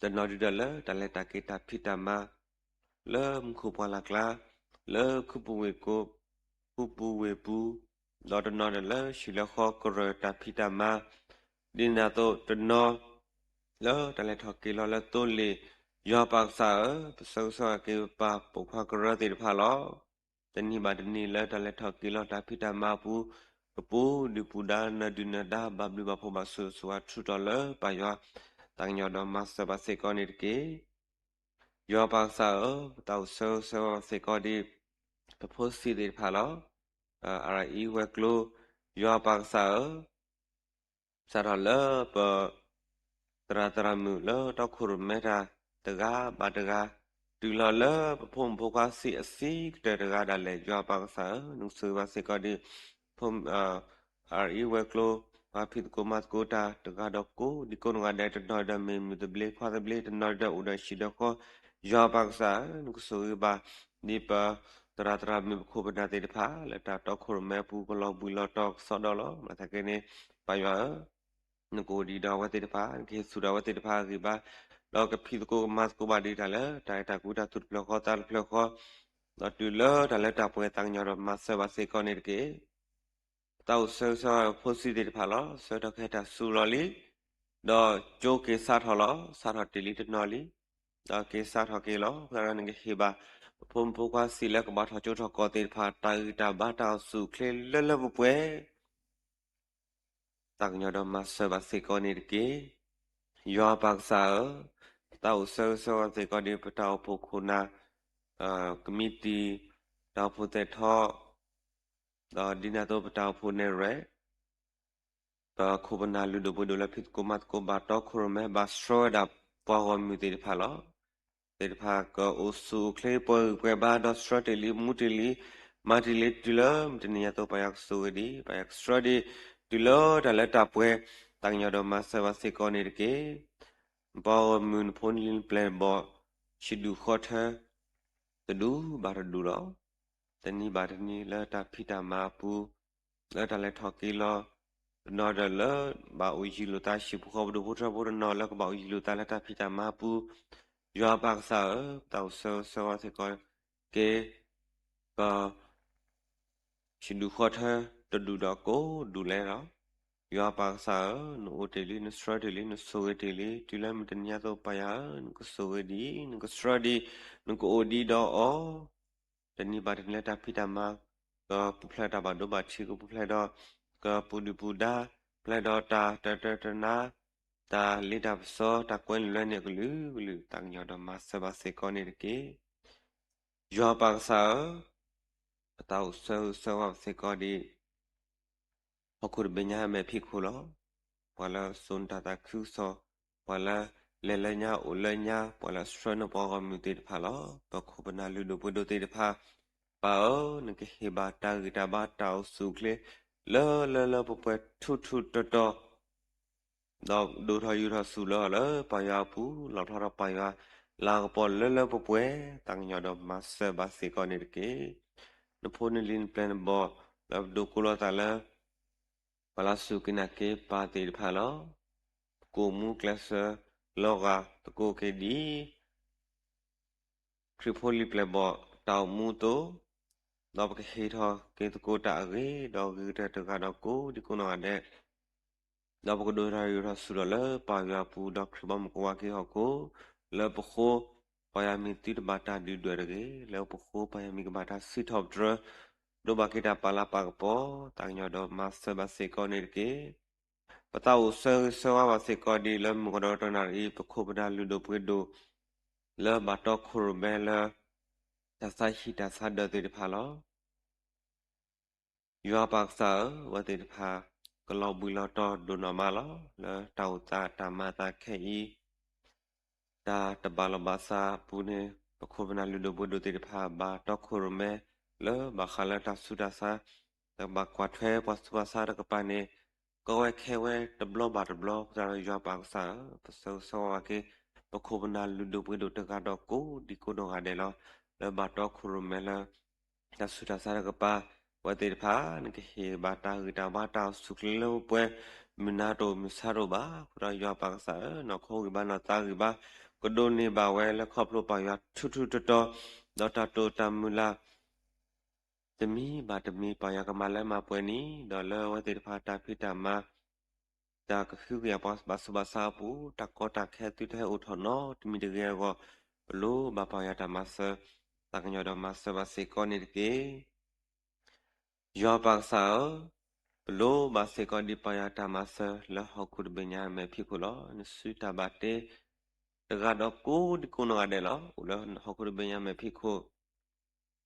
တနီၤဒုဒီးလၢတၢ်လဲၤတၢ်က့ၤတၢ်ဖံးတၢ်မၤ လၢမူခိၣ်ပှၢ်လၢ်ကျါ, လၢခူပူၤဝ့ၢ်ကိ, ခူပူၤဝ့ၢ်ပူၤ, ဒီးတနီၤဒုးလၢဟံၣ်လၢဃီကရၢတၢ်ဖံးတၢ်မၤ, ဒ်န့ၣ်အသိးတနီၤ လၢတၢ်လဲၤထီၣ်က့ၤလီၤလၢသိလ့ၣ်, ယွၤပၢ်ကစၢ်ဧၢ, ပဆၢဂ့ၤဆၢဝါက့ၤပပၢ်ပိာ်ခွါကရၢသ့ၣ်တဖၣ်လီၤ. တနံၤဘၣ်တနံၤလၢတၢ်လဲၤထီၣ်က့ၤလီၤတၢ်ဖံးတၢ်မၤအပူၤ, ကပူၤဒုၣ်ပူၤဒါ နၢၤဒုၣ်နၢၤဒါ ဘၣ်ဘျုးဘၣ်ဖှိၣ်ဘၣ်ဆိၣ်ဂ့ၤဆိၣ်ဝါထူးတီၤလၢပၢ်ယွၤ, သးကညီၤဒီးမၤစၢၤဘၣ်စ့ၢ်ကီးန့ၣ်တက့ၢ်. ယွၤပၢ်ကစၢ်ဧၢ, ပသးအိၣ်ဆၢဂ့ၤဆၢဝါဘၣ်စ့ၢ်ကီးဒ် ပဖိဆံးသ့ၣ်တဖၣ်လီၤ. အရအံၤဝဲၤကျိၤ, ယွၤပၢ်ကစၢ်ဧၢ, စးထီၣ်လၢပ သရၣ်သရၣ်မုၣ်လၢတီခိၣ်ရိၣ်မဲတၢ်တဂၤဘၣ်တဂၤ, တုၤလီၤလၢပဖိမုၣ်ဖိခွါဆံးအဆံးကတၢၢ်တဂၤဒၣ်လဲာ်, ယွၤပၢ်ကစၢ်ဧၢ, နကဆိၣ်ဂ့ၤဘၣ်စ့ၢ်ကီးဒ် အရအံၤဝဲၤကျိၤ, ပှၤဖံးသကိးမၤသကိးတၢ်တဂၤဒီးကိးဒံကိးနီၢ်ဂၤဒဲး, တနီၤဒီးမ့ၢ်မုၢ်သဘျ့ခွါသဘျ့, တနီၤဒီးအိၣ်ဒီးဟံၣ်ဒီးဃီ, ယွၤပၢ်ကစၢ်ဧၢ, နကဆိၣ်ဂ့ၤဘၣ်ဒ်ပ သရၣ်သရၣ်မုၣ်ပခိၣ်ပနၢ်သ့ၣ်တဖၣ် လၢတၢ်တီခိၣ်ရိၣ်မဲအပူၤ ကလီၤဘှံးလီၤတီၤကစီဒီလီၤ. ဘၣ်ဆၣ်က့န့ၣ် ပၢ်ယွၤဧၢ, နကအိၣ်ဒံးဒီးအဝဲသ့ၣ်တဖၣ်, နကဟ့ၣ်ဆူၣ်ဒီးအဝဲသ့ၣ်တဖၣ်အဂံၢ်ဘါ, ဒီးကဖံးသကိးကမၤသကိးဘၣ်ဒံးတၢ်လၢ တၢ်အဲၣ်တၢ်ကွံတၢ်သူၣ်တဖျၢၣ်ဃီသးတဖျၢၣ်ဃီ, ဒီးတုၤလၢတၢ်လၢတၢ်ပှဲၤ သးကညီၤဒီးမၤစၢၤဘၣ်စ့ၢ်ကီးန့ၣ်တက့ၢ်. ပသးအိၣ်ဆၢဂ့ၤဆၢဝါဖိဆံးသ့ၣ်တဖၣ်လီၤ. ဆၢကတီၢ်ခဲအံၤတၢ်စူၤလီၤလံ, ဒီးကၠိက့ၤစးထီၣ်လီၤ. စးထီၣ်တ့ၢ်လံတနီၤလံ, ဒီးက့ၤစးထီၣ်က့ၤလီၤ. အဃိသတးဒီးနကဟ့ၣ်ဘၣ် ပဖိမုၣ်ဖိခွါဆံးလၢကဘၣ်ထီၣ်ကၠိထီၣ်ကီၢ်သ့ၣ်တဖၣ် တၢ်ဂံၢ်တၢ်ဘါတၢ်အိၣ်ဆူၣ်အိၣ်ချ့လၢလၢပှဲၤပှဲၤ သးကညီၤဒီးမၤစၢၤဘၣ်စ့ၢ်ကီးန့ၣ်တက့ၢ်. ယွၤပၢ်ကစၢ်ဧၢ, ပသးအိၣ်ဆၢဂ့ၤဆၢဝါစ့ၢ်ကီးဒီး ပတၢ်အိၣ်ဖှိၣ်ခိၣ်နၢ်, ကမံးတံာ်, တၢ်အိၣ်ဖှိၣ်သဲးထီ, ဒီးဒ်န့ၣ်အသိးပတၢ်အိၣ်ဖှိၣ်နဲၣ်ရွဲၣ်, ပခိၣ်ပနၢ်လုၢ်ဒိၣ်ပှ့ၤဒိၣ်လၢဖံးသကိးမၤသကိး ဘၣ်တီခိၣ်ရိၣ်မဲ ဘၣ်ဆှၢဝဲဒၣ်ပှၤဂီၢ်မုၢ်သ့ၣ်တဖၣ်လီၤ. သ့ၣ်တဖၣ်ကအိၣ်ဆူၣ်အိၣ်ချ့ ပှဲၤဂံၢ်ပှဲၤဘါ ဒီးဆှၢတ့ၢ်လံ မူတ့ၢ်လံ မၤတ့ၢ်လံ တုၤလၢမုၢ်တနံၤညါအသိး ပၢ်ယွၤကဆိၣ်ဂ့ၤဒံး ပၢ်ယွၤကဆှၢဒံး တုၤလၢတၢ်လၢတၢ်ပှဲၤ သးကညီၤဒီးမၤစၢၤဘၣ်စ့ၢ်ကီးန့ၣ်တက့ၢ်. ပှၤဂီၢ်မုၢ်နဖိနလံၤနပျဲၢ်နဘီၣ် ဆံးဒူၣ်ဃီထၢ တဒူၣ်ဘၣ်တဒူၣ်လီၤ. တနံၤဘၣ်တနံၤလၢတၢ်ဖံးတၢ်မၤအပူၤ လၢတၢ်လဲၤထီၣ်က့ၤလီၤ တနီၤဒီးလၢဘၣ်အိၣ်ယံၤလိာ်သး ဟံၣ်ဖိဃီဖိ ပဒိၣ်ဖိထၢဖိတနီၤ လၢကဘၣ်အိၣ်ယံၤလိာ်သးလၢတၢ်ဖံးတၢ်မၤအပူၤ, ယွၤပၢ်ကစၢ်ဧၢ, ပသးအိၣ်ဆၢဂ့ၤဆၢဝါစ့ၢ်ကီးက့ၤ ပ ဆံးဒူၣ်ဃီထၢ တဒူၣ်ဒီးကိးဒူၣ်လဲၣ်လီၤ. ယွၤပၢ်ကစၢ်ဧၢ, နအိၣ်တ့ၢ်လံ နဆှၢတ့ၢ်လံ နဆိၣ်ဂ့ၤတ့ၢ်လံ တုၤလၢမုၢ်တနံၤညါအသိး ပၢ်ယွၤဧၢ, နကဆိၣ်ဂ့ၤဒံး နကဆှၢဒံး နကအိၣ်ဒံးဒီးအီၤ တနံၤဘၣ်တနံၤလၢတၢ်ဖံးတၢ်မၤ ကပူၤဖျဲးတၢ်ဘၣ်ဒိဘၣ်ထံး ကပူၤဖျဲးဒီး ကပူၤဒုၣ်ပူၤဒါ ဖျဲးဒီးတၢ်တၢၢ်တၢၢ်တနါ တၢ်လ့တၢ်ပစီ တၢ်ကွဲနုာ်လၢန့ၣ်အကလုာ်ကလုာ် သးကညီၤဒီးမၤစၢၤဘၣ်စ့ၢ်ကီးန့ၣ်တက့ၢ်. ယွၤပၢ်ကစၢ်ဧၢ, ပသးအိၣ်ဆၢဂ့ၤဆၢဝါဘၣ်စ့ၢ်ကီးဒံး ဟီၣ်ခိၣ်တဘ့ၣ်ညါအမဲာ်ဖံးခိၣ်လီၤ. ပှၤလၢစိာ်နတၢ်သးခုကစီၣ်, ပှၤလၢလဲၤလၢညါအိၣ်လၢညါ, ပှၤလၢဆှၢနပှၤဂီၢ်မုၢ်သ့ၣ်တဖၣ်လီၤ. ပခိၣ်ပနၢ်လုၢ်ဒိၣ်ပှ့ၤဒိၣ်သ့ၣ်တဖၣ်, ပၢ်ဧၢ, နကဟ့ၣ်ဘၣ်တၢ်ဂံၢ်တၢ်ဘါတၢ်အိၣ်ဆူၣ်အိၣ်ချ့ လၢလၢလၢပှဲၤပှဲၤထူထူတီတီ ဒီးဒိၣ်ထီၣ်ယိာ်ထီၣ်ဆူၣ်လၢအီၤလၢပၢ်ယွၤအပူၤ လီၣ်ဖျါထီၣ်ပၢ်ယွၤလၤကပီၤလၢလၢပှဲၤပှဲၤ သးကညီၤဒီးမၤစၢၤဘၣ်စ့ၢ်ကီးန့ၣ်တက့ၢ်. နဖိနလံၤနပျဲၢ်နဘီၣ် လၢပဒိးကိးလိာ်သးလၢ ပှၤလၢစူၢ်က့ၤနာ်က့ၤပၢ်သ့ၣ်တဖၣ်လီၤ. ပကအိၣ်မူကျဲးစၢးလီၤဂာ်သကိးက့ၤဒ် ခရံာ်ဖိလံၤပျဲၢ်ဘီၣ်တၢ်အိၣ်မူအသိး, ဒီးပကဟ့ၣ်ထီၣ်က့ၤသကိးတၢ်အဂ့ၤ ဒီးဂ့ၤကတၢၢ်တဂၤဒီးကိးဒံကိးနီၢ်ဂၤဒဲး, ဒီးပကဒိၣ်ထီၣ်ယိာ်ထီၣ်ဆူၣ်ထီၣ်လၢပၢ်ယွၤအပူၤ ဒီးခရံာ်ဘီမုၢ်ကဝါက့ၤဟီၣ်ခိၣ်, လၢပဃိ ပၢ်ယွၤမံၤသုတဘၣ်တၢ်ဒုၣ်ဒွဲၣ်တဂ့ၤ, လၢပဃိပၢ်ယွၤမံၤကဘၣ်တၢ်စံးထီၣ်ပတြၢၤ, ဒိးဘၣ်က့ၤတၢ်ပာ်လၤပာ်ကပီၤ, သးကညီၤဒီးမၤစၢၤဘၣ်စ့ၢ်ကီးန့ၣ်တက့ၢ်. ပသးအိၣ်ဆၢဂ့ၤဆၢဝါဘၣ်စ့ၢ်ကီးဒ်လၢမုၢ်ကီၢ်ဒီတနၣ်ရံၣ်အံၤ ပခိၣ်ပနၢ်လုၢ်ဒိၣ်ပှ့ၤဒိၣ် လၢဘၣ်တီခိၣ်ရိၣ်မဲလၢ တၢ်ဆါဟံၣ်တၢ်ဆါဒၢးသ့ၣ်တဖၣ်လီၤ. ယွၤပၢ်ကစၢ်ဧၢ, အဝဲသ့ၣ်တဖၣ် ကလီၤဘှံးလီၤတီၤဒိၣ်နီၢ်မးလီၤ. လၢတၢ်အိၣ်သးတၢ်မၤအသးခဲအံၤ တၢ်တဘၣ်လီၢ်ဘၣ်စးအပူၤန့ၣ် ပခိၣ်ပနၢ်လုၢ်ဒိၣ်ပှ့ၤဒိၣ်သ့ၣ်တဖၣ် ဘၣ်တီခိၣ်ရိၣ်မဲ လၢဘၣ်ဃးလၢတၢ်ဆူးတၢ်ဆါ တၢ်ဘၣ်ကွၢ်ထွဲပှၤဆူးပှၤဆါတကပၤန့ၣ် ကီဝဲခဲဝဲတဘျီဘၣ်တဘျီ အဃိသတးဒီးယွၤပၢ်ကစၢ်ဧၢ, ပဆၢဂ့ၤဆၢဝါဘၣ်က့ၤ ပခိၣ်ပနၢ်လုၢ်ဒိၣ်ပှ့ၤဒိၣ်တဂၤဒီးကိးဒံကိးနီၢ်ဂၤဒဲးလီၤ. လၢဘၣ်တီခိၣ်ရိၣ်မဲလၢ တၢ်ဆူးတၢ်ဆါတကပၤ အဝဲသ့ၣ်တဖၣ် နကဟ့ၣ်ဘၣ်တၢ်ဂံၢ်တၢ်ဘါတၢ်အိၣ်ဆူၣ်အိၣ်ချ့လၢပှဲၤပှဲၤ မုၢ်နၤတအိၣ်မုၢ်ဆါတအိၣ်ဘၣ်. အဃိဒီးယွၤပၢ်ကစၢ်ဧၢ, နီၢ်ခိဂံၢ်ဘါနီၢ်သးဂံၢ်ဘါ ကဒိးန့ၢ်ဘၣ်ဝဲလၢခီဖျိပၢ်ယွၤထူထူတီတီ ဒီးတၢ်တိာ်တၢ်မုၢ်လၢ် တမံၤဘၣ်တမံၤ ပၢ်ယွၤကမၤလၢမၤပှဲၤန့ၣ် ဒီးလၢအဝဲသ့ၣ်တဖၣ်တၢ်ဖံးတၢ်မၤ တၢ်ကဟုကယာ်ပှၤဘၣ်ဆူးဘၣ်ဆါအပူၤ တၢ်ကီတၢ်ခဲသုတဟဲအိၣ်ထီၣ်နီတမံၤတဂ့ၤအဂီၢ် ပလိၣ်ဘၣ်ပၢ်ယွၤတၢ်မၤစၢၤ သးကညီၤဒီးမၤစၢၤဘၣ်စ့ၢ်ကီးန့ၣ်တက့ၢ်. ယွၤပၢ်ကစၢ်ဧၢ, ပလိၣ်ဘၣ်စ့ၢ်ကီးဒံးပၢ်ယွၤတၢ်မၤစၢၤလၢဟီၣ်ခိၣ်တဘ့ၣ်ညါအမဲာ်ဖံးခိၣ်လီၤ. နစုတၢ်ဘၣ်တ့ တဂၤဒီးကိးဒံကိးနီၢ်ဂၤဒဲးလီၤ. အိၣ်လၢဟီၣ်ခိၣ်တဘ့ၣ်ညါအမဲာ်ဖံးခိၣ်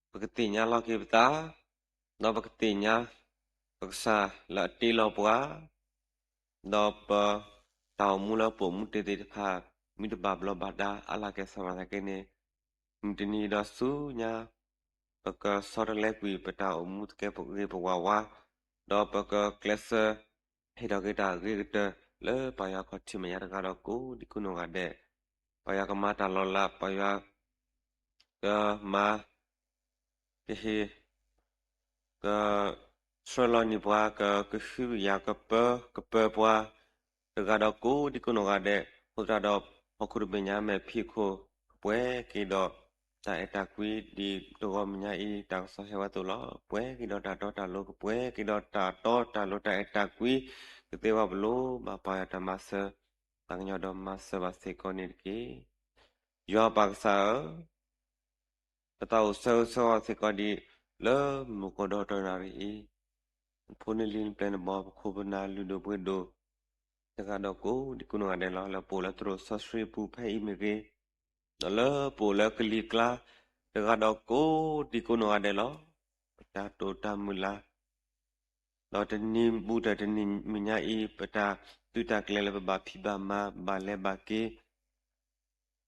ပကသ့ၣ်ညါလီၤက့ၤပသး, ဒီးပကသ့ၣ်ညါ ပကစၢ်လၢအတ့လီၤပှၤ, ဒီးပ တၢ်အိၣ်မူလၢပအိၣ်မူတ့ၢ်သ့ၣ်တဖၣ် မ့ၢ်တဘၣ်ဘျီးဘၣ်ဒါအါလၢကဲစၢ်မၤသးက့န့ၣ်, မုၢ်တနံၤဒီးဆူညါ ပကဆီတလဲကွံာ်ပတၢ်အိၣ်မူသကဲးပဂ့ၤပဝးဝါ, ဒီးပကကျဲးစၢး ဟ့ၣ်ထီၣ်က့ၤတၢ်အဂ့ၤကတၢၢ် လၢပၢ်ယွၤခီၣ်ထံးမဲာ်ညါတဂၤဒီးကိးဒံကိးနီၢ်ဂၤဒဲး, ပၢ်ယွၤကမၤတၢ်လီၤလး, ပၢ်ယွၤ ကမၤ ကဟ့ၣ် က ဆှၢလီၤန့ၢ်ပှၤ ကကဟုကယာ်ကပၢကပၢၤပှၤ တဂၤဒီးကိးဒံကိးနီၢ်ဂၤဒဲး, အဃိသတးဒီး ဟီၣ်ခိၣ်တဘ့ၣ်ညါမဲာ်ဖံးခိၣ် ကပှဲၤက့ၤဒီး တၢ်အဲၣ်တၢ်ကွံဒ်တဂီၢ်မဲာ်ညါအံၤ တၢ်ကစီၣ်ဟဲဝဲအသိးလီၤ. ပှဲၤက့ၤဒီးတၢ်တီတၢ်လိၤ ကပှဲၤက့ၤဒီးတၢ်တီတၢ်လိၤ တၢ်အဲၣ်တၢ်ကွံ ကသ့ဝဲပလိၤ ဘၣ်ပာ်ယွၤတၢ်မၤစၢၤ, သးကညီၤဒီးမၤစၢၤဘၣ်စ့ၢ်ကီးန့ၣ်တက့ၢ်. ယွၤပၢ်ကစၢ်ဧၢ, ပသးအိၣ်ဆၢဂ့ၤဆၢဝါစ့ၢ်ကီးဒံး လၢမုၢ်ကီၢ်ဒီတနၣ်ရံၣ်အံၤ, နဖိနလံၤနပျဲၢ်နဘီၣ် ပခိၣ်ပနၢ်လုၢ်ဒိၣ်ပှ့ၤဒိၣ် တဂၤဒီးကိးဒံကိးနီၢ်ဂၤဒဲးလီၤ. လၢပအိၣ်လၢသရိာ်စီဆှံပူၤဖဲအံၤမ့ၢ်ဂ့ၤ, ဒီးလၢပအိၣ်လၢကလံၤကျါ တဂၤဒီးကိးဒံကိးနီၢ်ဂၤဒဲးလီၤ. ပတၢ်တိာ်တၢ်မုၢ်လၢ် ဒီးတနံၤဘူးဒီးတနံၤမဲာ်ညါအံၤ ပတၢ်သုးတၢ်ကျဲၤလၢပဘၣ်ဖံးဘၣ်မၤ ဘၣ်လဲၤဘၣ်က့ၤ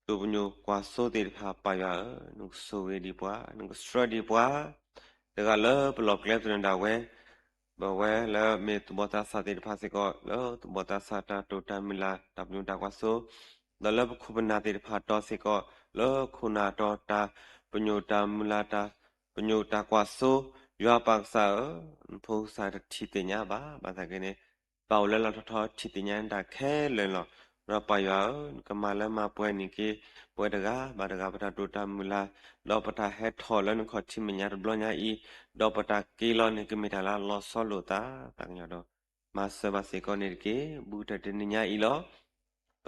တိာ်ပညိၣ်ကွၢ်စိသ့ၣ်တဖၣ် ပၢ်ယွၤဧၢ, နကဆိၣ်ဂ့ၤဒံးပှၤ, နကဆှၢဒံးပှၤ, တဂၤလၢပလီၢ်ကျဲသနၢၣ်ဒၣ်ဝဲ, ပဝဲလၢမ့ၢ်သူၣ်ဘီၣ်သးစၢ်သ့ၣ်တဖၣ်စ့ၢ်ကီး လၢသူၣ်ဘီၣ်သးစၢ်တၢ်တိာ်တၢ်မုၢ်လၢ် တၢ်ပညိၣ်တၢ်ကွၢ်စိ, ဒီးလၢပခိၣ်ပနၢ်သ့ၣ်တဖၣ်တီစ့ၢ်ကီး လၢခိၣ်နၢ်တီတၢ်ပညိၣ်တၢ်မုၢ်လၢ် တၢ်ပညိၣ်တၢ်ကွၢ်စိ, ယွၤပၢ်ကစၢ်ဧၢ, နဖိကစၢ်တထံၣ်သ့ၣ်ညါဘၣ်, ဘၣ်ဆၣ်က့န့ၣ် ပၢ်အိၣ်လၢလီၢ်ထီၣ်ထီထံၣ်သ့ၣ်ညါတၢ်ခဲလၢာ်လီၤ. ဒီးပၢ်ယွၤဧၢ, နကမၤလၢမၤပှဲၤန့ၢ်က့ၤ ပဝဲတဂၤဘၣ်တဂၤ ပတၢ်တိာ်တၢ်မုၢ်လၢ်, ဒီးပတၢ်ဟဲထီၣ်လၢနခီၣ်ထံးမဲာ်ညါတဘျီညါအံၤ, ဒီးပတၢ်က့ၤလီၤန့ၣ် ကမ့ၢ်တၢ်လၢလီၤဆီလိာ်သး, သးကညီၤဒီး မၤစၢၤဘၣ်စ့ၢ်ကီးန့ၣ်တက့ၢ်. ဘူးကတၢၢ်တနံၤညါအံၤလီၤ. ပ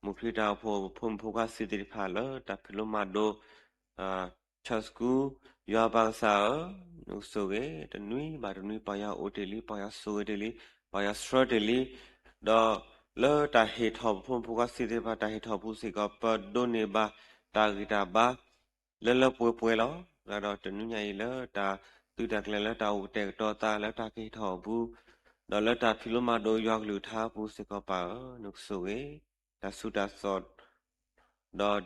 မိၢ်ချံတၢ်အိၣ်ဖှိၣ် ပဖိမုၣ်ဖိခွါစုသ့ၣ်တဖၣ်လၢတၢ်ဖံးလိမၤဒိး Church School, ယွၤပၢ်ကစၢ်ဧၢ, နကဆိၣ်ဂ့ၤ, တနွံဘၣ်တနွံ ပၢ်ယွၤအိၣ်တ့ၢ်လံ, ပၢ်ယွၤဆိၣ်ဂ့ၤတ့ၢ်လံ, ပၢ်ယွၤဆှၢတ့ၢ်လံ, ဒီးလၢတၢ်ဟ့ၣ်ထီၣ် ပဖိမုၣ်ဖိခွါစုသ့ၣ်တဖၣ် တၢ်ဟ့ၣ်ထီၣ်ပူၤစ့ၢ်ကီး ပဒိးန့ၢ်ဘၣ်တၢ်ဂံၢ်တၢ်ဘါ လၢလၢပှဲၤပှဲၤလီၤ. ဒီးတနွံညါအံၤလၢတၢ်သုးတၢ်ကျဲၤလၢတၢ်အိၣ်ကတဲာ်ကတီၤသးလၢတၢ်ကဟ့ၣ်ထီၣ်အပူၤ, ဒီးလၢတၢ်ဖံးလိမၤဒိးယွၤကလုၢ်ကထါအပူၤစ့ၢ်ကီးပၢ်ဧၢ, နကဆိၣ်ဂ့ၤ တၢ်ဆူးတၢ်စိၤ,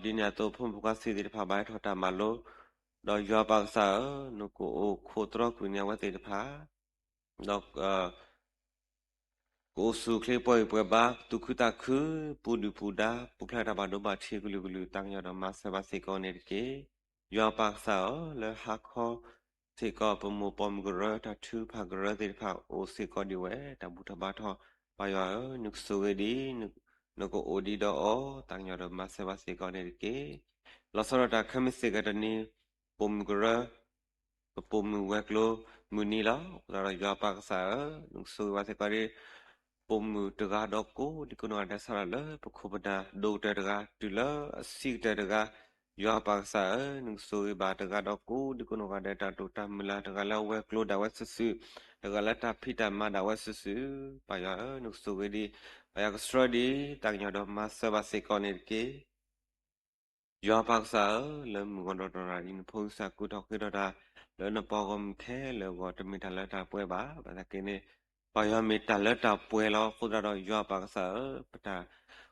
ဒီးဒ်န့ၣ်အသိး ဖိမုၣ်ဖိခွါစုသ့ၣ်တဖၣ်ဘၣ်ဟဲထီၣ်တၢ်မၤလိ, ဒီးယွၤပၢ်ကစၢ်ဧၢ, နကအိၣ်ခိးတြီကွံာ်န့ၢ်အဝဲသ့ၣ်တဖၣ်, ဒီး ကအိၣ်ဆူၣ်အိၣ်ချ့ပှဲၤဂံၢ်ပှဲၤဘါ သူၣ်ခုသးခု ပူၤဒုၣ်ပူၤဒါ ပူၤဖျဲးတၢ်ဘၣ်ဒိဘၣ်ထံးကလုာ်ကလုာ် သးကညီၤဒီးမၤစၢၤဘၣ်စ့ၢ်ကီးန့ၣ်တက့ၢ်. ယွၤပၢ်ကစၢ်ဧၢ, လၢဟါခီစ့ၢ်ကီး ပမိၢ်ပိာ်မုၣ်ကရၢ တၢ်ထုကဖၣ်ကရၢသ့ၣ်တဖၣ်အိၣ်စ့ၢ်ကီးဒံးဝဲ တၢ်ဘူၣ်ထီၣ်ဘါထီၣ် ပၢ်ယွၤဧၢ, နကဆိၣ်ဂ့ၤဒံး နကအိၣ်ဒံးဒီးအီၤ သးကညီၤဒီးမၤစၢၤဘၣ်စ့ၢ်ကီးန့ၣ်တက့ၢ်. လီၤဆီဒၣ်တၢ်ခဲမုၢ်ဆ့ၣ်ကတနံၤ ပိာ်မုၣ်ကရၢ ပပိာ်မုၣ်ဝဲၤကျိၤမုၢ်နံၤလီၤ. အဃိသတးဒီးယွၤပၢ်ကစၢ်ဧၢ, နကဆိၣ်ဂ့ၤဘၣ်စ့ၢ်ကီးဒံး ပိာ်မုၣ်တဂၤဒီးကိးဒံကိးနီၢ်ဂၤဒဲး စးထီၣ်လၢပခိၣ်ပနၢ်ဒိၣ်ကတၢၢ်တဂၤ တုၤလၢအဆံးကတၢၢ်တဂၤ, ယွၤပၢ်ကစၢ်ဧၢ, နကဆိၣ်ဂ့ၤဘၣ်တဂၤဒီးကိးဒံကိးနီၢ်ဂၤဒဲး တၢ်တိာ်တၢ်မုၢ်လၢ် တဂၤလၢအဝဲၤကျိၤဒၣ်ဝဲစုာ်စုာ်, တဂၤလၢတၢ်ဖံးတၢ်မၤဒၣ်ဝဲစုာ်စုာ်, ပၢ်ယွၤဧၢ, နကဆိၣ်ဂ့ၤဒံး, ပၢ်ယွၤကဆှၢဒံး သးကညီၤဒီးမၤစၢၤဘၣ်စ့ၢ်ကီးန့ၣ်တက့ၢ်. ယွၤပၢ်ကစၢ်ဧၢ, လၢမုၢ်ဂီၤဒီးတနံၤအံၤ နဖိကစၢ်ကူၣ်ထီၣ်ဃ့ထီၣ်တၢ် လၢနပှၤဂီၢ်မုၢ်ခဲလၢာ်အဂီၢ် တမ့ၢ်တၢ်လၢတၢ်ပှဲၤဘၣ်. ဘၣ်ဆၣ်က့န့ၣ် ပၢ်ယွၤမ့ၢ်တၢ်လၢတၢ်ပှဲၤလီၤ. အဃိသတးဒီးယွၤပၢ်ကစၢ်ဧၢ, ပတၢ်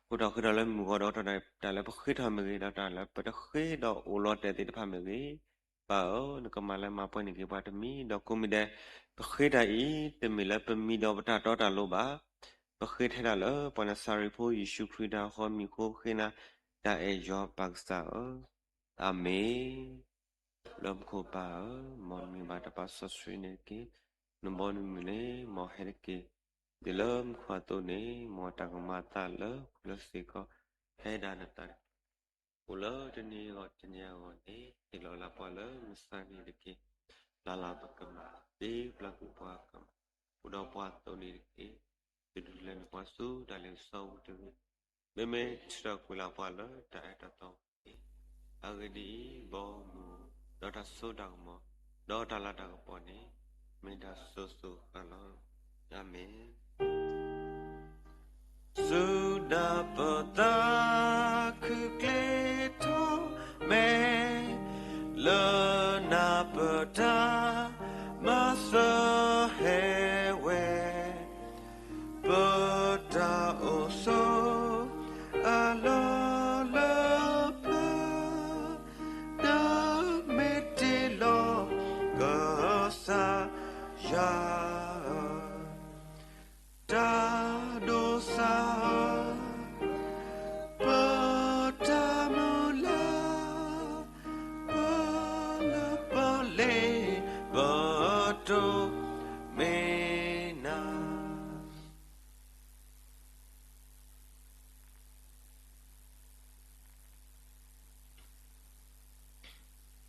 ကူၣ်ထီၣ်ဃ့ထီၣ်လၢမုၢ်ဂီၤဒီးတနံၤအံၤ တၢ်လၢပဃ့ထီၣ်မ့ၢ်ဂ့ၤ ဒီးတၢ်လၢပတဃ့ဒီးအိၣ်လီၤတဲာ်သ့ၣ်တဖၣ်မ့ၢ်ဂ့ၤ, ပၢ်ဧၢ, နကမၤလၢမၤပှဲၤန့ၢ်က့ၤပှၤတမံၤဒီးကိးမံၤဒဲး, ပဃ့တၢ်အံၤ တမ့ၢ်လၢပမံၤဒီးပတၢ်တီတၢ်လိၤဘၣ်. ပဃ့ထဲဒၣ်လၢပှၤနၤစၤရ့းဖိ ယ့ၣ်ၡူးခရံာ်တၢ်ဟီမံၤအဃိ ပဃ့နၤ, တၢ်အဲၣ်ယွၤပၢ်ကစၢ်ဧၢ, အၤမ့ၣ်. လၢမူခိၣ်ပၢ်ဧၢ, မ်နမံၤဘၣ်တၢ်ပာ်စီဆှံန့ၣ်တက့ၢ်. နဘီနမုၢ်န့ၣ် မ်ဟဲတက့ၢ်. ဒ်လၢမူခိၣ်အသိးန့ၣ် မ်တၢ်ကမၤအသးလၢခီလၢစ့ၢ်ကီး ဖဲဒၣ်နသးတက့ၢ်. အိၣ်လၢတနံၤအဂီၢ်တနံၤအဂီၢ်န့ၣ် ဟ့ၣ်လီၤလၢပှၤလၢမုၢ်ဆါနံၤတက့ၢ်. လၢ်လၢ်ပကမၤ ဒ်ပျၢ်ကွံာ်ပှၤကမၤ အိၣ်ဒီးပှၤအသိးန့ၣ်တက့ၢ်. တဒုးလဲၤနုာ်ပှၤဆူတၢ်လ့ပစီပူၤတဂ့ၤ. မ့မ့ၢ်ထုးထီၣ်ကွံာ်လၢပှၤလၢတၢ်အဲၣ်တၢ်သီပူၤတက့ၢ်. အဂ့ၢ်ဒ်အံၤ, ဘီမုၢ် ဒီးတၢ်စိတၢ်ကမီၤ ဒီးတၢ်လၤတၢ်ကပီၤန့ၣ် မ့ၢ်တၢ်စိၤစိၤဃၣ်ဃၣ်လီၤ. အၤမ့ၣ်. စူၢ်ဒၣ်ပသးခုၣ်ကျ့ထီၣ်မဲာ် လၢနၢ်ပၢၢ်တၢ် မၤစၢၤဟဲဝဲ ပတၢ်အိၣ်ဆိး အလီၢ်လၢပျၢၤ ဒီးမ့ၢ်တ့ၢ်လီၤ ကစၢ်ယွၤဧၢ,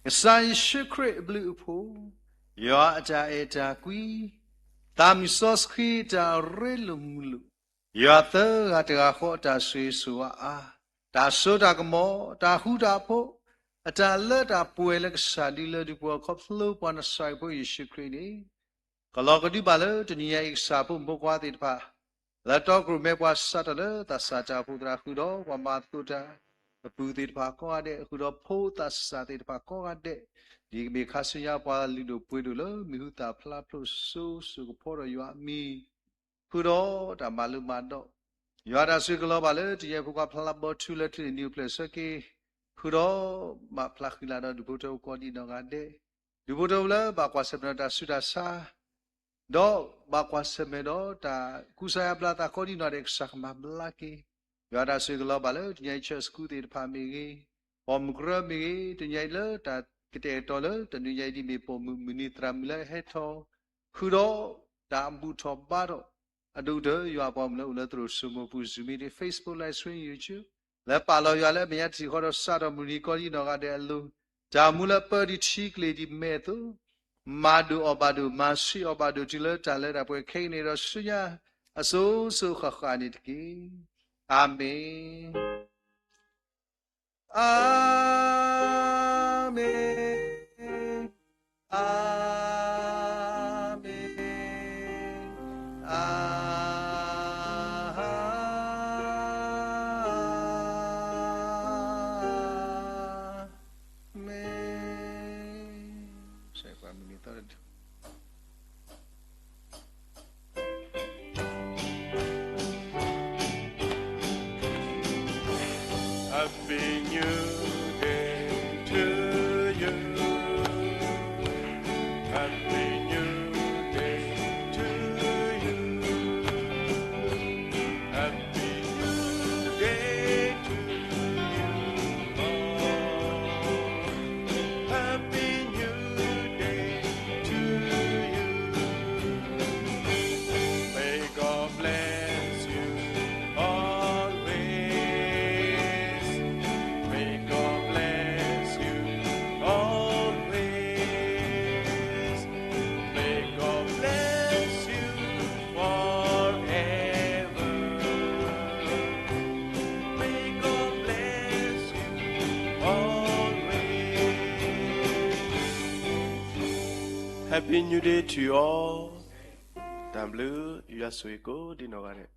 ကစၢ်ယ့ၣ်ၡူးခရံာ်အဘျုးအဖှိၣ်, ယွၤအတၢ်အဲၣ်တၢ်ကွံ, သးမုၢ်စီဆှံအတၢ်ရ့လိာ်မုာ်လိာ်, ယွၤသၢဂၤတဂၤဃီအတၢ်ဆိၣ်ဂ့ၤဆိၣ်ဝါအါ, တၢ်စိတၢ်ကမီၤ, တၢ်ဃူတၢ်ဖိး, အတၢ်လၢတၢ်ပှဲၤလၢကစၢ်ဒုလၢဒုးပှၤခီဖျိပှၤနၤစၤရ့းဖိယ့ၣ်ၡူးခရံာ်န့ၣ် ကလီၤကဒုဘၣ်လၢတနံၤညါအံၤ ကစၢ်ဖိမုၣ်ဖိခွါသ့ၣ်တဖၣ် လၢတီခိၣ်ရိၣ်မဲပှၤစးထီၣ်လၢသးစၢ်တၢ်အိၣ်ဖှိၣ်သရၣ်ဃုာ်ဒီး ပှၤမၤသကိးတၢ်အပူၤသ့ၣ်တဖၣ်ကိးဂၤဒဲး, ဃုာ်ဒီးဖိသၣ်ဆံးသ့ၣ်တဖၣ်ကိးဂၤဒဲး, ဒ်ကမ့ၢ်ခါဆူညါပှၤလုၢ်ဒိၣ်ပှ့ၤဒိၣ်လၢမံၤဟူသၣ်ဖျါဖျိစိၤစိၤကဖီဒီးယွၤအမံၤ ဃုာ်ဒီးတၢ်မၤလိမၤဒိး, ယွၤတၢ်ဆိၣ်ဂ့ၤကလီၤဘၣ်လၢတနံၤညါအံၤဖိခွါဖျါဘီထူလၢထံၣ်န့ၣ် နံၣ်အိၣ်ဖျဲၣ်ဆၢက့ၤ, ဃုာ်ဒီးမၤဖျါဃံလၤဒီးဒူၣ်ဖိထၢဖိကိးဒံးနီၢ်ဂၤဒဲး, ဒူၣ်ဖိထၢဖိလၢဘၣ်ကွၢ်ဆၢၣ်မဲာ်ဒီးတၢ်ဆူးတၢ်ဆါ ဒီးဘၣ်ကွၢ်ဆၢၣ်မဲာ်ဒီးတၢ်ကူစါယါဘျါသးကိးဒံးနီၢ်ဂၤဒဲး ကစၢ်ကမၤဘျါက့ၤ, ယွၤတၢ်ဆိၣ်ဂ့ၤကလီၤဘၣ်လၢတနံၤညါအံၤ church school သ့ၣ်တဖၣ်မ့ၢ်ဂ့ၤ, ပိာ်မုၣ်ကရၢမ့ၢ်ဂ့ၤ, တနံၤညါအံၤလၢတၢ်ကတဲာ်ကတီၤလၢတနံၤညါအံၤဒ်မ့ၢ်ပိာ်မုၣ်မုၢ်နံၤသရၣ်မုၣ်လၢအဟဲထီၣ်, ဃုာ်ဒီးတၢ်ဘူၣ်ထီၣ်ဘါထီၣ် အဒိၣ်ကတၢၢ်ယွၤအပှၤမုၣ်လၢအိၣ်လၢသရိာ်စိမိၤပူၤ Zoom meeting, Facebook live stream, YouTube လၢပာ်လီၤယွၤလၢအမဲာ်ညါတထံၣ်ဃီဒီးစးထီၣ်မုၢ်နံၤကိးဒံးနီၢ်ဂၤဒဲးအလိၤ, တၢ်မူလၢပၢဒံးထံကလ့ၤဒံးမဲာ်အသိး, မၤဒိၣ်အီၣ်ဘၣ်ဒိၣ် မၤဆံးအီၣ်ဘၣ်ဒိၣ် တုၤလၢတၢ်လၢတၢ်ပှဲၤခဲကနံၣ်ဒီးဆူညါ အစိၤစိၤဃၣ်ဃၣ်န့ၣ်တက့ၢ်. အၤမ့ၣ်. အၤမ့ၣ်, အၤမ့ၣ်, အၤမ့ၣ်. Happy New Day to you. Happy New Day to you. Happy New Day to you all. Happy New Day to you. May God bless you always. May God bless you always. May God bless you forever. May God bless you always. Happy New Day to you all. တၢ်ဘျုး, ယွၤဆိၣ်ဂ့ၤကိးဒံးနီၢ်ဂၤဒဲး.